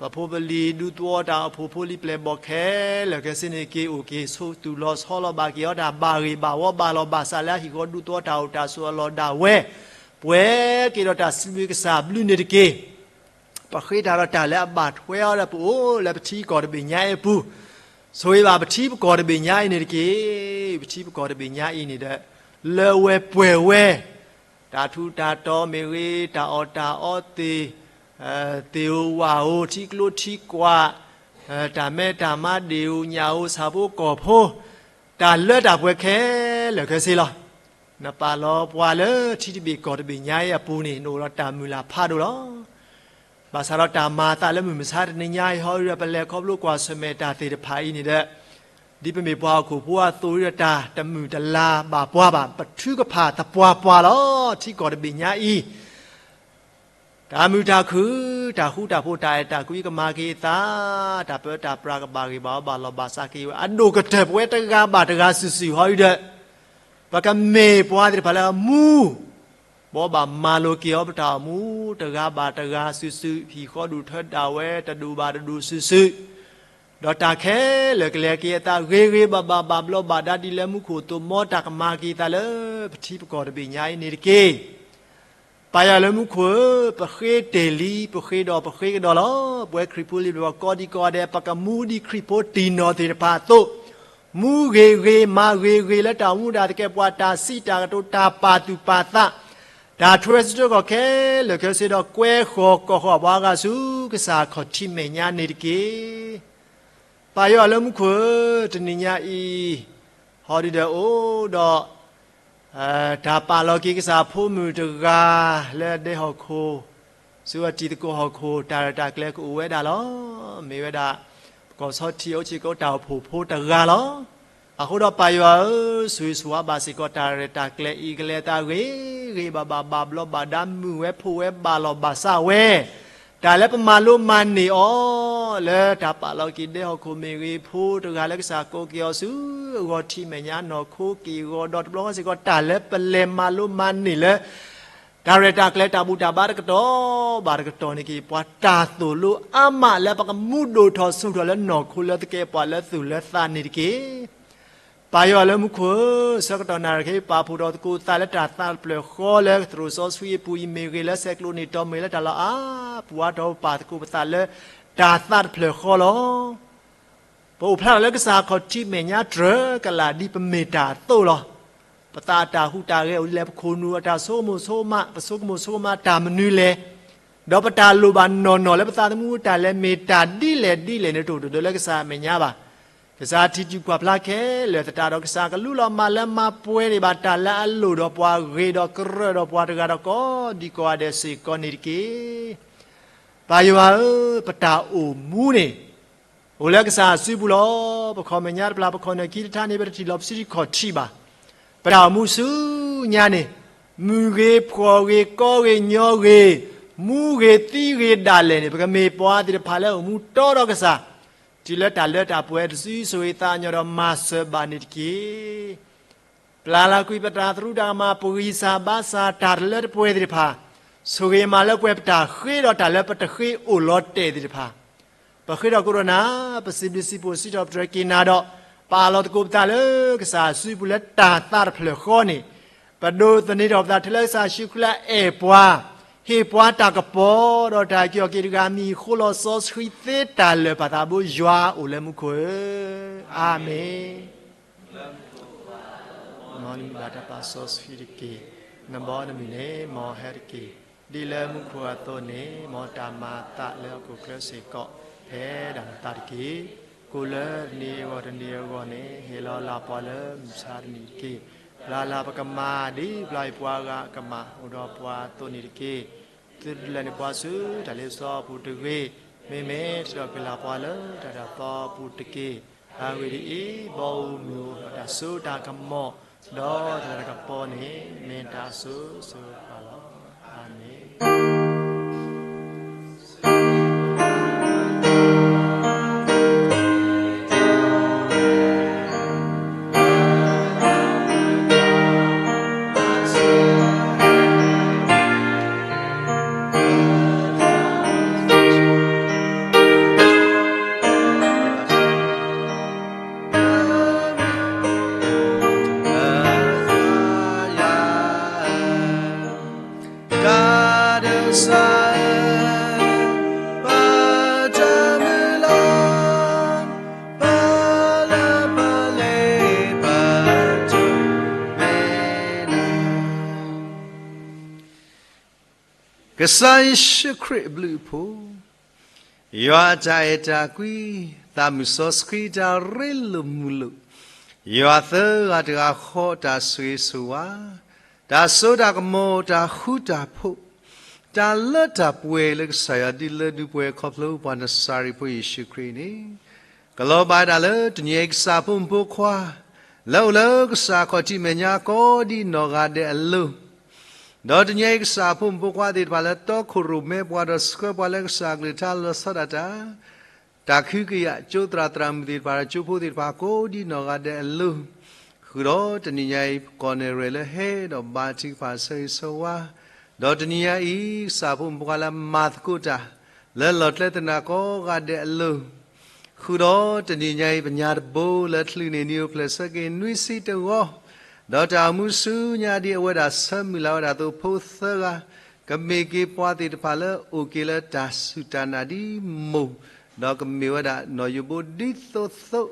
ပဖိပလံၤဒူသဝီတၢ်အိၣ်ဖှိၣ်ဖိလံၤပျဲၢ်ဘီၣ်ခဲလၢာ်ခဲဆ့န့ၣ် က့ၤအိၣ်က့ၤဆိးသူၣ်လီၤဆီလီၤဘၣ်က့ၤအီၤတၢ်ဘၣ်ဂ့ၤဘၣ်ဝီဘၣ်လီၤဘၣ်စးလၢအဟံၣ်ဃီဒူသဝီတၢ်အိၣ်တၢ်ဆိးအလီၢ်ဒၣ်ဝဲ, ပှဲၤက့ၤဒီးတၢ်စံးဘျုးကစၢ်ဘျုးန့ၣ်တက့ၢ်. ပဃ့တၢ်ဒီးတၢ်လၢအဘၣ်ထွဲအီၤဒီးပအိၣ်လၢပထံကီၢ်တဘ့ၣ်ညါအံၤအပူၤ ဆိၣ်ဂ့ၤဘၣ်ပထံပကီၢ်တဘ့ၣ်ညါအံၤန့ၣ်တက့ၢ်. ပထံပကီၢ်တဘ့ၣ်ညါအံၤန့ၣ်ဒီး လၢဝဲပှဲၤဝဲ တၢ်ထူးတၢ်တီၤမ့ၢ်ဂ့ၤ, တၢ်အီၣ်တၢ်အီသ့ၣ်, သ့ၣ်ဧိၤဝၣ်ဧိၤ, ထံကျိထံကွာ်, တၢ်မဲတၢ်မါဒ့ၣ်ဧိၤညၣ်ဧိၤ ဆၣ်ဖိကီၢ်ဖိ, တၢ်လၢတၢ်ပှဲၤခဲလၢာ်ခဲဆ့လီၤ. နပာ်လီၤပှၤလၢထံတဘ့ၣ်ကီၢ်တဘ့ၣ်ညါအံၤအပူၤန့ၣ် နအိၣ်ဒီးတၢ်မုၢ်လၢ်ဖးဒိၣ်လီၤ. ဘၣ်ဆၣ်ဒီးတၢ်မၤအသးလၢမုၢ်မဆါတနံၤညါအံၤ ဟီဒ်ဒီးပလဲၤခီဖျိကွၢ်ဆၢၣ်မဲာ်တၢ်သ့ၣ်တဖၣ်အံၤန့ၣ်ဒီး ဒ်ပမ့ၢ်ပှၤဟီၣ်ခိၣ်ဖိအသိးဒီး တၢ်တမုာ်တလၤဘၣ်ပှၤဘၣ်, ပထုကဖၣ်သပှၢ်ပှၢ်လီၤ. ထံကီၢ်တဘ့ၣ်ညါအံၤ တၢ်မုာ်တၢ်ခုၣ်, တၢ်ဃူတၢ်ဖိး, တၢ်အဲၣ်တၢ်ကွံကမၤက့ၤအသး, တၢ်ပၢတၢ်ပြးကဘၣ်ဂ့ၤဘၣ်အီၤဘၣ်လီၤဘၣ်စးက့ၤဝဲ အဒိၣ်ကတၢၢ်ပဝဲတဂၤဘၣ်တဂၤစုာ်စုာ်ဟီဒ်ဒီး ပကမ့ၢ်ပှၤသ့ၣ်တဖၣ်လၢအမူ ဘီဘၣ်မၤလိက့ၤအီၤပတၢ်အိၣ်မူ တဂၤဘၣ်တဂၤစုာ်စုာ် ဟံၣ်ဃီဒူၣ်ထၢဒၣ်ဝဲ တဒူၣ်ဘၣ်တဒူၣ်စုာ်စုာ်, ဒီးတၢ်ခဲလၢာ်ကလဲၤက့ၤအသးဂ့ၤဂ့ၤဘၣ်ဘၣ် ဘၣ်ဘျီးဘၣ်ဒါဒ်လၢမူခိၣ်အသိး မ်တၢ်ကမၤက့ၤအသးလၢပထံပကီၢ်တဘ့ၣ်ညါအံၤန့ၣ်တက့ၢ်. ပၢ်ယွၤလၢမူခိၣ်ဧၢ, ပဃ့တ့ၢ်လံ, ပဃ့ဒီးပဃ့ကဒီးလီၤ. ပဝဲခရံာ်ဖိလံၤဘျီၣ်ကိးဒံကိးဂၤဒဲး ပကမူဒ်ခရံာ်ဖိတံၢ်နီၢ်သ့ၣ်တဖၣ်အသိး, မူဂ့ၤဂ့ၤ, မၤဂ့ၤဂ့ၤလၢတၢ်အိၣ်မူဒၣ်သကဲးပဝး တၢ်စံးတၢ်ကတိၤ တၢ်ပာ်သူၣ်ပာ်သး, တၢ်ထွဲစုထွဲကီၢ်ခဲလၢာ်ခဲဆ့ဒီး ကွဲဃီၤကိးဃီၤပှၤအဂၤဆူကစၢ်ခီၣ်ထံးမဲာ်ညါန့ၣ်တက့ၢ်. ပၢ်ယွၤလၢမူခိၣ်ဧၢ, တနံၤညါအံၤ ဟီဒ်ဒီးအိၣ်ဒီး တၢ်ပာ်လီၤက့ၤကစၢ်ဖိမုၣ်တဂၤ လၢဒဲဟီၣ်ခိၣ် ဆူအတံၤသကိးဟီၣ်ခိၣ် တၢ်ရဲၣ်တၢ်ကျဲၤကအိၣ်ဝဲဒၣ်လီၤ. မ့ၢ်ဝဲဒၣ် ပကီၢ်ဆီထံးအိၣ်ဆံးကိးတၢ်အိၣ်ဖှိၣ်ဖိတဂၤလီၤ. အဃိဒီးပၢ်ယွၤဧၢ, ဆိၣ်ဂ့ၤဆိၣ်ဝါဘၣ်စ့ၢ်ကီး တၢ်ရဲၣ်တၢ်ကျဲၤအံၤ ကလဲၤအသးဂ့ၤဂ့ၤဘၣ်ဘၣ် ဘၣ်ဘျီးဘၣ်ဒါ မုာ်ဝဲဖှိၣ်ဝဲဘၣ်လီၤဘၣ်စးဝဲ တၢ်လၢပမၤလိမၤန့ၢ်အီၤ လၢတၢ်ပာ်လီၤက့ၤဒဲဟီၣ်ခိၣ်မ့ၢ်ဂ့ၤ ဖိတဂၤလၢကစၢ်ကိးက့ၤအီၤဆူ အဂီၢ်ထံးမဲာ်ညါနီၢ်ခိက့ၢ်ဂီၤဒီး တဘျီဃီစ့ၢ်ကီး တၢ်လၢပလဲၤမၤလိမၤန့ၢ်လၢ တၢ်ရဲၣ်တၢ်ကျဲၤတၢ်ဘူၣ်တၢ်ဘါတကတီၢ် ဘၣ်တကတီၢ်န့ၣ်က့ၤ ပှၤတၢ်သိၣ်လိအါမးလၢပကမူဒိၣ်ထီၣ်ဆူၣ်ထီၣ်လၢနီၢ်ခိလၢသကဲးပဝးလၢသူၣ်လၢသးန့ၣ်တက့ၢ်. ပၢ်ယွၤလၢမူခိၣ်ဧၢ, ဆၢကတီၢ်နၣ်ရံၣ်ခဲအံၤ ပာ်ဖှိၣ်ထီၣ်သကိးသးလၢတၢ်သးတဖျၢၣ်ဃီလၢသရိာ်စီဆှံအပူၤအံၤမ့ၢ်ဂ့ၤ လၢဆဲးကျိးန့ၢ်တီၤမ့ၢ်လၢတၢ်လီၢ်အါပူၤအါတီၤ ပာ်သကိးပသးလၢတၢ်သးတဖျၢၣ်ဃီလီၤ. ပအိၣ်ဖျါထီၣ်လၢကစၢ်ခီၣ်ထံးမဲာ်ညါတြၢၤကလာ်ဒ်ပမ့ၢ်တၢ်အသိးလီၤ. ပသးအတၢ်ဟူးတၢ်ဂဲၤအိၣ်ဒ်လဲၣ်, ပခိၣ်နူာ်အတၢ်ဆိကမိၣ်ဆိကမး, ပဆိကမိၣ်ဆိကမးတၢ်မနုၤလဲၣ်, ဒီးပတၢ်လိၣ်ဘၣ်နီၢ်နီၢ်လၢပသးသမူတၢ်လဲၤမ့ၢ်တၢ်ဒ်လဲၣ်ဒ်လဲၣ်န့ၣ် တအိၣ်ဒိၣ်ဒိၣ်လၢကစၢ်အမဲာ်ညါဘၣ်. ကစၢ်ထံၣ်တုၤကွၢ်ဖျါခဲလၢာ်သတးဒီး ကစၢ်ကလူလီၤမၢ်လၢမၤပှဲၤန့ၢ်ဘၣ်တၢ်လၢအလိၣ်ဒီးပှၤဂ့ၤဒီးကရၢၢ်ဒီးပှၤတဂၤဒီးကိးဒံကိးဂၤဒဲးစ့ၢ်ကီးန့ၣ်တက့ၢ်. ပၢ်ယွၤဧၢ, ပတၢ်အိၣ်မူန့ၣ် အိၣ်လၢကစၢ်အစုပူၤလီၤ. ပခီၣ်မဲာ်ညါတပျၢ် ပခီၣ်နၢၣ်ခံတထါန့ၣ် ပတထံၣ်လီၤပစုထံခီၣ်ထံးဘၣ်. ပတၢ်အိၣ်မူဆူညါန့ၣ် မုၢ်ဂ့ၤ, ဖှီၣ်ဂ့ၤ, ကီဂ့ၤ, ညီဂ့ၤ, မူဂ့ၤသံဂ့ၤဒၣ်လဲာ်န့ၣ် ပကမ့ၢ်ပှၤသ့ၣ်တဖၣ်လၢအိၣ်မူတီဒီးကစၢ်, တုၤလၢတၢ်လၢတၢ်ပှဲၤတစု ဆိၣ်ဂ့ၤသးကညီၤဒီးမၤစၢၤဘၣ်န့ၣ်တက့ၢ်. ပျၢ်လၢကွံာ်ပတၢ်သရူးတၢ်ကမၣ် ပဂံၢ်စၢ်ဘါစၢ် တၢ်တလၢတပှဲၤသ့ၣ်တဖၣ်, ဆိၣ်ဂ့ၤမၤလၢပှဲၤပတၢ်ဃ့ဒီးတၢ်လၢပတဃ့အိၣ်လီၤတဲာ်သ့ၣ်တဖၣ်, ပဃ့ထီၣ်ကိးဒီးနၤ, ပစံးဘျုးစံးဖှိၣ်စံးထီၣ်ပတြၢၤက့ၤနၤဒီး ပအးလီၤသကိးပသးလၢကစၢ်အစုပူၤလၢတၢ်သးတဖျၢၣ်ဃီန့ၣ်, ပဒိးသန့ၤထီၣ်ပသးထဲလၢကစၢ်ယ့ၣ်ၡူးခရံာ်လၢအအဲၣ်ပှၤ, ဟ့ၣ်ပှၤတၢ်ကပီၤ, ဒီးတၢ်က့ၤအီၤက့ၤတဂၤ မံၤဃိလီၤစီဆှံသ့တၢ်လၢာ် ပၢ်သးဘိယွၤအိၣ်လၢမူခိၣ်ဧၢ, အၤမ့ၣ်. မ်နမံၤဘၣ်တၢ်ပာ်စီဆှံတက့ၢ်. နဘီနမုၢ်န့ၣ် မ်ဟဲတက့ၢ်. ဒ်လၢမူခိၣ်အသိးန့ၣ် မ်တၢ်မၤအသးလၢဟီၣ်ခိၣ်ချၢစ့ၢ်ကီး ဖဲဒၣ်နသးတက့ၢ်. ကိးလၢတနံၤအဂီၢ်တနံၤအဂီၢ်န့ၣ် ဟ့ၣ်လီၤလၢပှၤလၢမုၢ်ဆါတနံၤတက့ၢ်. ပျၢ်လၢပကမၤ ဒ်ပျၢ်အံၤပှၤဂၤအကမၣ် အိၣ်ဒီးပှၤအသိးန့ၣ်တက့ၢ်. သုတလဲၤနုာ်ပှၤဆူတၢ်လ့ပစီအပူၤတဂ့ၤ. မ့မ့ၢ်တၢ်ဒိၣ်က့ၤလၢပှၤလၢတၢ်ဒၣ်သီအပူၤတက့ၢ်. အဂ့ၢ်ဒ်အံၤ, ဘီဧိၤမုၢ်ဧိၤ ဒီးတၢ်စိတၢ်ကမီၤ, ဒီးတၢ်တၢ်ကပီၤန့ၣ် မ့ၢ်တၢ်အစိၤစိၤဃၣ်ဃၣ်လီၤ. အၤမ့ၣ်. ကစၢ်ယ့ၣ်ၡူးခရံာ်အဘျုးအဖှိၣ်, ယွၤအတၢ်အဲၣ်တၢ်ကွံ, သးမုၢ်စီဆှံတၢ်ရ့လိာ်မုာ်လိာ်, ယွၤသၢဂၤတဂၤဃီတၢ်ဆိၣ်ဂ့ၤဆိၣ်ဝါ, တၢ်စိတၢ်ကမီၤ တၢ်ဃူတၢ်ဖိး, တၢ်လၢတၢ်ပှဲၤလၢကစၢ်ယွၤဒုးလၢဒုးပှဲၤခီဖျိပှၤနစၤရ့းဖိယ့ၣ်ၡူးခရံာ်န့ၣ်, ကလီၤဘၣ်ဒၣ်လၢတနံၤအံၤကစၢ်ဖိမုၣ်ဖိခွါ လၢအိၣ်လၢကစၢ်ခီၣ်ထံးမဲာ်ညါကိးဒ်နီၢ်ဂၤဒဲးအလိၤ, ဒီးတနံၤအံၤကစၢ်ဖိမုၣ်ဖိခွါသ့ၣ်တဖၣ်လၢတီခိၣ်ရိၣ်မဲပှၤဒီးဆှၢပှၤလၢကစၢ်အကလုၢ်ကထါလီၤဆီဒၣ်တၢ် တၢ်ခုကယာ်ကၠိသရၣ်သရၣ်မုၣ်သ့ၣ်တဖၣ်ဒီးကၠိဖိသ့ၣ်တဖၣ်ကိးဒ်နီၢ်ဂၤဒဲးအလိၤ, ဃုာ်ဒီးတနံၤညါအံၤ ပကီၢ်နဲၣ်ရွဲၣ်လၢဟဲဒီးဘါထုကဖၣ်ဆၢဂ့ၤဆၢဝါ, ဒီးတနံၤညါအံၤ ကစၢ်ဖိမုၣ်ဖိခွါလၢမၤသကိးတၢ် လၢလီၢ်ကျဲသနၢၣ်ကိးဂၤဒဲးအလိၤ, ဃုာ်ဒီးတနံၤညါအံၤ ပညါတဘိလၢချုးန့ၢ်နံၣ်အိၣ်ဖျဲၣ်ဆၢက့ၤနွံဆံတဂီၤ, ဒီးတၢ်အိၣ်မူဆူညါဒ်အဝဲဒၣ်ဆၢမုၢ်လၢ်ဝဲဒၣ်သိဖိသၢဂၤ, ကမ့ၢ်က့ၤပှၤသ့ၣ်တဖၣ်လၢအိၣ်က့ၤလၢတၢ်စူၢ်တၢ်နာ်ဒ်မိၢ်, ဒီးကမ့ၢ်ဝဲဒၣ်နီၢ်ယိၤဘိဒ်သိးသိး,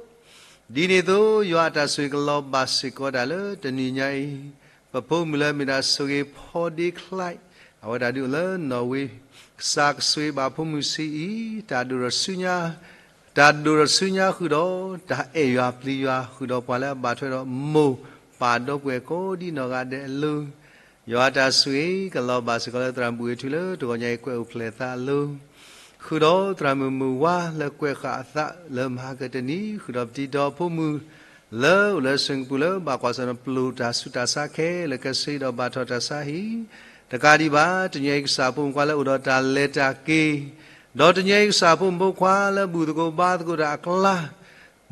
ဒ်န့ၣ်အသိး ယွၤအတၢ်ဆိၣ်ဂ့ၤကလီၤဘၣ်စ့ၢ်ကီးဒၣ်လၢတနံၤညါအံၤ, ပဖိမုၣ်လၢအမ့ၢ်ဒၣ်ဆိၣ်ဂ့ၤဖီဒ့ချဲး, အဝဲဒၣ်ဒုးအိၣ်လၢနီၣ်ဝ့, ကစၢ်ကဆိၣ်ဂ့ၤဘၣ်ဖိမုၣ်ဆံးအံၤ, တၢ်ဒိၣ်ထီၣ်ဆူညါ တၢ်ဒိၣ်ထီၣ်ဆူညါဃုာ်ဒီး တၢ်အဲၣ်ယွၤပျံၤယွၤဃုာ်ဒီးပှၤလၢအဘၣ်ထွဲဒီးမိၢ်ပၢ်ဒီပုၢ်ဝဲၢ်ကိးဒ်နီၢ်ဂၤဒဲးအလိၤ, ယွၤအတၢ်ဆိၣ်ဂ့ၤကလီၤဘၣ်စ့ၢ်ကီးလၢသရၣ်မုၣ်ဘှံးဝ့ၢ်ထူလၢတဂီၤညါအံၤကွဲးအိၣ်ဖျဲၣ်သးအလိၤ, ဃုာ်ဒီးသရၣ်မုၣ်မုၢ်ဝါလၢကွဲးဃာ်အသးလၢမဟါကတနံၤ, ဃုာ်ဒီးပတံၤဒီးဖိမုၣ် လၢအိၣ်လၢစ့ၣ်ကပူၤလၢဘၣ်ကွၢ်ဆၢၣ်မဲာ်ပျိာ်တၢ်ဆူးတၢ်ဆါခဲလၢာ်ခဲဆ့ဒီးဘၣ်ထီၣ်တၢ်ဆါဟံၣ်, တကးဒံးဘၣ် တနံၤအံၤကစၢ်ဖိမုၣ်ဖိခွါလၢအိၣ်ဒီးတၢ်လဲၤတၢ်က့ၤ, ဒီးတနံၤအံၤကစၢ်ဖိမုၣ်ဖိခွါလၢဘူၣ်သကိးဘါသကိးတၢ်အကျါ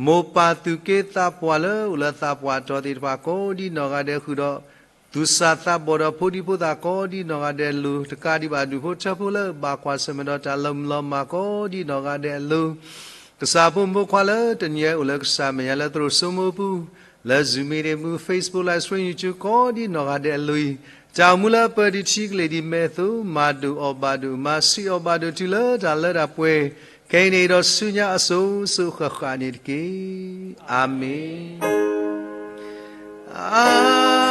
မိၢ်ပၢ်သူၣ်က့သးပှၢ်လၢအိၣ်လၢသးပှၢ်တီၤသ့ၣ်တဖၣ်ကိးဒ်နီၢ်ဂၤဒဲးဃုာ်ဒီး သူၣ်စၢ်သးဘီၣ်ဒီးဖိဒံဖိသၣ်ကိးဒ်နီၢ်ဂၤဒဲးလိၤ, တကးဒံးဘၣ်ဒူၣ်ဖိထၢဖိလၢဘၣ်ကွၢ်ဆၢၣ်မဲာ်ဒီးတၢ်လီၤမုၢ်လီၤမၢ်ကိးဒ်နီၢ်ဂၤဒဲးအလိၤ, ကစၢ်ဖိမုၣ်ဖိခွါလၢတနံၤအံၤအိၣ်လၢကစၢ်မဲာ်ညါလၢသရိာ်စိမိပူၤ, လၢ Zoom meeting မူ Facebook live stream YouTube ကိးဒ်နီၢ်ဂၤဒဲးအလိၤအံၤ, တၢ်အိၣ်မူလၢပၢဒံးထံကလ့ၢ်ဒံးမဲာ်အသိး မၤဒိၣ်အီၣ်ဘၣ်ဒိၣ် မၤဆံးအီၣ်ဘၣ်ဒိၣ်တုၤလၢတၢ်လၢတၢ်ပှဲၤ, ခဲအံၤန့ၣ်ဒီးဆူညါအစိၤစိၤဃၣ်ဃၣ်န့ၣ်တက့ၢ်. အၤမ့ၣ်.